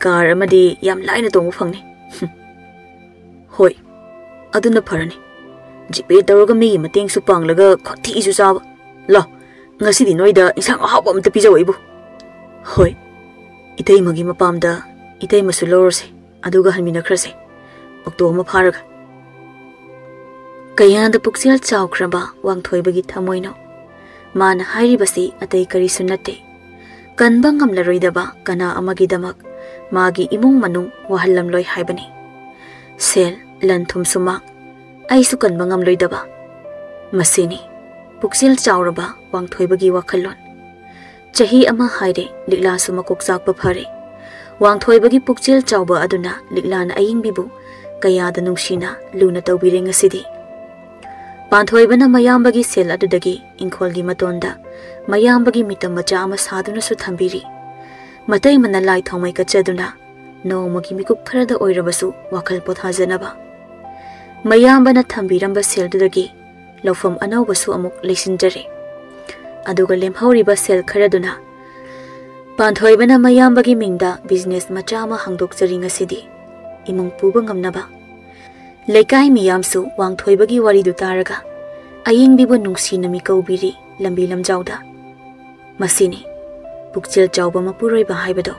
ꯀꯥꯔ ꯑꯃꯗꯤ ꯌꯥꯝ ꯂꯥꯏꯅ ꯇꯣꯡꯕ ꯐꯪꯅꯤ꯫ ꯍꯣꯏ, ꯑꯗꯨꯅ ꯐꯔꯅꯤ꯫ ꯖꯤꯄꯦ ꯇꯧꯔꯒ ꯃꯤꯒꯤ ꯃꯇꯦꯡꯁꯨ ꯄꯥꯡꯂꯒ ꯈꯣꯟꯊꯤꯁꯨ ꯆꯥꯕ꯫ ꯂꯥꯎ, ꯉꯁꯤꯗꯤ ꯅꯣꯏꯗ ꯏꯟꯁꯥꯡ ꯑꯍꯥꯎꯕ ꯑꯃꯇ ꯄꯤꯖꯧ ꯑꯩꯕꯨ꯫ ꯍꯣꯏ, ꯏꯇꯩꯃꯒꯤ ꯃꯄꯥꯝꯗ ꯏꯇꯩꯃꯁꯨ ꯂꯧꯔꯁꯦ, ꯑꯗꯨꯒ ꯍꯟꯃꯤꯟꯅꯈ꯭ꯔꯁꯦ, ꯑꯣꯛꯇꯣ ꯑꯃ ꯐꯥꯔꯒ꯫ ꯀꯌꯥꯗ ꯄꯨꯛꯆꯦꯜ ꯆꯥꯎꯈ꯭ꯔꯕ ꯋꯥꯡꯊꯣꯏꯕꯒꯤ ꯊꯃꯣꯏꯅꯣ! ꯃꯥꯅ ꯍꯥꯏꯔꯤꯕꯁꯤ ꯑꯇꯩ ꯀꯔꯤꯁꯨ ꯅꯠꯇꯦ, ꯀꯟꯕ ꯉꯝꯂꯔꯣꯏꯗꯕ ꯀꯅꯥ ꯑꯃꯒꯤꯗꯃꯛ ꯃꯥꯒꯤ ꯏꯃꯨꯡ ꯃꯅꯨꯡ ꯋꯥꯍꯜꯂꯝꯂꯣꯏ ꯍꯥꯏꯕꯅꯤ꯫ ꯁꯦꯜ, ꯂꯟ ꯊꯨꯝꯁꯨ ꯃꯥ, ꯑꯩꯁꯨ ꯀꯟꯕ ꯉꯝꯂꯣꯏꯗꯕ꯫ ꯃꯁꯤꯅꯤ ꯄꯨꯛꯆꯦꯜ ꯆꯥꯎꯔꯕ ꯋꯥꯡꯊꯣꯏꯕꯒꯤ ꯋꯥꯈꯜꯂꯣꯟ꯫ ꯆꯍꯤ ꯑꯃ ꯍꯥꯏꯔꯦ, ꯂꯤꯛꯂꯥꯁꯨ ꯃꯀꯣꯛ ꯆꯥꯛꯄ ꯐꯔꯦ꯫ ꯋꯥꯡꯊꯣꯏꯕꯒꯤ ꯄꯨꯛꯆꯦꯜ ꯆꯥꯎꯕ ꯑꯗꯨꯅ ꯂꯤꯛꯂꯥꯅ ꯑꯌꯤꯡꯕꯤꯕꯨ ꯀꯌꯥꯗ ꯅꯨꯡꯁꯤꯅ ꯂꯨꯅ ꯇꯧꯕꯤꯔꯦ ꯉꯁꯤꯗꯤ꯫ ꯄꯥꯟꯊꯣꯏꯕꯅ ꯃꯌꯥꯝꯕꯒꯤ ꯁꯦꯜ ꯑꯗꯨꯗꯒꯤ ꯏꯪꯈꯣꯜꯒꯤ ꯃꯇꯣꯟꯗ ꯃꯌꯥꯝꯕꯒꯤ ꯃꯤꯇꯝ ꯃꯆꯥ ꯑꯃ ꯁꯥꯗꯨꯅꯁꯨ ꯊꯝꯕꯤꯔꯤ꯫ ꯃꯇꯩꯃꯅ ꯂꯥꯏ ꯊꯥꯎꯃꯩ ꯀꯠꯆꯗꯨꯅ ꯅꯣꯡꯃꯒꯤ ꯃꯤꯀꯨꯞ ꯈꯔꯗ ꯑꯣꯏꯔꯕꯁꯨ ꯋꯥꯈꯜ ꯄꯣꯊꯥꯖꯅꯕ꯫ ꯃꯌꯥꯝꯕꯅ ꯊꯝꯕꯤꯔꯝꯕ ꯁꯦꯜꯗꯨꯗꯒꯤ ꯂꯧꯐꯝ ꯑꯅꯧꯕꯁꯨ ꯑꯃꯨꯛ ꯂꯩꯁꯤꯟꯖꯔꯦ꯫ ꯑꯗꯨꯒ ꯂꯦꯝꯍꯧꯔꯤꯕ ꯁꯦꯜ ꯈꯔꯗꯨꯅ ꯄꯥꯟꯊꯣꯏꯕꯅ ꯃꯌꯥꯝꯕꯒꯤ ꯃꯤꯡꯗ ꯕꯤꯖꯤꯅꯦꯁ ꯃꯆꯥ ꯑꯃ ꯍꯥꯡꯗꯣꯛꯆꯔꯤ ꯉꯁꯤꯗꯤ, ꯏꯃꯨꯡ ꯄꯨꯕ ꯉꯝꯅꯕ꯫ ꯂꯩꯀꯥꯏ ꯃꯤꯌꯥꯝꯁꯨ ꯋꯥꯡꯊꯣꯏꯕꯒꯤ ꯋꯥꯔꯤꯗꯨ ꯇꯥꯔꯒ ꯑꯌꯤꯡꯕꯤꯕꯨ ꯅꯨꯡꯁꯤꯅ ꯃꯤꯀꯧꯕꯤꯔꯤ ꯂꯝꯕꯤ ꯂꯝꯖꯥꯎꯗ꯫ ꯃꯁꯤꯅꯤ ꯄꯨꯛꯆꯦꯜ ꯆꯥꯎꯕ ꯃꯄꯨꯔꯣꯏꯕ ꯍꯥꯏꯕꯗꯣ꯫